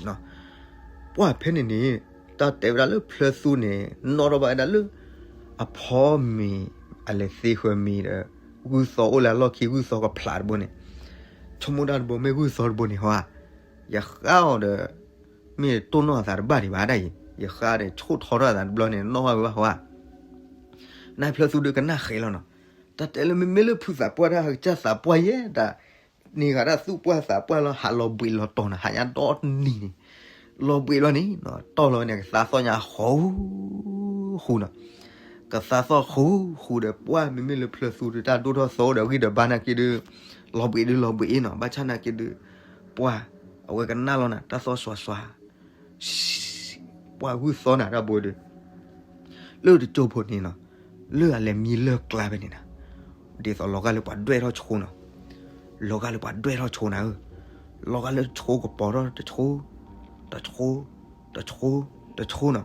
နီၤ, ပှၢ်ဖဲန့ၣ်န့ၣ် တၢ်တဲဝဲဒၣ်လၢဖျၢၣ်သူန့ၣ် နီၣ်ထီၣ်ဘၣ်ဝဲဒၣ်လၢ အဖီမ့ၤ အလဲၤသ့ဃၢၤမ့ၤဒီး ဂုၢ်သီအိၣ်လၢအလီၢ်ခံ ဂုၢ်သီကဖျးတဘိန့ၣ်, ဆိကမိၣ်တၢ်တဘိ မ့ၢ်ဂုၢ်သီတဘိန့ၣ်ဟီဧါ, ယဃါအီၤဒီး မ့ၢ်တိၢ်နီၣ်အသးတဘၣ်ဒံးဘၣ်ဒၣ်အံၤ, ယဃါဒီးဆိၣ်ထီထီၣ်အသးတဘျီန့ၣ် နီၣ်ဘၣ်ဝဲဘၣ်ဟီဧါ, နဖျၢၣ်သူဒုးကနၣ်ဃဲလီၤနီၤ, တၢ်တဲလၢမ့မ့ၢ်လၢဖုသးပှၢ်တၢ်ကစၢ်သးပှၢ်ယဲဒၣ် န့ၢ်ဂၤတၢ်သူၣ်ပှၢ်သးပှၢ်လီၤ ဟးလီၤဘှံးလီၤတီၤနၤ ဟးညါဒီတနံၤန့ၣ်, လီၤဘှံးလီၤန့ၣ် တီၢ်လီၤန့ၣ် ကသါသီၣ်ညါဃူဃူနီၤ, ကသါသီၣ်ဃူဃူဒီး ပှၢ်မ့မ့ၢ်လၢဖျၢၣ်သူဒုး တၢ်ဒိၣ်ထီၣ်သီဒီး ဂံၢ်ဒီးဘါနာ်က့ဒုး လီၤဘှံးဒုးလီၤဘှံးနီၤ, ဘၣ်ဆၣ်နာ်က့ဒုး ပှၢ် အဝဲကနၣ်လီၤနၤ တၢ်သီၣ်စွါစွါ ပှၢ်ဂုၢ်သီနၤ တၢ်ဘိဒုး လၢတကၠိဖိန့ၣ်နီၤ, လၢအလဲၤမံလၢၢ်ကျါဖဲန့ၣ်နၤ, ဒ်သိးလီၤဂာ်လၢပှၤဒွဲၣ်ထီၣ်ဆိနီၤ, လီၤဂာ်လၢပှၤဒွဲၣ်ထီၣ်ဆိနၤဧၢ, လီၤဂာ်လၢဆိကပီၤထီၣ်တဆိ, တဆိ, တဆိ, တဆိနီၤ,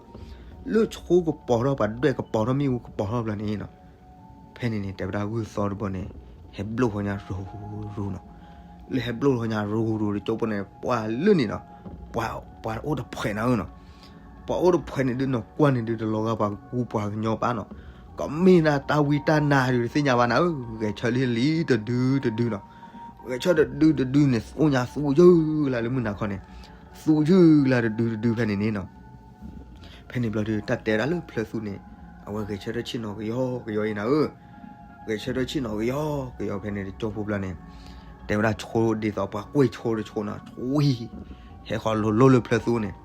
လၢဆိကပီၤထီၣ် ပှၤဒွဲၣ်ကပီၤထီၣ် မ့ၣ်အူကပီၤထီၣ်ဘျီန့ၣ်နီၤ, ဖဲန့ၣ်န့ၣ် တဲဝဲဒၣ်ဂုၢ်သီတဘိန့ၣ် ဟဲဘျိၣ်ဃီညါရူၤရူၤနီၤ, လၢဟဲဘျိၣ်ဃီညါရူၤရူၤတကၠိဖိန့ၣ် ပှၢ်လၢန့ၣ်နီၤ, ပှၢ် ပှၢ်အိၣ်တဖှဲးနၤဧၢနီၤ, ပှၢ်အိၣ်တဖှဲးန့ၣ်ဒုးနီၤ ကွၢ်န့ၣ်ဒုး တလီၤဂာ်ပှၤကူပှၤကညီဘၣ်နီၤ, ကမ့ၢ်ဒၣ်တၢ်ဝံတၢ်နါဒုးသ့ၣ်ညါဘၣ်နၤဧၢ, ဂဲၤဆၢလံလံတဒုတဒုနီၤ, ဂဲၤဆၢတဒုတဒုန့ၣ် အိၣ်ညါသူယုၢ်လၢလၢမုၢ်နၤခီန့ၣ်, သူယုၢ်လၢတဒုတဒုဖဲန့ၣ်န့ၣ်နီၤ ဖဲန့ၣ်ဘျီဒုး တၢ်တဲဒၣ်လၢဖျၢၣ်သူန့ၣ် အဝဲဂဲၤဆၢထၢၣ်ဆ့ၣ်နီၤကယီကယီအံၤနၤဧၢ, ဂဲၤဆၢထၢၣ်ဆ့ၣ်နီၤကယီကယီဖဲန့ၣ်တကၠိဖိဘျီန့ၣ်, တဲဝဲဒၣ်ဆိဒ်သိးပှၤကွံာ်ဆိတဆိနီၤ, ဝံၤ ဟဲဃီၤလိၤလိၤလၢဖျၢၣ်သူန့ၣ်,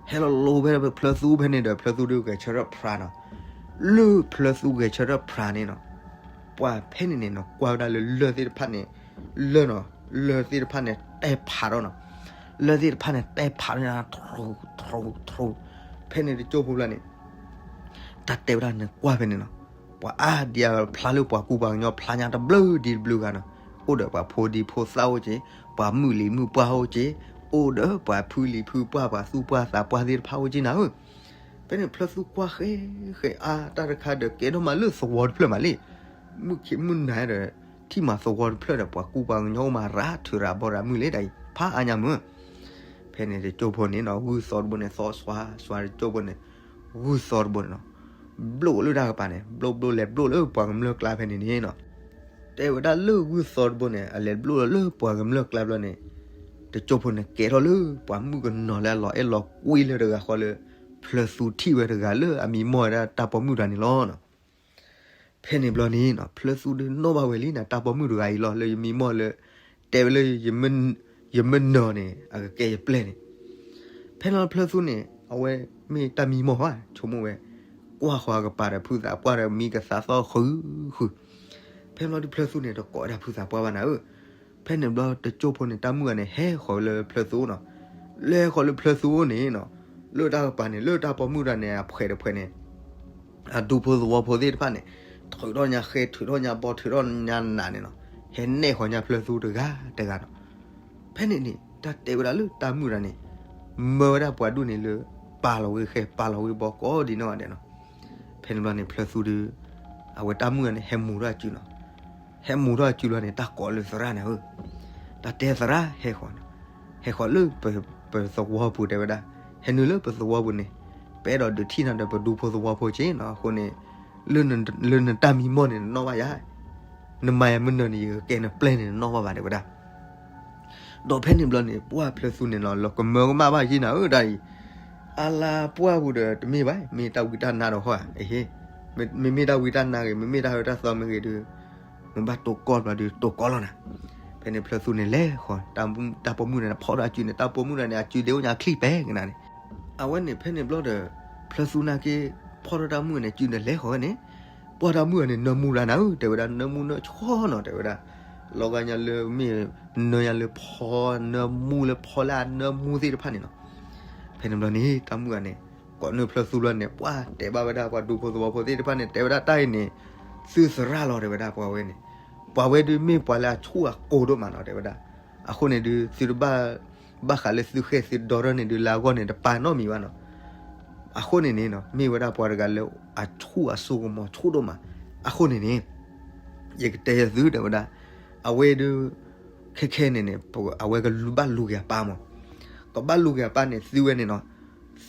ဟဲလီၤလိၤဖဲဖျၢၣ်သူဖဲန့ၣ်ဒီး ဖျၢၣ်သူဒုးဂဲၤဆၢထၢၣ်ဖြါနီၤ, လၢဖျၢၣ်သူဂဲၤဆၢထၢၣ်ဖြါန့ၣ်နီၤ, ပှၢ်ဖဲန့ၣ်န့ၣ်နီၤ ကွၢ်ဝဲဒၣ်လၢလၢၢ်သ့ၣ်တဖၣ်န့ၣ်, လၢၢ်နီၤ, လၢၢ်သ့ၣ်တဖၣ်န့ၣ် တဲဖးထီၣ်နီၤ, လၢၢ်သ့ၣ်တဖၣ်န့ၣ် တဲဖးထီၣ်ညါ ထရူး ထရူး ထရူး, ဖဲန့ၣ်တကၠိဖိဘျီန့ၣ် တၢ်တဲဝဲဒၣ်နကွၢ်ဖဲန့ၣ်နီၤ, ပှၤအါဒံအါဖျါလၢပှၤကူပှၤကညီဖျါညါတဘျုးဒံတဘျုးဂၤနီၤ, အိၣ်ဒီးပှၤဖိဒံဖိသၣ်အိၣ်က့ၤ, ပှၤမုၣ်လံၤမုၣ်ပှၢ်အိၣ်က့ၤ, အိၣ်ဒီးပှၤဖုလံၤဖုပှၢ် ပှၤသူၣ်ပှၢ်သးပှၢ်သ့ၣ်တဖၣ်အိၣ်က့ၤနၤဧၢ, ဖဲန့ၣ်ဖျၢၣ်သူကွၢ်ဃဲဃဲအါ တၢ်တခါဒီးကဲထီၣ်မးလၢသဝီတဖျၢၣ်မးလံ, မုၢ်ခံမုၢ်နၤဒီး ထံၣ်မးသဝီတဖျၢၣ်ဒီး ပှၤကူပှၤကညီအိၣ်မးရၤထူၤရၤဘီရၤမုၢ်လံဒ်အံၤ ဖးအါညါမုၢ်, ဖဲန့ၣ်တကၠိဖိန့ၣ်နီၤ ဂုၢ်သီတဘိန့ၣ် သီစွါစွါတကၠိဖိန့ၣ်, ဂုၢ်သီတဘိန့ၣ်နီၤ, ဘျိၣ်လၢတၢ်ကပၤန့ၣ် ဘျိၣ်ဘျိၣ်လဲၤဘျိၣ်လၢပှၤကမျၢၢ်ကျါဖဲန့ၣ်န့ၣ်နီၤ, တဲဝဲဒၣ်လၢဂုၢ်သီတဘိန့ၣ် အလဲၤဘျိၣ်လၢပှၤကမျၢၢ်ကျါဘျီန့ၣ်, တကၠိဖိန့ၣ်ကဲထီၣ်လၢပှၤမုၣ်ကနီၤလၢအလီၤအဲၣ်လီၤကွံလၢတဂၤဃီလၢ ဖျၢၣ်သူထံၣ်ဝဲတဂၤလၢအမံၤမီၢ်ဝဲဒၣ်တၢ်ပိာ်မုၣ်တဂၤန့ၣ်လီၤနီၤ. ဖဲန့ၣ်ဘျီန့ၣ်နီၤ ဖျၢၣ်သူဒုးနီၣ်ဘၣ်ဝဲလံနၤ တၢ်ပိာ်မုၣ်တဂၤအံၤလီၤ လၢယမံၤမီၢ်လၢ တဲဝဲလၢယမ့ၢ် ယမ့ၢ်နၢၤန့ၣ် အကကဲယပျဲၢ်န့ၣ်. ဖဲန့ၣ်ဖျၢၣ်သူန့ၣ် အဝဲမ့ၢ်တၢ်မံမီၢ်ဘၣ် ဆိကမိၣ်ဝဲ, ကွၢ်ဃီၤအကပၤဒီး ဖုသးပှၢ်ဒီး မံကသးသီဃုာ်ဃုာ်. ဖဲန့ၣ်ဘျီဒုး ဖျၢၣ်သူန့ၣ် တကိးဝဲဒၣ်ဖုသးပှၢ်ဘၣ်နၤဧၢ. ဖဲန့ၣ်ဘျီတကၠိဖိန့ၣ် တၢ်မုၣ်ဂၤန့ၣ် ဟဲဃီၤလၢဖျၢၣ်သူအိၣ်နီၤ. လဲၤဃီၤလၢဖျၢၣ်သူအိၣ်န့ၣ်နီၤ, လၢတၢ်ကပၤန့ၣ် လၢတၢ်ပိာ်မုၣ်တဂၤန့ၣ် အဖှဲးတဖှဲးန့ၣ် အဒူဖိသဝီဖိသ့ၣ်တဖၣ်န့ၣ် ထုးထီၣ်ညါဃဲ ထုးထီၣ်ညါဘီ ထုးထီၣ်ညါနးန့ၣ်နီၤ, ဟဲနဲၣ်ဃီၤညါဖျၢၣ်သူတဂၤတဂၤနီၤ. ဖဲန့ၣ်န့ၣ် တၢ်တဲဝဲဒၣ်လၢတၢ်မုၣ်တဂၤန့ၣ် မၢဝဲဒၣ်ပှၤဒူၣ်န့ၣ်လၢ ပာ်လီၤဝဲဃဲ ပာ်လီၤဝဲဘီကိးဒ်နီၢ်ဂၤဒဲးနီၤ. ဖဲန့ၣ်ဘျီန့ၣ် ဖျၢၣ်သူဒီး အဝဲတၢ်မုၣ်တဂၤန့ၣ် ဟဲမူၤထီၣ်အစုနီၤ. ဟဲမူၤထီၣ်အစုလီၤန့ၣ် တၢ်ကိးလၢသရၣ်န့ၣ်ဧၢ, တၢ်တဲသရၣ်ဟဲဃီၤ, ဟဲဃီၤလၢပသဝီပူၤတဲဝဲဒၣ်, ဟဲနုာ်လၢပသဝီပူၤန့ၣ် ပအဲၣ်ဒိးဒုးထံၣ်နၤဒီးပဒူဖိသဝီဖိက့နီၤ. အဃိန့ၣ် လၢနတၢ်မံမီၢ်န့ၣ် နနီၣ်ဘၣ်ယၤ, နမၤယၤမ့ၢ်နၢၤန့ၣ် ယကကဲနပျဲၢ်န့ၣ် နနီၣ်ဘၣ်ဘၣ်တဲဝဲဒၣ်. ဒီးဖဲန့ၣ်ဘျီန့ၣ် ပှၢ်ဖျၢၣ်သူန့ၣ်နီၤ လီၤကမၢကမၣ်ဘၣ်ယံၤနၤဧၢ တၢ်အံၤ, အါလါပှၢ်ပူၤဒီးတမ့ၢ်ဘၣ် မ့ၢ်တၢ်ဝံတၢ်နါဒီးဟီဧါ, မ့မ့ၢ်တၢ်ဝံတၢ်နါဂ့ၤ မ့မ့ၢ်တၢ်ဟၢတၢ်သီမ့ၢ်ဂ့ၤဒီး မ့ၢ်ဘၣ်တိၢ်ကီၢ်ဘျီဒီးတိၢ်ကီၢ်လီၤနၤ. ဖဲန့ၣ်ဖျၢၣ်သူန့ၣ်လဲၤဃီၤ တၢ်ပိာ်မုၣ်တဂၤန့ၣ် ဖီၣ်ထီၣ်အစုန့ၣ် တၢ်ပိာ်မုၣ်တဂၤန့ၣ် အစုဒ့အိၣ်ညါချံပဲကနၤန့ၣ်. အဝဲန့ၣ်ဖဲန့ၣ်ဘျီဒီး ဖျၢၣ်သူနာ်က့ ဖီၣ်ထီၣ်တၢ်မုၣ်န့ၣ် စုန့ၣ်လဲၤဃီၤဝဲန့ၣ်, ပှၢ်တၢ်မုၣ်န့ၣ် နၢမူလၢနၤဧၢ တဲဝဲဒၣ် နၢမူနၢဆိနီၤ တဲဝဲဒၣ်, လီၤဂာ်ညါလၢမ့ၢ် နၢညါလၢဖီ နၢမူလၢဖီလၢအနၢမူသ့ၣ်တဖၣ်န့ၣ်နီၤ. ဖဲန့ၣ်ဘျီန့ၣ် တၢ်မုၣ်ဂၤန့ၣ် ကိးနၢဖျၢၣ်သူဘျီန့ၣ် ပှၢ်တဲဘၣ်ဝဲဒၣ်ပှၤဒူဖိသဝီဖိသ့ၣ်တဖၣ်န့ၣ် တဲဝဲဒၣ်တၢ်အံၤန့ၣ် သုသရၣ်လီၤ တဲဝဲဒၣ်ပှၤဝဲန့ၣ်, ပှၤဝဲဒုးမ့ၢ်ပှၤလၢအဆူၣ်အကိၤဒိၣ်မးနီၤ တဲဝဲဒၣ်. အဃိန့ၣ်ဒုး သုတဘၣ် ဘၣ်ဃးလၢသုဃဲသုဒီထီၣ်န့ၣ်ဒုး လၢအဂီၢ်န့ၣ် တပာ်နီတမံၤဘၣ်နီၤ. အဃိန့ၣ်န့ၣ်နီၤ မ့ၢ်ဝဲဒၣ်ပှၤတဂၤလၢအဆူၣ်အစိကမီၤဆူၣ်ဒိၣ်မး. အဃိန့ၣ်န့ၣ် ယကတဲယသုတဲဝဲဒၣ်, အဝဲဒုး ခဲခဲန့ၣ်န့ၣ် အဝဲကဘၣ်လူၤက့ၤအပၢ်မး, ကဘၣ်လူၤက့ၤအပၢ်န့ၣ် သုဝဲန့ၣ်နီၤ,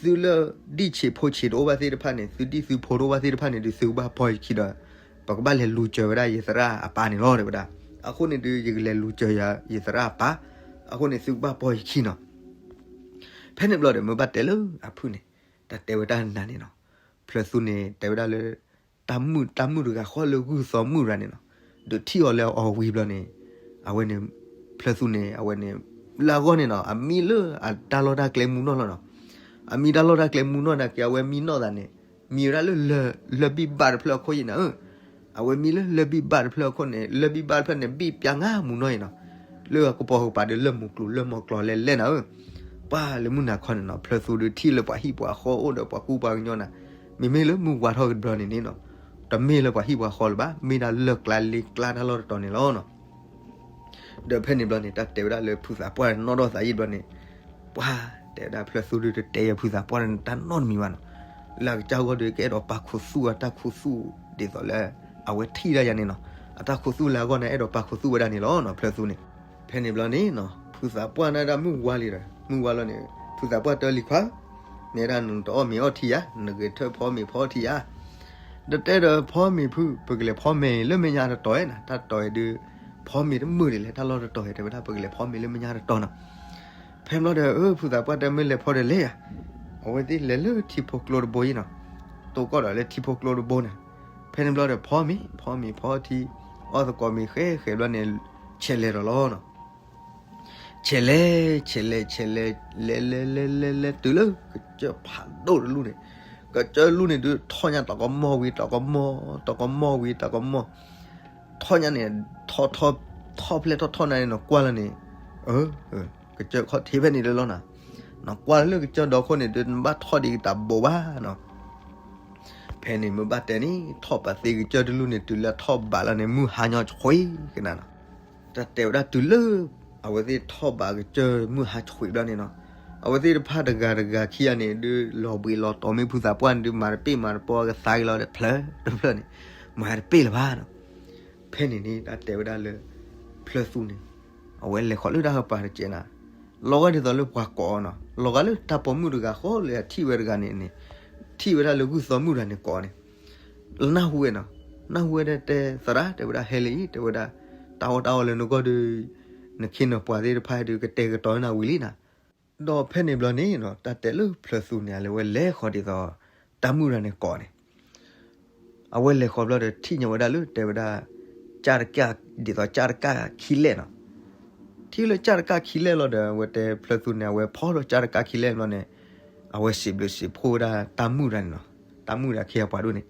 သုလၢဒံၣ်ဆံးဖိဆံးတအိၣ်ဘၣ်သ့ၣ်တဖၣ်န့ၣ် သုဒံၣ်သုဖိတအိၣ်ဘၣ်သ့ၣ်တဖၣ်န့ၣ်ဒုး သုကဘၣ်ပိာ်ယခံဒီး ပကဘၣ်လဲၤလူၤစၢၤဝဲဒၣ်ယသရၣ်အပၢ်န့ၣ်လီၤ တဲဝဲဒၣ်. အဃိန့ၣ်ဒုး ယကလဲၤလူၤစၢၤယသရၣ်အပၢ်, အဃိန့ၣ် သုကဘၣ်ပိာ်ယခံနီၤ. ဖဲန့ၣ်ဘျီဒီး မ့ၢ်ဘၣ်တဲလၢအဖုၣ်န့ၣ် တၢ်တဲဝဲတၢ်နၤန့ၣ်နီၤ, ဖျၢၣ်သူန့ၣ် တဲဝဲဒၣ်လၢ တၢ်မုၣ်တၢ်မုၣ်တဂၤဃီလၢဂုၢ်သီမုၣ်တဂၤန့ၣ်နီၤ, ဒုးထံၣ်အီၤလၢအီၤဝံၤဘျီန့ၣ် အဝဲန့ၣ် ဖျၢၣ်သူန့ၣ် အဝဲန့ၣ် လၢအဂီၢ်န့ၣ်နီၤ အမံလၢအတၢ်လီၢ်တၢ်ကျဲမူနီၢ်လီၤနီၤ. အမံတၢ်လီၢ်တၢ်ကျဲမူနီၢ်နာ်က့ အဝဲမံနီၢ်သးန့ၣ် မံဝဲဒၣ်လၢ လၢၢ်ဘံၣ်ဘၣ်တဖျၢၣ်အခိၣ်ယံၤနၤဧၢ. အဝဲမံလၢလၢၢ်ဘံၣ်ဘၣ်တဖျၢၣ်အခိၣ်န့ၣ် လၢၢ်ဘံၣ်ဘၣ်တဖျၢၣ်န့ၣ် ဘံၣ်ပၠးငါမူနီၢ်အံၤနီၤ. လၢအကပိာ်ကပၤဒီးလၢၢ်မူကျိၤလၢၢ်မူကျိၤလဲၤလဲၣ်နၤဧၢ. ပှၢ်လၢမုၢ်နၤခီန့ၣ်နီၤ ဖျၢၣ်သူဒုးထံၣ်လၢပှၤဟံၣ်ပှၤဃီအိၣ်ဒီးပှၤကူပှၤကညီနၤ, မ့မ့ၢ်လၢမုၢ်ဝါထီၣ်ကဘျီန့ၣ်န့ၣ်နီၤ တမ့ၢ်လၢပှၤဟံၣ်ပှၤဃီလၢၤဘၣ် မ့ၢ်ဒၣ်လၢၢ်ကျါလ့ကျါတၢ်လီၢ်တတီၤန့ၣ်လီၤနီၤ. ဒီးဖဲန့ၣ်ဘျီန့ၣ် တၢ်တဲဝဲဒၣ်လၢဖုသးပှၢ်နီၣ်ထီၣ်သးယံာ်ဘျီန့ၣ် ပှၢ်တဲဝဲဒၣ်ဖျၢၣ်သူဒုးတတဲယၤဖုသးပှၢ်တၢ်နီတမံၤဘၣ်နီၤ. လၢအကစၢ်ဂီၢ်ဒီး ကအဲၣ်ဒိးပာ်ခူသူၣ်အတၢ်ခူသူၣ် ဒ်သိးလၢ အဝဲထံၣ်ဒၣ်ယၤန့ၣ်နီၤ. အတၢ်ခူသူၣ်လၢအဂီၢ်န့ၣ် အဲၣ်ဒိးပာ်ခူသူၣ်ဝဲဒၣ်န့ၣ်လီၤနီၤ ဖျၢၣ်သူန့ၣ်. ဖဲန့ၣ်ဘျီန့ၣ်နီၤ ဖုသးပှၢ်န့ၣ်ဒၣ်မုၢ်ဝါလံဒီး မုၢ်ဝါလီၤန့ၣ် ဖုသးပှၢ်တဲလံၤခွါ မ့ၢ်ဒၣ်နတအီၣ်မ့ၤအီထံယၤ နဂဲၤထၢၣ်ဖီမ့ၤဖီထံယၤ ဒီးတဲဒီးဖီမ့ၤဖု ပကလဲၤဖီမ့ၤလၢမဲာ်ညါတတီၤဧါနၤ တၢ်တီၤအံၤဒုး ဖီမ့ၤတမုာ်ဒ်လဲၣ် တၢ်လီၢ်တတီၤဧါ တဲဝဲဒၣ် ပကလဲၤဖီမ့ၤလၢမဲာ်ညါတတီၤနီၤ. ဖဲန့ၣ်ဘျီဒီး အၢ ဖုသးပှၢ်တဲမ့ၢ်လဲၤဖီဒီးလဲၤယၤ အဝဲသ့ၣ်လဲၤလၢထံဖိကျိတဘိယံၤနီၤ တိၢ်ကီၢ်ဒီးလၢထံဖိကျိတဘိန့ၣ်. ဖဲန့ၣ်ဘျီဒီး ဖီမ့ၤ ဖီမ့ၤဖီထံ အီၣ်သကိးမ့ၤဃဲဃဲဘျီန့ၣ် ဆဲးလဲၤဒီးလီၤနီၤ. ဆဲးလဲၤ ဆဲးလဲၤ ဆဲးလဲၤ လဲၤလဲၤလဲၤလဲၤလဲၤ တုၤလၢကစၢၢ်ဖးဒိၣ်တလူၢ်န့ၣ် ကစၢၢ်လူၢ်န့ၣ်ဒုး ထီၣ်ညါတကမီၢ်ဝံၤတကမီၢ် တကမီၢ်ဝံၤတကမီၢ် ထီၣ်ညါန့ၣ် ထီၣ်ထီၣ်ထီၣ်ဖျဲၣ်ထီၣ်ထီၣ်နၤန့ၣ်နီၤ ကွၢ်လီၤန့ၣ် အၢ ကစၢၢ်ခီၣ်ထံးဖဲန့ၣ်လၢလီၤနၤ. နကွၢ်လၢကစၢၢ်ဒီခိၣ်န့ၣ်ဒုး နဘၣ်ထီၣ်ဒံးကတၢၢ်ဘိးဘၣ်နီၤ. ဖဲန့ၣ်မ့ၢ်ဘၣ်တဲန့ၣ် ထီၣ်ပာ်သ့ကစၢၢ်တလူၢ်န့ၣ် တုၤလၢထီၣ်ဘးလီၤန့ၣ် မုၢ်ဟါညီဆှံကနၤနီၤ. တၢ်တဲဝဲဒၣ်တုၤလၢ အဝဲသ့ၣ်ထီၣ်ဘးကစၢၢ်မုၢ်ဟါဆှံဘျီန့ၣ်နီၤ အဝဲသ့ၣ်တဖၣ်တဂၤတဂၤခံဂၤန့ၣ်ဒုး လီၤဘှံးလီၤတီၤမ့ၢ်ဖုသးပှၢ်န့ၣ်ဒုး မၤတပ့ၢ်မၤတပီၢ်ကသါက့ၤလီၤဒီး ဖျၢၣ်တဖျၢၣ်န့ၣ် မၤတပ့ၢ်လၢၤဘၣ်နီၤ. ဖဲန့ၣ်န့ၣ် တၢ်တဲဝဲဒၣ်လၢ ဖျၢၣ်သူန့ၣ် အဝဲလဲၤဃီၤလၢတၢ်ကပၤတကဲးနၤ လီၤဂာ်ဒ်သိးလၢပှၤကိးအီၤနီၤ လီၤဂာ်လၢတၢ်ပိာ်မုၣ်တဂၤဃီလၢအထံၣ်ဝဲတဂၤန့ၣ်န့ၣ် ထံၣ်ဝဲဒၣ်လၢဂုၢ်သီမုၣ်တဂၤန့ၣ်ကိးန့ၣ် နၢ်ဟူဝဲနီၤ နၢ်ဟူဝဲဒၣ်တဲသရၣ် တဲဝဲဒၣ်ဟဲလံ တဲဝဲဒၣ် တၢ်အီၣ်တၢ်အီလၢနဂီၢ်ဒီး နခ့နပှၤသ့ၣ်တဖၣ်ဒုးကတဲာ်ကတီၤနၤဝံၤလံနၤ. ဒီးဖဲန့ၣ်ဘျီန့ၣ်နီၤ တၢ်တဲလၢဖျၢၣ်သူန့ၣ် အလဲၤဝဲလဲၤဃီၤဒ်သိး တၢ်မုၣ်တဂၤန့ၣ်ကိးန့ၣ် အဝဲလဲၤဃီၤဘျီဒီးထံၣ်ညါဝဲဒၣ်လၢတဲဝဲဒၣ် ကၢ်တကၢ် ဒ်သိးကၢ်တကၢ်ခံလဲၣ်နီၤ. ထံၣ်လၢကၢ်တကၣ်ခံလဲၣ်လီၤဒီး အဝဲတဲဖျၢၣ်သူန့ၣ် အဝဲဖီၣ်လီၤကၢ်တကၣ်ခံလဲၣ်ဘျီန့ၣ် အဝဲစံးဘျုးစံးဖှိၣ်ဝဲဒၣ်တၢ်မုၣ်တဂၤန့ၣ်လီၤ. တၢ်မုၣ်တဂၤခ့အပှၤဒိၣ်န့ၣ်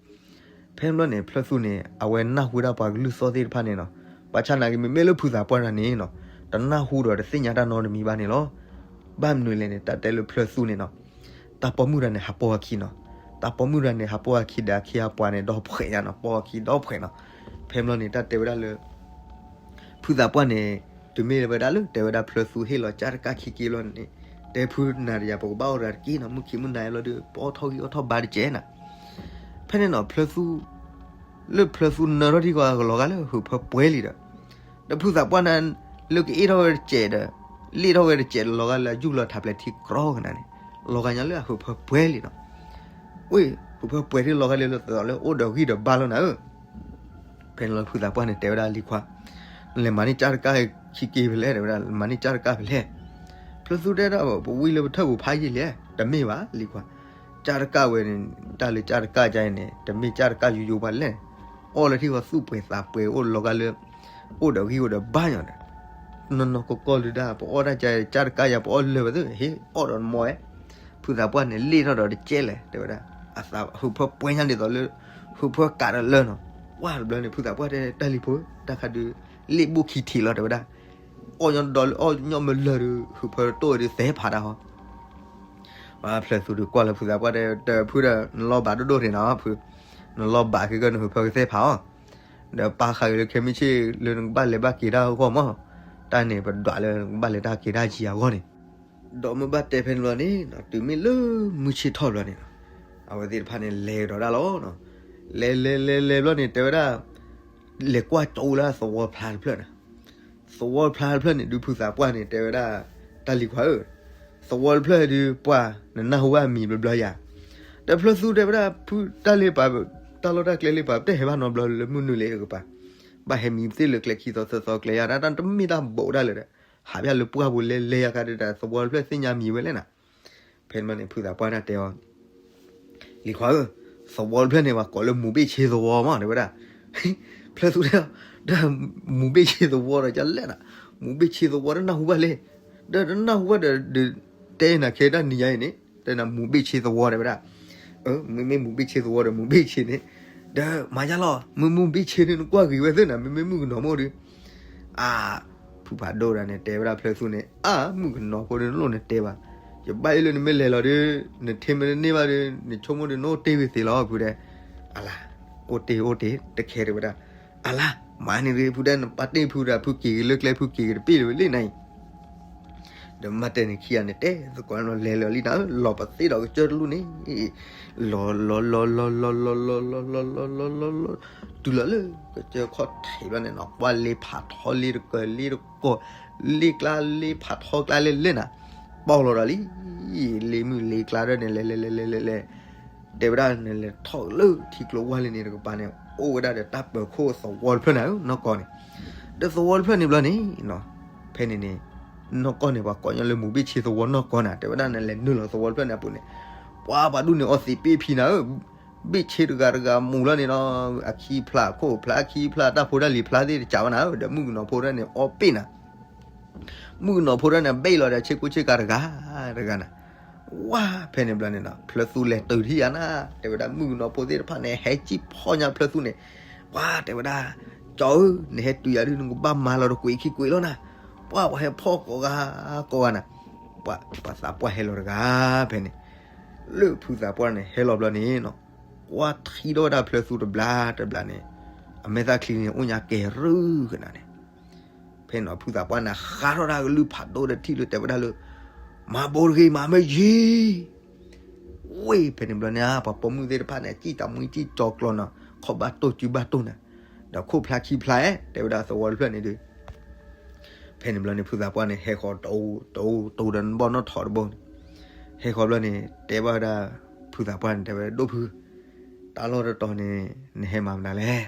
ဖဲန့ၣ်ဘျီန့ၣ် ဖျၢၣ်သူန့ၣ် အဝဲနၢ်ဟူဝဲဒၣ်ပှၤကလုၢ်သီၣ်သ့ၣ်တဖၣ်န့ၣ်လီၤ. ဘၣ်ဆၣ်နာ်က့ မ့မ့ၢ်လၢဖုသးပှၢ်တဂၤန့ၣ်လီၤ တနၢ်ဟူဒီးတသ့ၣ်ညါတၢ်နီတမံၤဘၣ်န့ၣ်လီၤ. ဘၣ်မနုၤလဲၣ်န့ၣ် တၢ်တဲလၢဖျၢၣ်သူန့ၣ်လီၤ တၢ်ပိာ်မုၣ်တဂၤန့ၣ် ဟးပိာ်အခံလီၤ. တၢ်ပိာ်မုၣ်တဂၤန့ၣ် ဟးပိာ်အခံဒီးအခ့အပှၤန့ၣ် ဒီဖှဲးညါလီၤ. ပိာ်အခံဒီဖှဲးလီၤ. ဖဲန့ၣ်ဘျီန့ၣ် တၢ်တဲဝဲဒၣ်လၢ ဖုသးပှၢ်န့ၣ် တုၤမ့ၢ်လၢဝဲဒၣ်လၢ တဲဝဲဒၣ်ဖျၢၣ်သူဟ့ၣ်လီၤကၢ်တကၣ်ခံက့ၤလီၤန့ၣ် တဲဖုနၤဒီးယၤ ပကဘၣ်အိၣ်တဂၤတက့ၢ်နီၤ မုၢ်ခံမုၢ်နၤအံၤလီၤဒီး ပအီၣ်ထီၣ်ဂံၢ်အီၣ်ထီၣ်ဘါတကဲးနီၤ. ဖဲန့ၣ်နီၤ ဖျၢၣ်သူ လၢဖျၢၣ်သူနၢထီၣ်ထံကီးအလီၤဂာ်လၢဟုးဖၢပှဲၤလံဒီး ဒီးဖုသးပှၢ်န့ၣ် လၢကအ့ၣ်ထီၣ်ဝဲတစဲးဒီး လ့ၣ်ထီၣ်ဝဲတစဲးဒီး လီၤဂာ်လၢအယူၢ်လီၤထးပျဲၤထံကြီကနၤန့ၣ် လီၤဂာ်ညါလၢအဟုးဖၢပှဲၤလံနီၤ. ဝ့ၢ် ဟုးဖၢပှဲၤထံလီၤဂာ်လၢလၢသီးလၢအိၣ်ဒီးဂံၢ်ဒီးဘါလီၤနၤဧၢ. ဖဲန့ၣ်လီၤဖုသးပှၢ်န့ၣ် တဲဝဲဒၣ်လံၤခွါ နလဲၤမၤန့ၢ်ကၢ်တကၣ်ခံက့ၤဖဲလဲၣ် တဲဝဲဒၣ် မၤန့ၢ်ကၢ်တကၣ်ဖဲလဲၣ်. ဖျၢၣ်သူတဲဒၣ် ပဝံလၢပထၢၣ်ပူၤဖးယံာ်လဲၣ် တမ့ၢ်ဘၣ်လံၤခွါ ကၢ်တကၣ်ဝဲန့ၣ် တၢ်လၢကၢ်တကၣ်ကါအံၤန့ၣ် တမ့ၢ်ကၢ်တကၣ်ယိယိဘၣ်လဲၣ်. အီၣ်လၢထံဂီၤသူၣ်ပှဲၤသးပှဲၤအိၣ်လီၤဂာ်လၢ အိၣ်ဒီးဂံၢ်အိၣ်ဒီးဘါညီဒီး နီၢ်နီၢ်ကီၢ်ကီၢ်လၢဒၣ် ပအီၣ်တၢ်ကါ ကၢ်တကၣ်ယါ ပအီၣ်လၢာ်ဝဲသ့ၣ် ဟ့ၣ်အီၣ်ဒီးနမီၢ်ဝဲ. ဖုသးပှၢ်န့ၣ် လ့ၣ်ထီၣ်ဒီးတကဲးလဲၣ် တဲဝဲဒၣ် အသးဟုးဖၢပှဲၤညါဒ်သိးလၢ ဟုးဖၢကးဒီးလၢနီၤ. ဝါတဘျီန့ၣ် ဖုသးပှၢ်တဲ တၢ်လံၤဖိ တၢ်ခါဒုး လ့ၣ်ဘိၣ်ခံထံးလီၤ တဲဝဲဒၣ် အီၣ်ညီဒီးအီၣ်ညီမ့ၢ်လၢာ်ဒီး ဟုးဖၢတိၢ်ဝဲဒုးသဲဖးတၢ်ဟီ ဖျၢၣ်သူဒုးကွၢ်လၢဖုသးပှၢ်တဲ တဖုဒီး နလီၢ်ဘးဒိၣ်ဒိၣ်န့ၣ်နီၤ ဖု နလီၢ်ဘးခဲကနၢ်ဟုးဖၢကသဲဖးအီၤ ဒီးပာ်ဃာ်က့ၤလၢခဲမုၢ်ဆ့ၣ်လၢနကဘၣ်လဲၤဘၣ်က့ၤတၢ်အဂီၢ်မး တၢ်န့ၣ်ပဒွးလၢနကဘၣ်လဲၤတၢ်က့ၤတၢ်ကံအဂီၢ်န့ၣ် ဒီးမ့ၢ်ဘၣ်တဲဖဲန့ၣ်ဘျီန့ၣ် တုၤမ့ၢ်လၢမုၢ်ဆ့ၣ်ထီၣ်ဘျီန့ၣ် အဝဲသ့ၣ်တဖၣ်န့ၣ် လဲၤကဒီးဒၣ်လီၤ. လဲၤလဲၤလဲၤလဲၤဘျီန့ၣ် တဲဝဲဒၣ် လဲၤကွၢ်ကၠိလၢသဝီဖျါတဖျၢၣ်န့ၣ် သဝီတဖျါတဖျၢၣ်န့ၣ် ဒုးဖုသးပှၢ်န့ၣ် တဲဝဲဒၣ် တၢ်လံၤခွါဧၢ, သဝီတဖျၢၣ်ဒုးပှၢ် နနၢ်ဟူဘၣ်မံၤဘျီဘျီယၤ, ဒီးဖျၢၣ်သူတဲဝဲဒၣ် ဖုတၢ်လ့ပာ် တၢ်လီၢ်တၢ်ကျဲလ့ပာ် ပတဟဲဘၣ်နီတဘျီလၢမုၢ်နုာ်လံတကပၤ, ဘၣ်ဟဲမံၤသ့ၣ်လၢကျဲခံသီသၢသီကျဲယၤ တၢ်တမ့ၢ်တၢ်ဘိးဒၣ်လၢၤဒီး ဟးဖျါလၢပှၢ်ပူၤလဲၤလဲၤယၤကဒီး သဝီတဖျၢၣ်သ့ၣ်ညါမံၤဝဲလဲၣ်နၤ. ဖဲန့ၣ်ဘျီန့ၣ် ဖုသးပှၢ်န့ၣ်တဲအီၤ လံၤခွါဧၢ, သဝီတဖျၢၣ်န့ၣ် ပှၤကိးလၢမူၤဘ့ၣ်ဆ့သဝီမး တဲဝဲဒၣ်. ဖျၢၣ်သူတဲ ဒီးမူၤဘ့ၣ်ဆ့သဝီဒီးကလဲၣ်နၤ, မူၤဘ့ၣ်ဆ့သဝီတနၢ်ဟူဘၣ်လဲၣ်, ဒီးတနၢ်ဟူဘၣ်ဒီး တဲနၤခဲတၢ်နံၤညါအံၤန့ၣ် တဲနၤမူၤဘ့ၣ်ဆ့သဝီတဲဝဲဒၣ်. မ့မ့ၢ်မူၤဘ့ၣ်ဆ့သဝီဒီးမူၤဘ့ၣ်ဆ့န့ၣ် ဒီးမၤယါလီၤ မ့မ့ၢ်မူၤဘ့ၣ်ဆ့န့ၣ် နကွၢ်ဂ့ၤဝဲသ့ၣ်နၤ မ့မ့ၢ်မုၣ်ကနီၤမိၢ်ဒီး အါ ဖုဖးဒိၣ်ဒၣ်န့ၣ် တဲဝဲဒၣ်ဖျၢၣ်သူန့ၣ် အါ မုၣ်ကနီၤဖိန့ၣ် နလိၣ်နတဲဘၣ်, ယဘၣ်အၢလၢနမ့ၢ်လဲၤလီၤဒီး နထံမ့ၢ်တန့ၢ်ဘၣ်ဒီး နဆိကမိၣ်ဒီး နအိၣ်တ့ၢ်ဝံၤသ့လီၤ ဖုတဲ. အလါ အိၣ်တ့ၢ်အိၣ်တ့ၢ် တခဲတဲဝဲဒၣ်. အလါ မၤန့ၣ်ဂ့ၤ ဖုတဲ နပာ်တ့ၢ်ဖုဒီး ဖုက့ၤဂ့ၤလၢကျဲ ဖုက့ၤဂ့ၤတပ့ၢ်လၢၤဝဲလံနၤအံၤ ဒီးမၤတဲန့ၣ်ခံဂၤန့ၣ် တဲသကိးန့ၣ် လဲၤလၢာ်လံနၤ လီၤပသ့ၣ်ဒီးကစၢၢ်တလူၢ်န့ၣ် လီၤလီၤလီၤလီၤလီၤလီၤလီၤလီၤလီၤလီၤလီၤလီၤလီၤလီၤ တုၤလီၤလၢကစၢၢ်ခီၣ်ထံးဘျီန့ၣ်နီၤ ကွၢ်လ့ဖးထီလ့တကၢၢ်လ့တကီၢ် လ့ကျါလ့ဖးထီကျါလဲၣ်လဲၣ်နၤ ပီၢ်လီၤဒီးလံ လ့မုၢ်လ့ကျါဒီးန့ၣ် လဲၤလဲၤလဲၤလဲၤလဲၤလဲၤ တဲဝဲဒၣ်န့ၣ် လဲၤထီၣ်လၢထံကျိဝါလံန့ၣ်တကပၤန့ၣ် အိၣ်ဝဲဒၣ်ဒီးတၢ်ပၢၤခိၣ်သဝီတဖျၢၣ်န့ၣ် နီၢ်ကီၢ်န့ၣ် ဒီးသဝီတဖျၢၣ်န့ၣ်ဘျီန့ၣ် ဖဲန့ၣ်န့ၣ် နီၢ်ကီၢ်န့ၣ် ပှၤကိးညီလၢမူၤဘ့ၣ်ဆ့သဝီနီၢ်ကီၢ်နၤ တဲဝဲဒၣ်န့ၣ် လဲၤနုာ်လီၤသဝီတဖျၢၣ်န့ၣ်အပူၤန့ၣ် ပှၤပှၤဒူၣ်န့ၣ် အီသံးပ့ၢ်ဖံနၤဧၢ, ဘ့ၣ်ဆ့တဂၤတဂၤမူၤလီၤန့ၣ်နီၤ အခံဖျါခိၣ်ဖျါအခံဖျါတၢ်ဖိတၢ်လံၤဖျါသ့ၣ်တကးဘၣ်နၤဧၢ, ဒီးမုၣ်ကနီၤဖိတဖၣ်န့ၣ် အီပ့ၢ်နၤ မုၣ်ကနီၤဖိတဖၣ်န့ၣ် ဘ့ၣ်လီၤဒီးဆ့ကိၣ်ဆ့ကၤတဂၤတဂၤနၤ, ဝါဖဲန့ၣ်ဘျီန့ၣ်နီၤ ဖျၢၣ်သူလဲၤတုၤထံၣ်ယၤနၤ, တဲဝဲဒၣ်မုၣ်ကနီၤဖိသ့ၣ်တဖၣ်န့ၣ် ဟဲကံၣ်ဖီၣ်ညါဖျၢၣ်သူန့ၣ်, ပှၤတဲဝဲဒၣ် ကၠီဧၢ, နဟဲတုၤယၤဒုး နကဘၣ်မၤလီၤတကွံာ်ခံကွံာ်လီၤနၤ, ပှၤပှၤဟဲဖီၣ်ကိးဂၤကိးဂၤနၤ, ပှၤပှၤသးပှၢ်ဟဲလီၤတဂၤဖဲန့ၣ်, လၢဖုသးပှၢ်န့ၣ် ဟဲလီၤဘျီန့ၣ်နီၤ, ကွၢ်ထံၣ်ထီၣ်ဝဲဒၣ်ဖျၢၣ်သူတဘျါတဘျါန့ၣ်, အမဲာ်သၣ်ချံန့ၣ် အိၣ်ညါကဲၤရုၢ်ကနၤန့ၣ် ဖဲန့ၣ်ဖုသးပှၢ်န့ၣ် ဃါထီၣ်ဒၣ်ကလုၢ်ဖးဒိၣ်ဒီးထံၣ်လၢတဲဝဲဒၣ်လၢ မၤဘိတဂ့ၤ မၤမ့ၢ်ယံၤ ဝ့ၢ်ဖဲန့ၣ်ဘျီန့ၣ် ပှၤပိာ်မုၣ်သ့ၣ်တဖၣ်န့ၣ် စံၣ်တမှံစံၣ်ကၠီၤကျီၤနီၤ ခီၣ်ဘၣ်တိၢ်စုဘၣ်တိၢ်နၤ, ဒီးခိၣ်ဖျါခံဖျါဧဲ တဲဝဲဒၣ်သဝီတဖျၢၣ်န့ၣ်ဒီး, ဖဲန့ၣ်ဘျီန့ၣ် ဖုသးပှၢ်န့ၣ် ဟဲဃီၤတအိၣ်တအိၣ်တအိၣ်ဒီးနဘီၣ်နီၣ်ထိးတဘိန့ၣ်, ဟဲဃီၤဘျီန့ၣ် တဲဘၣ်ဝဲဒၣ် ဖုသးပှၢ်န့ၣ် တဲဝဲဒၣ်ဒိၣ်ဖု, တၢ်လီၢ်တတီၤန့ၣ် နဟဲမၤမနုၤလဲၣ်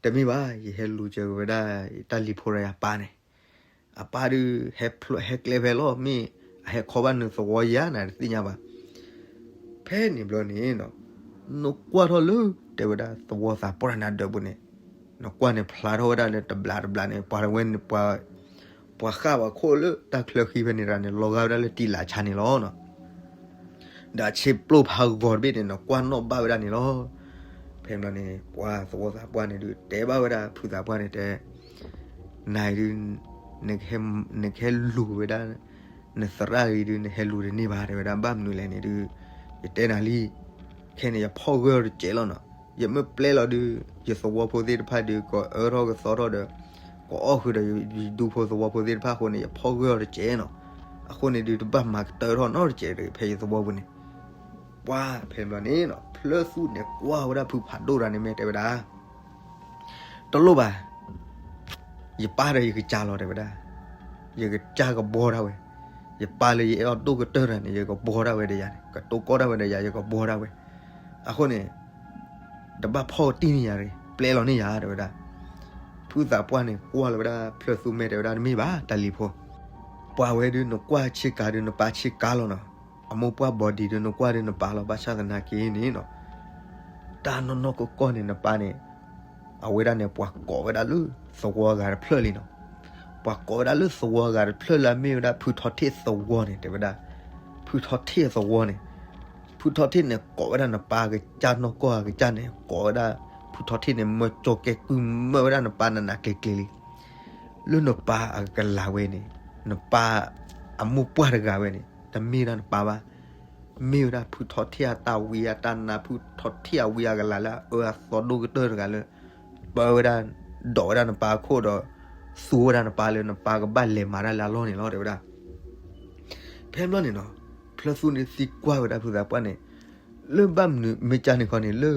တမ့ၢ်ဘၣ် ယဟဲလူၤစၢၤက့ၤဝဲဒၣ် တၢ်လံၤဖိဒီးယပၢ်န့ၣ်, အပၢ်ဒုး ဟဲဖျိဟဲကျဲဖဲလီၤ မ့ၢ်အဟဲခီဘၣ်နုာ်သဝီယၤနၤတသ့ၣ်ညါဘၣ်. ဖဲန့ၣ်ဘျီန့ၣ် နကွၢ်ထီၣ်လၢ တဲဝဲဒၣ်သဝီသးပှၢ်နၤဒၢးပူၤန့ၣ်, နကွၢ်န့ၣ်ဖျါထီၣ်ဝဲဒၣ်လၢတဘျးတဘျးန့ၣ် ပှၤဝဲန့ၣ်ပှၤ ပှၤဃၣ်ပှၤခိၣ်လၢတၢ်ချၢဃံဖဲန့ၣ်တဂၤန့ၣ် လီၤဂာ်ဝဲဒၣ်လၢတံလးဆါန့ၣ်လီၤနီၤ. ဒီးဆ့ပျိၢ်ဖးဂီၤတဘ့ၣ်န့ၣ် နကွၢ်နီၣ်ဘၣ်ဝဲဒၣ်န့ၣ်လီၤ. ဖဲန့ၣ်ဘျီန့ၣ် ပှၤသဝီသးပှၢ်န့ၣ်ဒုး တဲဘၣ်ဝဲဒၣ်ဖုသးပှၢ်န့ၣ်တဲ, နၤအံၤဒုး နကဟဲလူၤဝဲဒၣ် နသရၣ်အံၤဒုး နဟဲလူၤတန့ၢ်ဘၣ် တဲဝဲဒၣ် ဘၣ်မနုၤလဲၣ်န့ၣ်ဒုး ယတဲနၤလံ ခဲန့ၣ် ယဖီၣ်ဂၢၢ်အီၤတစဲးလီၤနီၤ. ယမ့ၢ်ပျဲလီၤဒုး ယသဝီဖိသ့ၣ်တဖၣ်ဒုး ကအၢထီၣ်ကသီထီၣ်ဒီး ကအီၣ်ဃုာ်ဒီးယဒူဖိသဝီဖိသ့ၣ်တဖၣ်အဃိန့ၣ် ယဖီၣ်ဂၢၢ်အီၤတစဲးနီၤ. အဃိန့ၣ်ဒုး တဘၣ်မၤကတၢၢ်ထီၣ်နီတစဲးတဂ့ၤ ဖဲယသဝီပူၤန့ၣ်. ပှၤဖဲန့ၣ်ဘျီန့ၣ်နီၤ ဖျၢၣ်သူၣ်န့ၣ်ကွၢ်ဝဲဒၣ်ဖုဖးဒိၣ်တဂၤန့ၣ် မ့ၢ်တဲဝဲဒၣ် တလိၣ်ဘၣ် ယပၢ်ဒီးယကစၢ်လီၤ တဲဝဲဒၣ်. ယကစၢ်ကဘှီဒၣ်ဝဲ, ယပၢ်လၢယအဲၣ်အီၤဒိၣ်ကတၢၢ်တဂၤန့ၣ် ယကဘှီဒၣ်ဝဲဒီးယၤန့ၣ် ကတိၤကီတၢ်ဝဲဒီးယၤ ယကဘှီဒၣ်ဝဲ. အဃိန့ၣ် တဘၣ်ဖီၣ်တံၢ်န့ၢ်ယၤတဂ့ၤ ပျဲလီၤန့ၢ်ယၤ တဲဝဲဒၣ်. ဖုသးပှၢ်န့ၣ်ကွၢ်လီၤဝဲဒၣ်ဖျၢၣ်သူၣ် မ့ၢ်တဲဝဲဒၣ် တမ့ၢ်ဘၣ် တၢ်လံၤဖိ, ပှၤဝဲဒုး နကွၢ်ဆ့ကၤဒုး နပၢ်ဆ့ကၤလီၤနီၤ. အမိၢ်ပှၢ် body ဒုး နကွၢ်ဒုး နပၢ်လီၤ. ဘၣ်ဆၣ်သနာ်က့န့ၣ်နီၤ တၢ်နီၢ်နီၢ်ကီၢ်ကီၢ်န့ၣ် နပၢ်န့ၣ် အဝဲဒၣ်န့ၣ် ပှၤကိးဝဲဒၣ်လၢသဝီအဂၤတဖျၢၣ်လံနီၤ. ပှၤကိးဝဲဒၣ်လၢသဝီအဂၤတဖျၢၣ်လၢအမ့ၢ်ဝဲဒၣ်ဖုထီထ့ၣ်သဝီန့ၣ် တဲဝဲဒၣ်. ဖုထီထ့ၣ်အသဝီန့ၣ် ဖုထီထ့ၣ်န့ၣ် ကိးဝဲဒၣ်နပၢ်အကစၢ်နီၢ်ကီၢ်အကစၢ်န့ၣ် ကိးဝဲဒၣ် ဖုထီထ့ၣ်န့ၣ် မၢကၠီၤကဲကုၢ်မၢဝဲဒၣ်နပၢ်နးနးကျံၤကျံၤလံ. လၢနပၢ်အကလၤဝဲန့ၣ် နပၢ်အမိၢ်ပှၢ်တဂၤဝဲန့ၣ် တမ့ၢ်ဒၣ်နပၢ်ဘၣ်. မ့ၢ်ဝဲဒၣ်ဖုထီထ့ၣ်အတၢ်ဝံအတၢ်နါ ဖုထီထ့ၣ်အဝံအကလၤလၢအအၢအသီဒိၣ်ကတၢၢ်တဂၤလၢ ပၢဝဲဒၣ် ဒိးဝဲဒၣ်နပၢ်အခိၣ်ဒီး သူဝဲဒၣ်နပၢ်လၢနပၢ်ကဘၣ်လဲၤမၤတၢ်လၢအလီၢ်န့ၣ်လီၤ တဲဝဲဒၣ်. ဖဲဘျီန့ၣ်နီၤ ဖျၢၣ်သူၣ်န့ၣ်သံကွၢ်ဝဲဒၣ်ဖုသးပှၢ်န့ၣ် လၢဘၣ်မနုၤမ့ၢ်ကၢ်န့ၣ်ခီန့ၣ် လၢ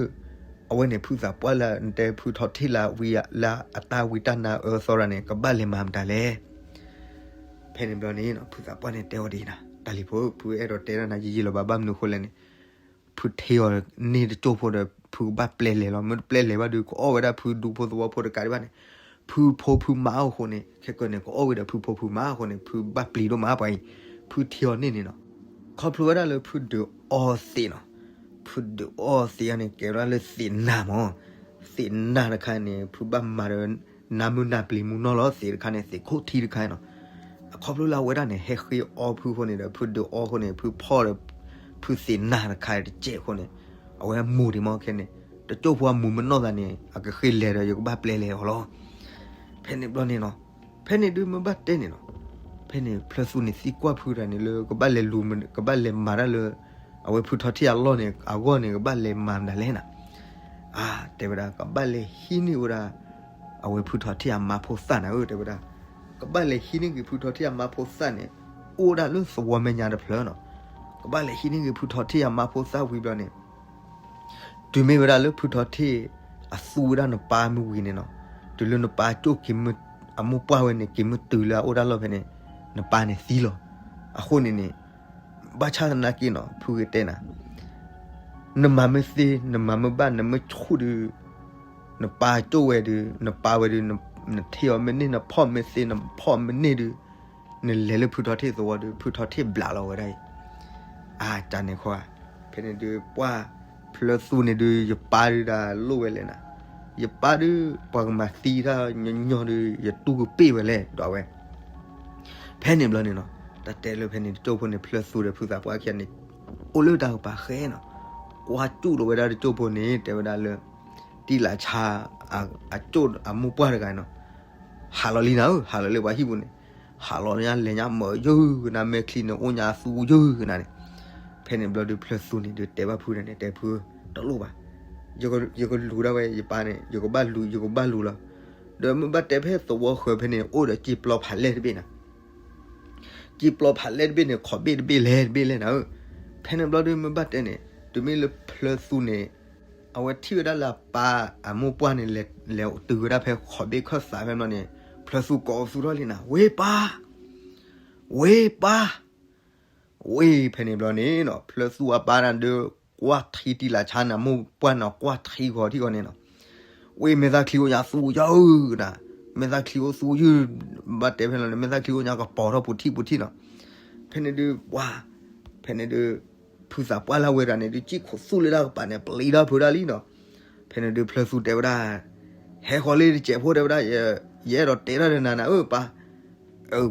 အဝဲန့ၣ်ဖုသးပှၢ်လၢနတဲဖုထီထ့ၣ်လၢဝံလၢအတၢ်ဝံတၢ်နါအၢအသီတဂၤန့ၣ် ကဘၣ်လဲၤမၤမတၤလဲၣ်. ဖဲန့ၣ်ဘျီန့ၣ် ဖုသးပှၢ်န့ၣ်တဲအီၤဒ်အံၤနီၤ, တၢ်လံၤဖိ ဖုအဲၣ်ဒိးတဲဒၣ်နၤယံာ်ယံာ်လီၤဘၣ် ဘၣ်မနုၤအဃိလဲၣ်န့ၣ် ဖုထံၣ်အီၤန့ၢ်တစိၢ်ဖိဒီး ဖုကဘၣ်ပျဲလဲၤလီၤ. မ့ၢ်တပျဲလဲၤဘၣ်ဒီး ကအီၣ်ဝဲဒၣ်ဖုဒူဖိသဝီဖိတကးဒံးဘၣ်န့ၣ် ဖုဖိဖုမါအဃိန့ၣ် ခဲကနံၣ်န့ၣ် ကအီၣ်ဝဲဒီးဖုဖိဖုမါအဃိန့ၣ် ဖုဘၣ်ပျံၤဒိၣ်မးပှၤအံၤ. ဖုထံၣ်အီၤန့ၢ်န့ၣ်နီၤ ခီဖျိဝဲဒၣ်လၢဖုဒုးအီသံးနီၤ, ဖုဒုးအီသံးအန့ၣ် ကဲဝဲဒၣ်လၢသံးနၢ်မး, သံးနၢ်တခါန့ၣ် ဖုဘၣ်မၤဒီး နါမုၢ်နၢ်ပျံၤမူနီၢ်လီၤ. သံးတခါန့ၣ် သံးခိၣ်ထံတခါနီၤ. အခီဖျိလၢအဝဲဒၣ်န့ၣ် ဟဲဃ့အီဖုအဃိန့ၣ်ဒီး ဖုဒုးအီအဃိန့ၣ် ဖုဖီၣ်ဒီး ဖုသံးနၢ်တခါတစဲးအဃိန့ၣ် အဝဲမူဒံးမးခဲန့ၣ် တစိၢ်ဖိအမူမ့ၢ်နီၢ်သးန့ၣ် အကဃ့လဲၤဒီး ယကဘၣ်ပျဲလဲၤအီၤလီၤ. ဖဲန့ၣ်ဘျီန့ၣ်နီၤ ဖဲန့ၣ်ဒုးမ့ၢ်ဘၣ်တဲန့ၣ်နီၤ ဖဲန့ၣ်ဖျၢၣ်သူၣ်န့ၣ်သံကွၢ်ဖုတဂၤန့ၣ်လၢ ကဘၣ်လဲၤလူၤ ကဘၣ်လဲၤမၤတၢ်လၢ အဝဲဖုထီထ့ၣ်အလီၢ်န့ၣ် အဂီၢ်န့ၣ် ကဘၣ်လဲၤမၤမတၤလဲၣ်နၤ. အါ တဲဝဲဒၣ် ကဘၣ်လဲၤဟံးန့ၢ်ဝဲဒၣ် အဝဲဖုထီထ့ၣ်အမါဖိသၣ်နၤဧၢ တဲဝဲဒၣ်. ကဘၣ်လဲၤဟံးန့ၢ်က့ၤဖုထီထ့ၣ်အမါဖိသၣ်န့ၣ် အိၣ်ဝဲဒၣ်လၢသဝီမဲာ်ညါတဖျၢၣ်နီၤ. ကဘၣ်လဲၤဟံးန့ၢ်က့ၤဖုထီထ့ၣ်အမါဖိသၣ်ဝံၤဘျီန့ၣ် တုၤမ့ၢ်ဝဲဒၣ်လၢဖုထီထ့ၣ် အသူဝဲဒၣ်နပၢ်မ့ၢ်ဝံၤန့ၣ်နီၤ, တုၤလၢနပၢ်ကၠိၣ်က့ၤမ့ၢ် အမိၢ်ပှၢ်ဝဲန့ၣ် က့ၤမ့ၢ်တုၤလၢအအိၣ်တၢ်လီၢ်ဖဲန့ၣ် နပၢ်န့ၣ်သံလီၤ. အဃိန့ၣ်န့ၣ် ဘၣ်ဆၣ်သနာ်က့နီၤ ဖုဂ့ၤတဲနၤ နမၤမ့ၢ်သ့ နမၤမ့ၢ်ဘၣ် နမ့ၢ်ဆူၣ်ဒုး နပၢ်ကၠိၣ်ဝဲဒုး နပၢ်ဝဲဒုး နထ့ၣ်အီၤမ့ၢ်န့ၢ် နဖီၣ်မ့ၢ်သ့ နဖီၣ်မ့ၢ်န့ၢ်ဒုး နလဲၤလၢဖုထီထ့ၣ်သဝီဒုး ဖုထီထ့ၣ်ဘျးလီၤဝဲဒၣ်အံၤ. အါ တၢ်န့ၣ်ဃီ ဖဲန့ၣ်ဒုး ပှၢ်ဖျၢၣ်သူၣ်န့ၣ်ဒုး ယပၢ်ဒုးဒၣ်လိၣ်ဝဲလဲၣ်နၤ, ယပၢ်ဒုး ပှၤကမၤသံတၢ်ညီညီဒုး ယတူၢ်ကပ့ၢ်ဝဲလဲၣ် ဒီးဝဲ ဖဲန့ၣ်ဘျီန့ၣ်နီၤ တၢ်တဲလၢဖဲန့ၣ် တစိၢ်ဖိန့ၣ် ဖျၢၣ်သူၣ်ဒီးဖုသးပှၢ်ခံဂၤန့ၣ် အိၣ်လၢတၢ်ကပၤဃဲနီၤ, ကွၢ်ကၠူၣ်လီၤဝဲဒၣ်တစိၢ်ဖိန့ၣ် တဲဝဲဒၣ်လၢ တံလးဆါ အကၠိၣ်အမိၢ်ပှၢ်တဂၤနီၤ ဟးလီၤလံနၤဧၢ ဟးလီၤလၢပှၤဟံၣ်ပူၤန့ၣ်, ဟးလီၤညါလဲၤညါမၢယုၢ်ကနၣ် မဲာ်ချံန့ၣ် အိၣ်ညါသူယုၢ်ကနၣ်န့ၣ်, ဖဲန့ၣ်ဘျီဒုး ဖျၢၣ်သူၣ်န့ၣ်ဒုး တဲဘၣ်ဖုန့ၣ် တဲဖု တလိၣ်ဘၣ်, ယကလူၤဒၣ်ဝဲ ယပၢ်န့ၣ် ယကဘၣ်လူၤ ယကဘၣ်လူၤလီၤ, ဒီးမ့ၢ်ဘၣ်တဲဖဲသဝီဃၢၤဖဲန့ၣ် အိၣ်ဒီးစ့ပျီဖးလဲၢ်တဘ့ၣ်နၤ စ့ပျီဖးလဲၢ်တဘ့ၣ်န့ၣ် ခိးဘ့ၣ်တဘ့ၣ်လဲၣ်တဘ့ၣ်လဲၣ်နၤဧၢ, ဖဲန့ၣ်ဘျီဒုး မ့ၢ်ဘၣ်တဲန့ၣ် တုၤမ့ၢ်လၢဖျၢၣ်သူၣ်န့ၣ် အဝဲထံၣ်ဝဲဒၣ်လၢအပၢ်အမိၢ်ပှၢ်န့ၣ် လဲၤတုၤဝဲဒၣ်ဖဲခိးဘ့ၣ်ခၢၣ်သးဖဲန့ၣ်ဘျီန့ၣ် ဖျၢၣ်သူၣ်ကိးသူထီၣ်လံနၤ ဝ့ၢ်ပၢ်, ဝ့ၢ်ပၢ် ဝ့ၢ်ဖဲန့ၣ်ဘျီန့ၣ်နီၤ ဖျၢၣ်သူၣ်အပၢ်န့ၣ်ဒုး ကွၢ်ထံတံလးဆါန့ၣ် အမိၢ်ပှၢ်န့ၣ် ကွၢ်ထံဂီၤထံဂီၤန့ၣ်နီၤ, ဝ့ၢ်မဲာ်သၣ်ချံအိၣ်ညါသူယုၢ်နၤ, မဲာ်သၣ်ချံအိၣ်သူယုၢ်, ဘၣ်တဲဖဲန့ၣ် မဲာ်သၣ်ချံအိၣ်ညါကပီၤထီၣ်ပူၤထံၣ်ပူၤထံၣ်နီၤ, ဖဲန့ၣ်ဒုး ပှၢ်, ဖဲန့ၣ်ဒုး ဖုသးပှၢ်လၢဝဲဒၣ်န့ၣ်ဒုး စံၣ်ခိၣ်သူၣ်လၢတၢ်ကပၤန့ၣ် ပျံၤတၢ်ဖုးဒၣ်လံနီၤ, ဖဲန့ၣ်ဒုး ဖျၢၣ်သူၣ်တဲဝဲဒၣ်, ဟဲဃီၤလၢတစဲးဖိတဲဝဲဒၣ်, ယအဲၣ်ဒိးတဲတၢ်ဒီးနၤနၤဧၢပၢ်,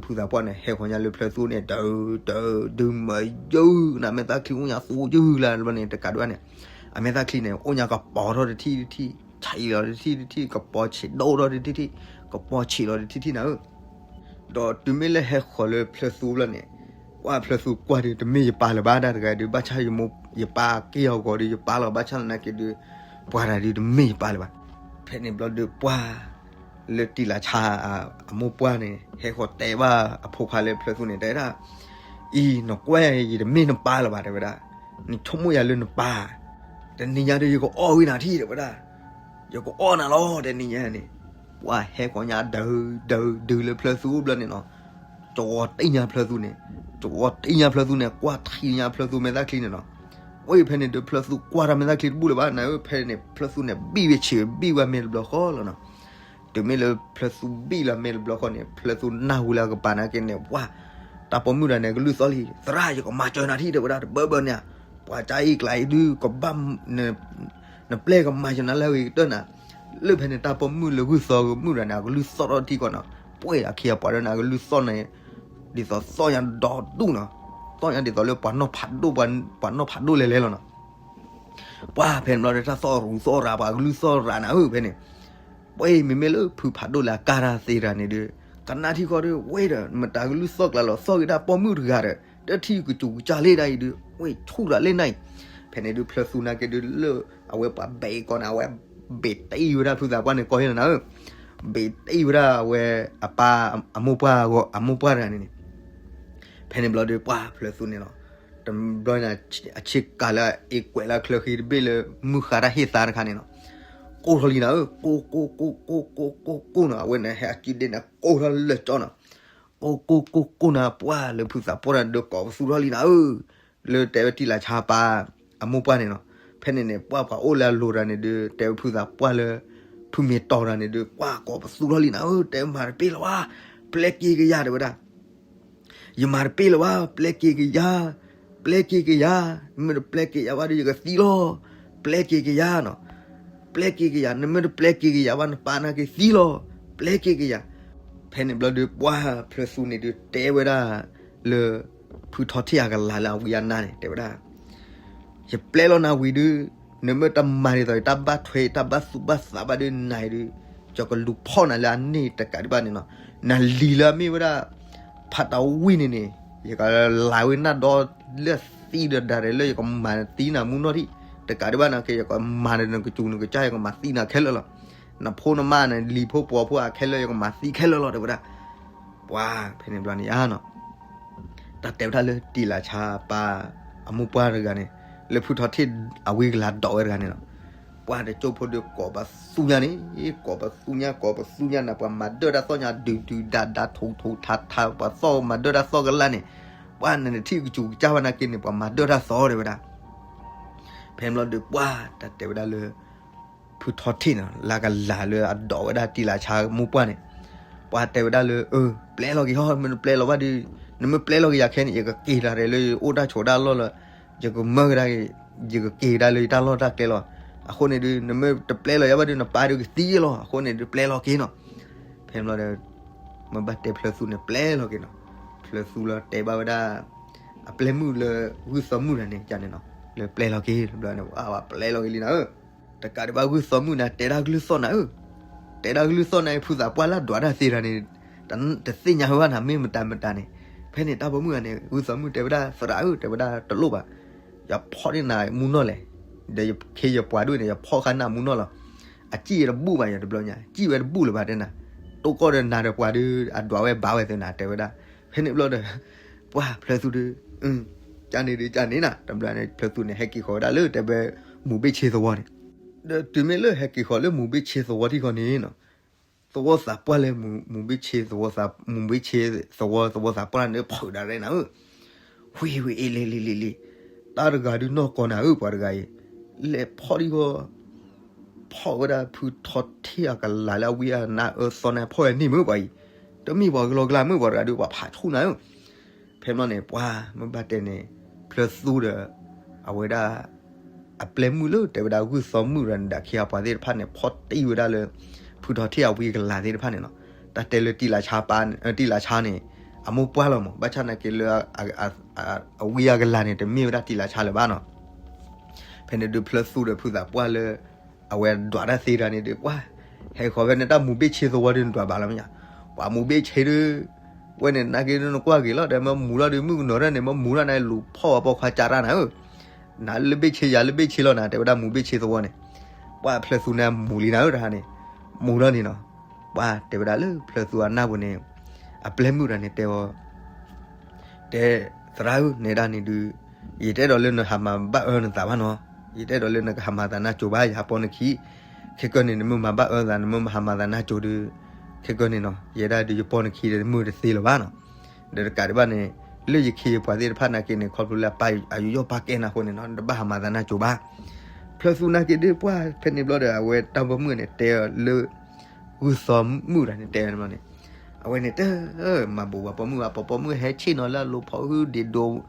ဖုသးပှၢ်န့ၣ် ဟဲဃီၤညါလၢဖျၢၣ်သူန့ၣ် ဒုးဒုးဒုးမၤယုၢ် နမဲာ်သၣ်ချံအိၣ်ညါသူယုၢ်လၢ်တဘျီန့ၣ် တကးဒံးဘၣ်န့ၣ် အမဲာ်သၣ်ချံန့ၣ် အိၣ်ညါကပီၤထီၣ်တထံၣ်တထံၣ် ဆံးလီၤတထံၣ်တထံၣ် ကပီၤဆံးဒိၣ်ထီၣ်တထံၣ်ထံၣ် ကပီၤဆံးလီၤတထံၣ်ထံၣ်နၤဧၢ ဒီးတုၤမ့ၢ်လၢဟဲဃီၤလၢဖျၢၣ်သူဘျီန့ၣ် ပှၢ်ဖျၢၣ်သူကွၢ်ဒီး တမ့ၢ်ယပၢ်လၢၤဘၣ် တၢ်တဂၤဒုး ဘၣ်ဆၣ်ယပၢ်က့ၢ်အီၤဂီၤဒီး ယပၢ်လီၤ ဘၣ်ဆၣ်သနာ်က့ဒုး ပှၢ်တၢ်ဒုးတမ့ၢ်ယပၢ်လၢၤဘၣ်. ဖဲန့ၣ်ဘျီဒုးပှၢ် လၢတံၤလၤဆါအမိၢ်ပှၢ်န့ၣ် ဟဲဃီၤတဲဘၣ်အဖိခွါလၢဖျၢၣ်သူန့ၣ် တဲဒၣ် အံၤ နကွၢ်ယၤ ယတမ့ၢ်နပၢ်လၢၤဘၣ် တဲဝဲဒၣ်, နဆိကမိၣ်ယၤလၢနပၢ်, တနံၤညါဒီးယကအီၣ်ဝံနၤထံၣ် တဲဝဲဒၣ်, ယကအီၣ်နၤလီၤ တနံၤညါန့ၣ်, ပှၢ်ဟဲဃီၤညါဒုးဒုးဒုးလၢဖျၢၣ်သူဘျီန့ၣ်နီၤ, ကဝီၤတ့ၢ်ညါဖျၢၣ်သူန့ၣ်, ကဝီၤတ့ၢ်ညါဖျၢၣ်သူန့ၣ် ကွၢ်ထံညါဖျၢၣ်သူမဲာ်သၣ်ချံန့ၣ်နီၤ, ဝဲဖဲန့ၣ်ဒီးဖျၢၣ်သူကွၢ်တၢ်မဲာ်သၣ်ချံတဘူၣ်လၢၤဘၣ် နၤဧၢ ဖဲန့ၣ် ဖျၢၣ်သူန့ၣ် ဘံၣ်ဝဲဆံးဘံၣ်ဝဲမဲာ်တဘျီဃီလီၤနီၤ တုၤမ့ၢ်လၢဖျၢၣ်သူဘံၣ်လီၤမဲာ်တဘျီဃီန့ၣ် ဖျၢၣ်သူနၢ်ဟူလၢအကပၤနာ်က့န့ၣ် ပှၢ် တၢ်ပိာ်မုၣ်တဂၤန့ၣ် ကလုၢ်သီၣ်လံ, သရၣ် ယကမၤစၢၤနၤထံၣ် တဲဝဲဒၣ် တဘၢဘၢန့ၣ်, ပှၤကါအံၤကျါအံၤဒုး ကဘၣ် နပျဲၢ်ကမၤစၢၤနၤလၢအဂ့ၤကတၢၢ်နၤ, လၢဖဲန့ၣ် တၢ်ပိာ်မုၣ်လၢဂုၢ်သီမုၣ်တဂၤန့ၣ် အကလုၢ်သီၣ်ထီၣ်ထံကီးနီၤ, ပှဲၢ်အခ့အပှၤဒီးန့ၣ် အကလုၢ်သီၣ်န့ၣ် ဒ်သိးသီၣ်ညါဒီဒူၣ်နီၤ, သီၣ်ညါဒ်သိးလၢပှၤနီၢ်ဖးဒိၣ် ပှၤနီၢ်ဖးဒိၣ်လဲၤလဲၤလီၤနီၤ ပှၢ်ဖဲန့ၣ်ဘျီဒီး တၢ်သီၣ်ရူၤသီၣ်ရၤ ပှၤကလုၢ်သီၣ်ရၤနၤဧၢ ဖဲန့ၣ်, ပှဲၢ်မ့မ့ၢ်လၢဖုဖးဒိၣ်လၢအကါတၢ်သ့တဂၤန့ၣ်ဒီး ကနၣ်ထံဃီဒီး ဝဲဒီး မတၤကလုၢ်သီၣ်ကျါလီၤ သီၣ်က့ၤတၢ်ပိာ်မုၣ်တဂၤဒီး တထံၣ်ကစူၤကစၢ်လၢဒၣ်အံၤဒီး ဝဲဆူၣ်ရၤလၢနၤအံၤ, ဖဲန့ၣ်ဒုး ဖျၢၣ်သူနာ်က့ဒုးလၢ အဝဲပှၤဘဲးကီးန့ၣ် အဝဲဘ့ၣ်တ့ၢ်ဝဲဒၣ်ဖုသးပှၢ်န့ၣ် ကီၢ်ဟ့ၣ်လီၤနၤဧၢ, ဘ့ၣ်တ့ၢ်ဝဲဒၣ်အဝဲ အပၢ် အမိၢ်ပှၢ်အမိၢ်ပှၢ်တဂၤန့ၣ်န့ၣ် ဖဲန့ၣ်ဘျီဒီး ပှၢ်ဖျၢၣ်သူန့ၣ်လီၤ, တဘျီန့ၣ် အဆ့ကၤလၢအအ့ၣ်ကွဲးလၢချၢဃံတဘ့ၣ်လၢ မုၢ်ဃါတၢ်ဟ့ၣ်သါတခါန့ၣ်လီၤ, ကိၢ်ထီၣ်လံနၤဧၢ, ကိၢ်ကိၢ်ကိၢ်ကိၢ်ကိၢ်ကိၢ်ကိၢ်နီၤ, အဝဲန့ၣ်ဟဲအစုဒ့န့ၣ် ကိၢ်ထီၣ်လၢကၠီနီၤ, ကိၢ်ကိၢ်ကိၢ်ကိၢ်နၤ ပှၢ်လၢဖုသးပှၢ်တဂၤဒီး ကိးပသူထီၣ်လံနၤဧၢ, လၢတဲဝဲတံၤလၤဆါပၢ် အမိၢ်ပှၢ်န့ၣ်နီၤ, ဖဲန့ၣ်န့ၣ် ပှၢ်ပှၤအိၣ်လၢအလိၤတဂၤန့ၣ်ဒီး တဲဝဲဖုသးပှၢ်လၢ ဖုမ့ၢ်တီၤတဂၤန့ၣ်ဒီး ပှၢ်ကိးပသူထီၣ်လံနၤဧၢ, တဲမၤတပ့ၢ်လၢၤဘၣ်, ပျဲက့ၤကယၤ တဲဝဲဒၣ် ယမၤတပ့ၢ်လၢၤဘၣ်, ပျဲက့ၤကယၤ, ပျဲက့ၤကယၤ, မ့ၢ်တပျဲက့ၤယၤဘၣ်ဒီး ယကသံလီၤ, ပျဲက့ၤကယၤနီၤ, ပျဲက့ၤကယၤ, နမ့ၢ်တပျဲက့ၤကယၤဘၣ် နပၢ်နာ်က့သံလီၤ, ပျဲက့ၤကယၤ, ဖဲန့ၣ်ဘျီဒီး ပှၢ်ဖျၢၣ်သူန့ၣ်ဒီး တဲဝဲဒၣ်လၢ ဖုထီထ့ၣ်အကလၤလၢအဝံအနါန့ၣ် တဲဝဲဒၣ် ယပျဲလီၤနၤဝံၤဒီး နမ့ၢ်တမၤဒ်သိး တၢ်ဘၣ်ထွဲ တၢ်ဘၣ်သူၣ်ဘၣ်သးဘၣ်ဒီးနၤအံၤဒီး ယကလူၤဖီၣ်နၤလၢအန့ၢ်တကးဒံးဘၣ်န့ၣ်နီၤ, နလံၤလၢအမ့ၢ်ဝဲဒၣ် ဖးတၢ်ဝံၣ်န့ၣ်န့ၣ် ယကလၤဝဲနၢ်ဒီလၢသံဒီးဒၣ်ရဲၣ်လၢယကမၤသံနၤမူနီၢ်ထံၣ်, တကးဒံးဘၣ်နာ်က့ ယကမၤနကစူၤနကစၢ် ယကမၤသံနၤခဲလၢာ်လီၤ, နဖိနမါန့ၣ် လံၤဖိပှီၤဖိအခဲလၢာ် ယကမၤသံခဲလၢာ်လီၤ တဲဝဲဒၣ် ပှၤဖဲန့ၣ်ဘျီန့ၣ်ဧါနီၤ, တၢ်တဲဝဲဒၣ်လၢတံၤလၤဆါပၢ်အမိၢ်ပှၢ်တဂၤန့ၣ်, လၢဖုထီထ့ၣ်အဝံကလၤဒိးဝဲတဂၤန့ၣ်လီၤ, ပှၤတကၠိဖိဒီးကိးပသူညါန့ၣ်, ကိးပသူညါ ကိးပသူညါန့ၣ် ပှၤမၤဒၢၣ်တၢ်သီၣ်ညါ ဒုးဒုးဒါဒါ ထိးထိးထးထး ပှၤသီၣ်မၤဒၢၣ်တၢ်သီၣ်ကလၢ်န့ၣ်, ပှၤနနထံၣ်ကစူၤကစၢ်ဘၣ်နာ်က့န့ၣ် ပှၤမၤဒၢၣ်တၢ်သီၣ်တဲဝဲဒၣ် ဖဲန့ၣ်ဘျီဒီးပှၢ်တၢ်တဲဝဲဒၣ်လၢ ဖုထီထ့ၣ်န့ၣ် လၢကလၤလၢအဒိးဝဲဒၣ်တံၤလၤဆါမိၢ်ပှၢ်န့ၣ်, ပှၤတဲဝဲဒၣ်လၢ အၢ ပျဲလီၤက့ၤဟီ မ့ၢ်တပျဲလီၤဘၣ်ဒီး နမ့ၢ်ပျဲလီၤက့ၤယၤခဲန့ၣ် ယကက့ၤတၢ်ရဲၣ်လၢယအိၣ်တၢ်ဆိးတၢ်လီၢ်လၢ ယကမၢကဒါက့ၤ ယကက့ၤကဒါလၢယတၢ်လီၢ်တၢ်ကျဲလီၤ, အဃိန့ၣ်ဒီး နမ့ၢ်တပျဲလီၤယၤဘၣ်ဒီး နပၢ်ဒီးကသံလီၤ, အဃိန့ၣ်ဒီးပျဲလီၤက့ၤနီၤ, ဖဲန့ၣ်ဘျီဒီး မ့ၢ်ဘၣ်တဲဖျၢၣ်သူန့ၣ် ပျဲလီၤက့ၤနီၤ, ဖျၢၣ်သူလီၤတဲဘၣ်ဝဲဒၣ် အပျဲၢ်မုၣ်လၢဂုၢ်သီမုၣ်တဂၤန့ၣ် ကန့ၣ်နီၤ, လၢပျဲလီၤက့ၤ ဘျီန့ၣ် ပှၤပျဲလီၤက့ၤလံနၤဧၢ, တကးဒံးဘၣ်ဂုၢ်သီမုၣ်န့ၣ် တဲဒၣ်ကလုၢ်သီၣ်နၤဧၢ, တဲဒၣ်ကလုၢ်သီၣ်နၤ ဖုသးပှၢ်လၢဒွးတၢ်သ့တဂၤန့ၣ် တသ့ၣ်ညါဝဲဘၣ်နၤ မ့ၢ်မတၤမတၤန့ၣ်, ဖဲန့ၣ်တၢ်ပိာ်မုၣ်ဂၤန့ၣ် ဂုၢ်သီမုၣ်တဲဝဲဒၣ် သရၣ်ဧၢ တဲဝဲဒၣ်တလိၣ်ဘၣ်, ယဖီၣ်န့ၢ်နၤမူနီၢ်လဲၣ်, ဒီးယခ့ယပှၤဒိၣ်န့ၣ် ယဖီၣ်ဃာ်နၤမူနီၢ်လီၤ, အစံၣ်ဝဲတဘူၣ်ဘၣ် ယတဘျီညါ စံၣ်ဝဲတဘူၣ်လၢၤဘၣ်တဲနၤ, တိၢ်ကီၢ်ဒီးနၤဒီးပှၤဒီး အဒွးဝဲဘၣ်ဝဲသ့နၤ တဲဝဲဒၣ်, ဖဲန့ၣ်ဘျီဒီး ပှၢ်ဖျၢၣ်သူဒီး ကန့ၣ်ဒီးကန့ၣ်နၤ တဘျီန့ၣ် ဖျၢၣ်သူန့ၣ် ဟဲက့ၤဃီၤဝဲဒၣ်လၢတဲဝဲ မူၤဘ့ၣ်ဆ့သဝီန့ၣ်, ဒီးတုၤမ့ၢ်လၢဟဲက့ၤဃီၤလၢမူၤဘ့ၣ်ဆ့သဝီထံဃီန့ၣ်နီၤ သဝီသးပှၢ်လၢ မူၤဘ့ၣ်ဆ့သဝီ မူၤဘ့ၣ်ဆ့သဝီ သဝီသးပှၢ်န့ၣ် ဖုးဒၣ်ရဲၣ်နၤဧၢ, ဝံၤဝံၤအ့လံလံလံလံ, တၢ်တဂၤဒုးနီၢ်ကီၢ်နၤဧၢ ပှၤတဂၤအံၤ, လဲၤဖီၣ်ဒံဃီ ဖီၣ်ဝဲဒၣ်ဖုထီထ့ၣ်အကလၤလၢအဝံအနါအၢသီန့ၣ် ဖီၣ်ဝဲန့ၢ်မုၢ်ပှၤအံၤ, တမ့ၢ်ပှၤကလီကလါမုၢ်ပှၤတဂၤဒုး ပှၤဖးဆူၣ်နၤဧၢ, ဖဲမ့ၢ်န့ၣ် ပှၤမ့ၢ်ဘၣ်တဲန့ၣ် ဖျၢၣ်သူဒီး အဝဲဒၣ် အပျဲၢ်မုၣ်လၢတဲဝဲဒၣ်ဂုၢ်သီမုၣ်တဂၤန့ၣ် ဒီးခ့အပှၤသ့ၣ်တဖၣ်န့ၣ် ဖီၣ်တံၢ်ဝဲဒၣ်လၢ ဖုထီထ့ၣ်အဝံကလၤသ့ၣ်တဖၣ်န့ၣ်နီၤ, တၢ်တဲလၢတံၤလၤဆါပၢ် တံၤလၤဆါန့ၣ် အမိၢ်ပှၢ်လီၤမး, ဘၣ်ဆၣ်နာ်က့လၢ အဝံအကလၤန့ၣ် တမ့ၢ်ဝဲဒၣ်တံာ်လၤဆါလၢၤဘၣ်နီၤ. ဖဲန့ၣ်ဒုးဖျၢၣ်သူဒီးဖုသးပှၢ်လၢ အဝဲဒွးတၢ်သ့တၢ်န့ၣ်ဒုး ပှၤ ဟဲဃီၤဖဲန့ၣ် တၢ်မူၤဘ့ၣ်ဆ့သဝီဒုး နဒွးဘၣ်လီၤမ့ၢ်ဧါ, ပှၤမူၤဘ့ၣ်ဆ့ဒုး ဝဲန့ၣ်နာ်က့ဒုး နကွၢ်က့ၤလီၤဒီး မ့ၢ်မူၤလီၤဒီး မုၣ်ကနီၤတၢ်န့ၣ် မ့ၢ်မူၤလီၤန့ၣ် လူၤဖီၣ်ဝဲပိာ်ခွါကၢ်တၢ်နၤဧၢ, နၤလၢဘ့ၣ်ဆ့ ယၤလၢဘ့ၣ်ဆ့လီၤနၤ, တဲဝဲဒၣ်မူၤဘ့ၣ်ဆ့သဝီန့ၣ်, ပှၤဖျၢၣ်သူန့ၣ်မူၤလံနၤဧၢ တဟါန့ၣ်, မူၤလီၤန့ၣ်နီၤ. ပှၤတဲဝဲဒၣ်လၢဖျၢၣ်သူအနၢ်ပူၤန့ၣ် အပျဲၢ်မုၣ်တဂၤန့ၣ်တဲအီၤ တဲ, သရၣ်ဧၢ, နဲဒၣ်န့ၣ်ဒုး ယတအဲၣ်ဒိးလၢနဟးမၤဘၣ်အၢနသးဘၣ်နီၤ, ယတအဲၣ်ဒိးလၢနကဟးမၤသးနၢ်ကၠိဘၣ်, ယဟးပိာ်နခံ, ခဲကၢန့ၣ် နမ့ၢ်မၤဘၣ်အၢသး နမ့ၢ်မၤဟးမၤသးနၢ်ကၠိဒုး, ခဲကၢန့ၣ်နီၤ ယဲဒၣ်ဒုးယပိာ်နခံဒီး မုၢ်တသ့လၢၤဘၣ်နီၤ. ဒီးတကးဒံးဘၣ်န့ၣ် လၢယခ့ယပှၤသ့ၣ်တဖၣ်နာ်က့န့ၣ် ခီဖျိလၢအပၢ်အယူးယီၣ်ပာ်ကဲနၤအဃိန့ၣ်နီၤ နတဘၣ်ဟးမၤသးနၢ်ကၠိဘၣ်. ဖျၢၣ်သူနာ်က့ဒုး ပှၤဖဲန့ၣ်ဘျီဒီး အဝဲတၢ်ပိာ်မုၣ်န့ၣ် တဲအီၤလၢ ဂုၢ်သီမုၣ်တဂၤန့ၣ် တဲဝဲန့ၣ်ဘျီန့ၣ်, အဝဲန့ၣ်တဲ, မၤဘူးဘၣ်ပိာ်မုၣ်ဘၣ်, ပိာ်မုၣ်ဟဲဆ့ၣ်နီၤလၢအလိၤဖီၣ်ဟုဒ့ဒိး,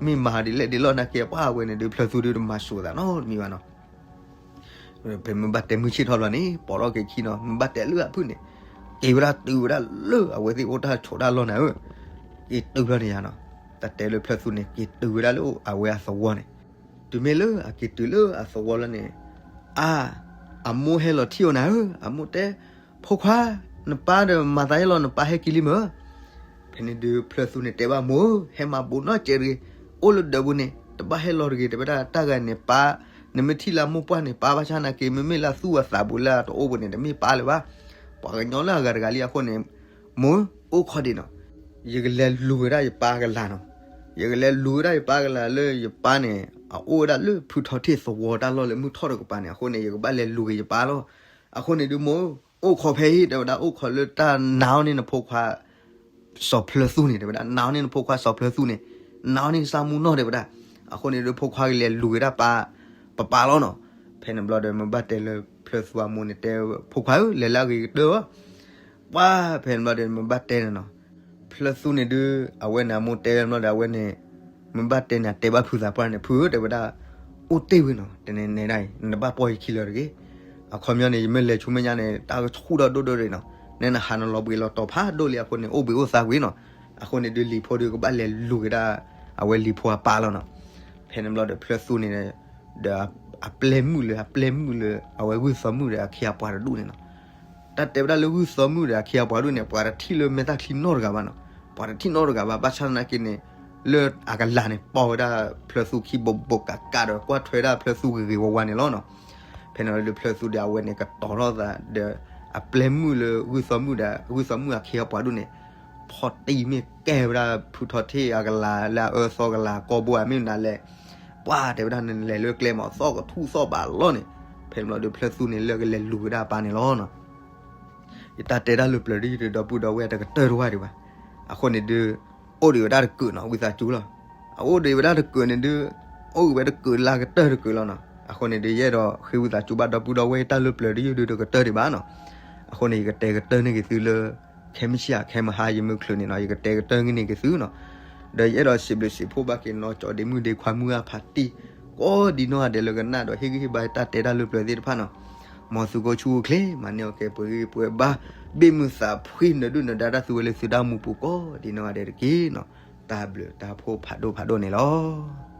မ့ၢ်မၤဒ်လဲၣ်ဒ်လဲၣ်နာ်က့ ပှၤအဝဲန့ၣ်ဒုး ဖျၢၣ်သူဒုးတမၤစိာ်သးနီတမံၤဘၣ်နီၤ. ဖဲမ့ၢ်ဘၣ်တဲမုၢ်ဆ့ၣ်ထီၣ်ဘျီန့ၣ် ပိာ်ထီၣ်က့ၤခံနီၤ, မ့ၢ်ဘၣ်တဲလၢအဖုၣ်န့ၣ် က့ၤဝဲဒၣ်တုၤဝဲဒၣ်လၢအဝဲသ့ၣ်အိၣ်တၢ်ဆိးတၢ်လီၢ်န့ၣ်ဧၢ, က့ၤတုၤဘျီန့ၣ်ယါနီၤ. တၢ်တဲလၢဖျၢၣ်သူန့ၣ် က့ၤတုၤဝဲဒၣ်လၢအဝဲအသဝီန့ၣ်, တုၤမ့ၢ်လၢအက့ၤတုၤလၢအသဝီလီၤန့ၣ်, အါ, အမိၢ်ဟဲလီၤထံၣ်အီၤနၤဧၢ, အမိၢ်တဲ, ဖိခွါ, နပၢ်ဒီးမၤသးယဲလီၤ, နပၢ်ဟဲက့ၤလံမ့ၢ် ဖဲန့ၣ်ဒုးဖျၢၣ်သူန့ၣ်တဲဘၣ်မိၢ်ဧၢ, ဟဲမၤဘူးနီတစဲးတဂ့ၤ, အိၣ်လၢဒၢးပူၤန့ၣ် တဘၣ်ဟဲလီၤတဂ့ၤ, တဲဝဲဒၣ်တၢ်ဂၤန့ၣ်ပၢ်, နမ့ၢ်ထံၣ်လၢအမိၢ်ပှၢ်န့ၣ် ပၢ်ဘၣ်ဆၣ်နာ်က့ မ့မ့ၢ်လၢအသူၣ်အသးဘူးလၢအတအိၣ်ပူၤန့ၣ် တမ့ၢ်ပၢ်လၢၤဘၣ်, ပှၤကညီလၢအဂၤတဂၤလံအဃိန့ၣ်, မိၢ်ဧၢ, အိၣ်ခိးဒံးနီၤ, ယကလဲၤလူၤဝဲဒၣ်ယပၢ်ကလၤနီၤ, ယကလဲၤလူၤဝဲဒၣ်ယပၢ်ကလၤလၢယပၢ်န့ၣ် အအိၣ်ဝဲဒၣ်လၢဖုထီထ့ၣ်သဝီတၢ်လီၢ်လၢမုၢ်ထီၣ်တကပၤန့ၣ် အဃိန့ၣ် ယကဘၣ်လဲၤလူၤက့ၤယပၢ်လီၤ. အဃိန့ၣ်ဒုးမိၢ်ဧၢ, အိၣ်ခိးဖဲအံၤ တဲဝဲဒၣ် အိၣ်ခိးလၢတၢ်နာ်အီၤန့ၣ်နဖိခွါ စီၤဖျၢၣ်သူန့ၣ် တဲဝဲဒၣ် နာ်အီၤန့ၣ်နဖိခွါစီၤဖျၢၣ်သူန့ၣ်, နာ်အီၤန့ၣ်စၢ်မူနီၢ် တဲဝဲဒၣ်. အဃိန့ၣ်ဒုး ဖိခွါကလဲၤလူၤက့ၤဒၣ်ပၢ်, ပပၢ်လီၤနီၤ. ဖဲန့ၣ်ဘျီဒီး မ့ၢ်ဘၣ်တဲလၢဖျၢၣ်သူအမိၢ်န့ၣ်တဲ, ဖိခွါဧၢ, လဲၤလၢအဂ့ၤကတၢၢ်ဧၢ, ပှၤဖဲန့ၣ်ဘျီဒီး မ့ၢ်ဘၣ်တဲန့ၣ်နီၤ. ဖျၢၣ်သူန့ၣ်ဒုး အဝဲန့ၣ်အမိၢ်တဲဝဲဘျီဒီး အဝဲန့ၣ် မ့ၢ်ဘၣ်တဲန့ၣ် အတဲဘၣ်ဖုသးပှၢ်န့ၣ်, ဖုဧၢ, တဲဝဲဒၣ်, အိၣ်တ့ၢ်ဝံၤနီၤ, တနံၤန့ၣ်ဒၣ်အံၤ နတဘၣ်ပိာ်ယခံလၢၤတဂ့ၤ. အခီပညီန့ၣ် ယမ့ၢ်လဲၤဆူမဲာ်ညါန့ၣ် တၢ်ကဆူၣ်ထီၣ်ဒိၣ်ဒိၣ်ဒံးနီၤ, နဲနဟးနလီၤဘှံးလီၤတီၤဖးဒိၣ်လံအဃိန့ၣ် အိၣ်ဘှံးအိၣ်သါဝံၤနီၤ. အဃိန့ၣ်ဒုး လံၤဖိဒုးကဘၣ်လဲၤလူၤက့ၤဒၣ် အဝဲလံၤဖိအပၢ်လီၤနီၤ. ဖဲန့ၣ်ဘျီဒီး ဖျၢၣ်သူန့ၣ် ဒီးအပျဲၢ်မုၣ်လၢ အပျဲၢ်မုၣ်လၢ အဝဲဂုၢ်သီမုၣ်ဒီးအခ့အပှၤတဒူၣ်န့ၣ်နီၤ. တၢ်တဲဝဲဒၣ်လၢဂုၢ်သီမုၣ်ဒီးအခ့အပှၤဒူၣ်န့ၣ် ပှၤတထံၣ်လၢမဲာ်သၣ်ချံနီတဂၤဘၣ်နီၤ, ပှၤတထံၣ်နီတဂၤဘၣ်. ဘၣ်ဆၣ်သနာ်က့န့ၣ် လၢအကလၤန့ၣ် ပိာ်ဝဲဒၣ်ဖျၢၣ်သူခံဘိးဘိးကးကးဒီး ကွၢ်ထွဲဒၣ်ဖျၢၣ်သူဂ့ၤဂ့ၤဝါဝါန့ၣ်လီၤနီၤ. ဖဲန့ၣ်လၢဖျၢၣ်သူဒီး အဝဲန့ၣ်ကတီၤထီၣ်သးဒီး အပျဲၢ်မုၣ်လၢဂုၢ်သီမုၣ်ဒီး ဂုၢ်သီမုၣ်အခ့အပှၤဒူၣ်န့ၣ် ဖီၣ်တံၢ်မ့ၢ်ကဲဝဲဒၣ်ဖုထီထ့ၣ်အကလၤလၢအအၢသီကလၤကိာ်ဘိဧါ မ့ၢ်မနုၤလဲၣ်, ပှၤတဲဝဲဒၣ် နလဲၤလၢကျဲမး သီၣ်ကထူၣ်သီၣ်ဘးလီၤန့ၣ်. ဖဲန့ၣ်ဘျီဒီး ဖျၢၣ်သူန့ၣ် လၢကလဲၤလူၤဝဲဒၣ်အပၢ်န့ၣ်လီၤနီၤ. ယတၢ်တဲတၢ်လၢပျၢၤဒ်ယုၢ်ဒီး ဒီပုၢ်ဒီဝဲၢ်တကတၢၢ်တဝၢ်ဒံးဘၣ်. အဃိန့ၣ်ဒုး အိၣ်ဒံးဝဲဒၣ်တကုးနီၤ ဝံသးစူၤလီၤ. အအိၣ်ဒံးဝဲဒၣ်တကုးန့ၣ်ဒုး အိၣ်ဂံၢ်ဝဲတကုးလၢကတၢၢ်တကုးလီၤနီၤ. အဃိန့ၣ်ဒုး ယအဲၣ်ဒိးဃ့ဝံသးစူၤဘၣ် ဒီပုၢ်ဒီဝဲၢ် တၢ်လၢပျၢၤဒ်ယုၢ်ဒုးတကတၢၢ်ဒံးဘၣ်နီၤ. အဃိန့ၣ် ယကတဲကတၢၢ်န့ၢ်က့ၤသုလၢ ခဲမုၢ်ဆ့ၣ်ဧါ ခဲမုၢ်ဟါ ယမ့ၢ်ချုးန့ၣ်နီၤ ယကတဲကတၢၢ်န့ၢ်က့ၤသုနီၤ. ဒီးယအဲၣ်ဒိးစံးဘျုးစံးဖှိၣ်ဘၣ်က့ၤနီၢ်ကၠီဒ့မုၣ်ဒ့ခွါမုၢ်အဖးတံၢ် ကိးဒံနီၢ်ဂၤဒဲးလၢကနၣ်ဒီး ဟ့ၣ်ဂံၢ်ဟ့ၣ်ဘါတၢ်တဲတၢ်လၢပျၢၤသ့ၣ်တဖၣ်နီၤ. မ်သုကအိၣ်ဆူၣ်အိၣ်ချ့ မၤန့ၢ်အီၣ်ကဲပှဲၤဂံၢ်ပှဲၤဘါ ဘ့ၣ်မုာ်သးဖှံ နဒုၣ်နဒါတၢ်သုဝဲလၢသုတၢ်အိၣ်မူပူၤကိးဒံနီၢ်ဂၤဒဲးတက့ၢ်နီၤ. တၢ်ဘျုးတၢ်ဖှိၣ်ဖးဒိၣ်ဖးဒိၣ်န့ၣ်လီၤ.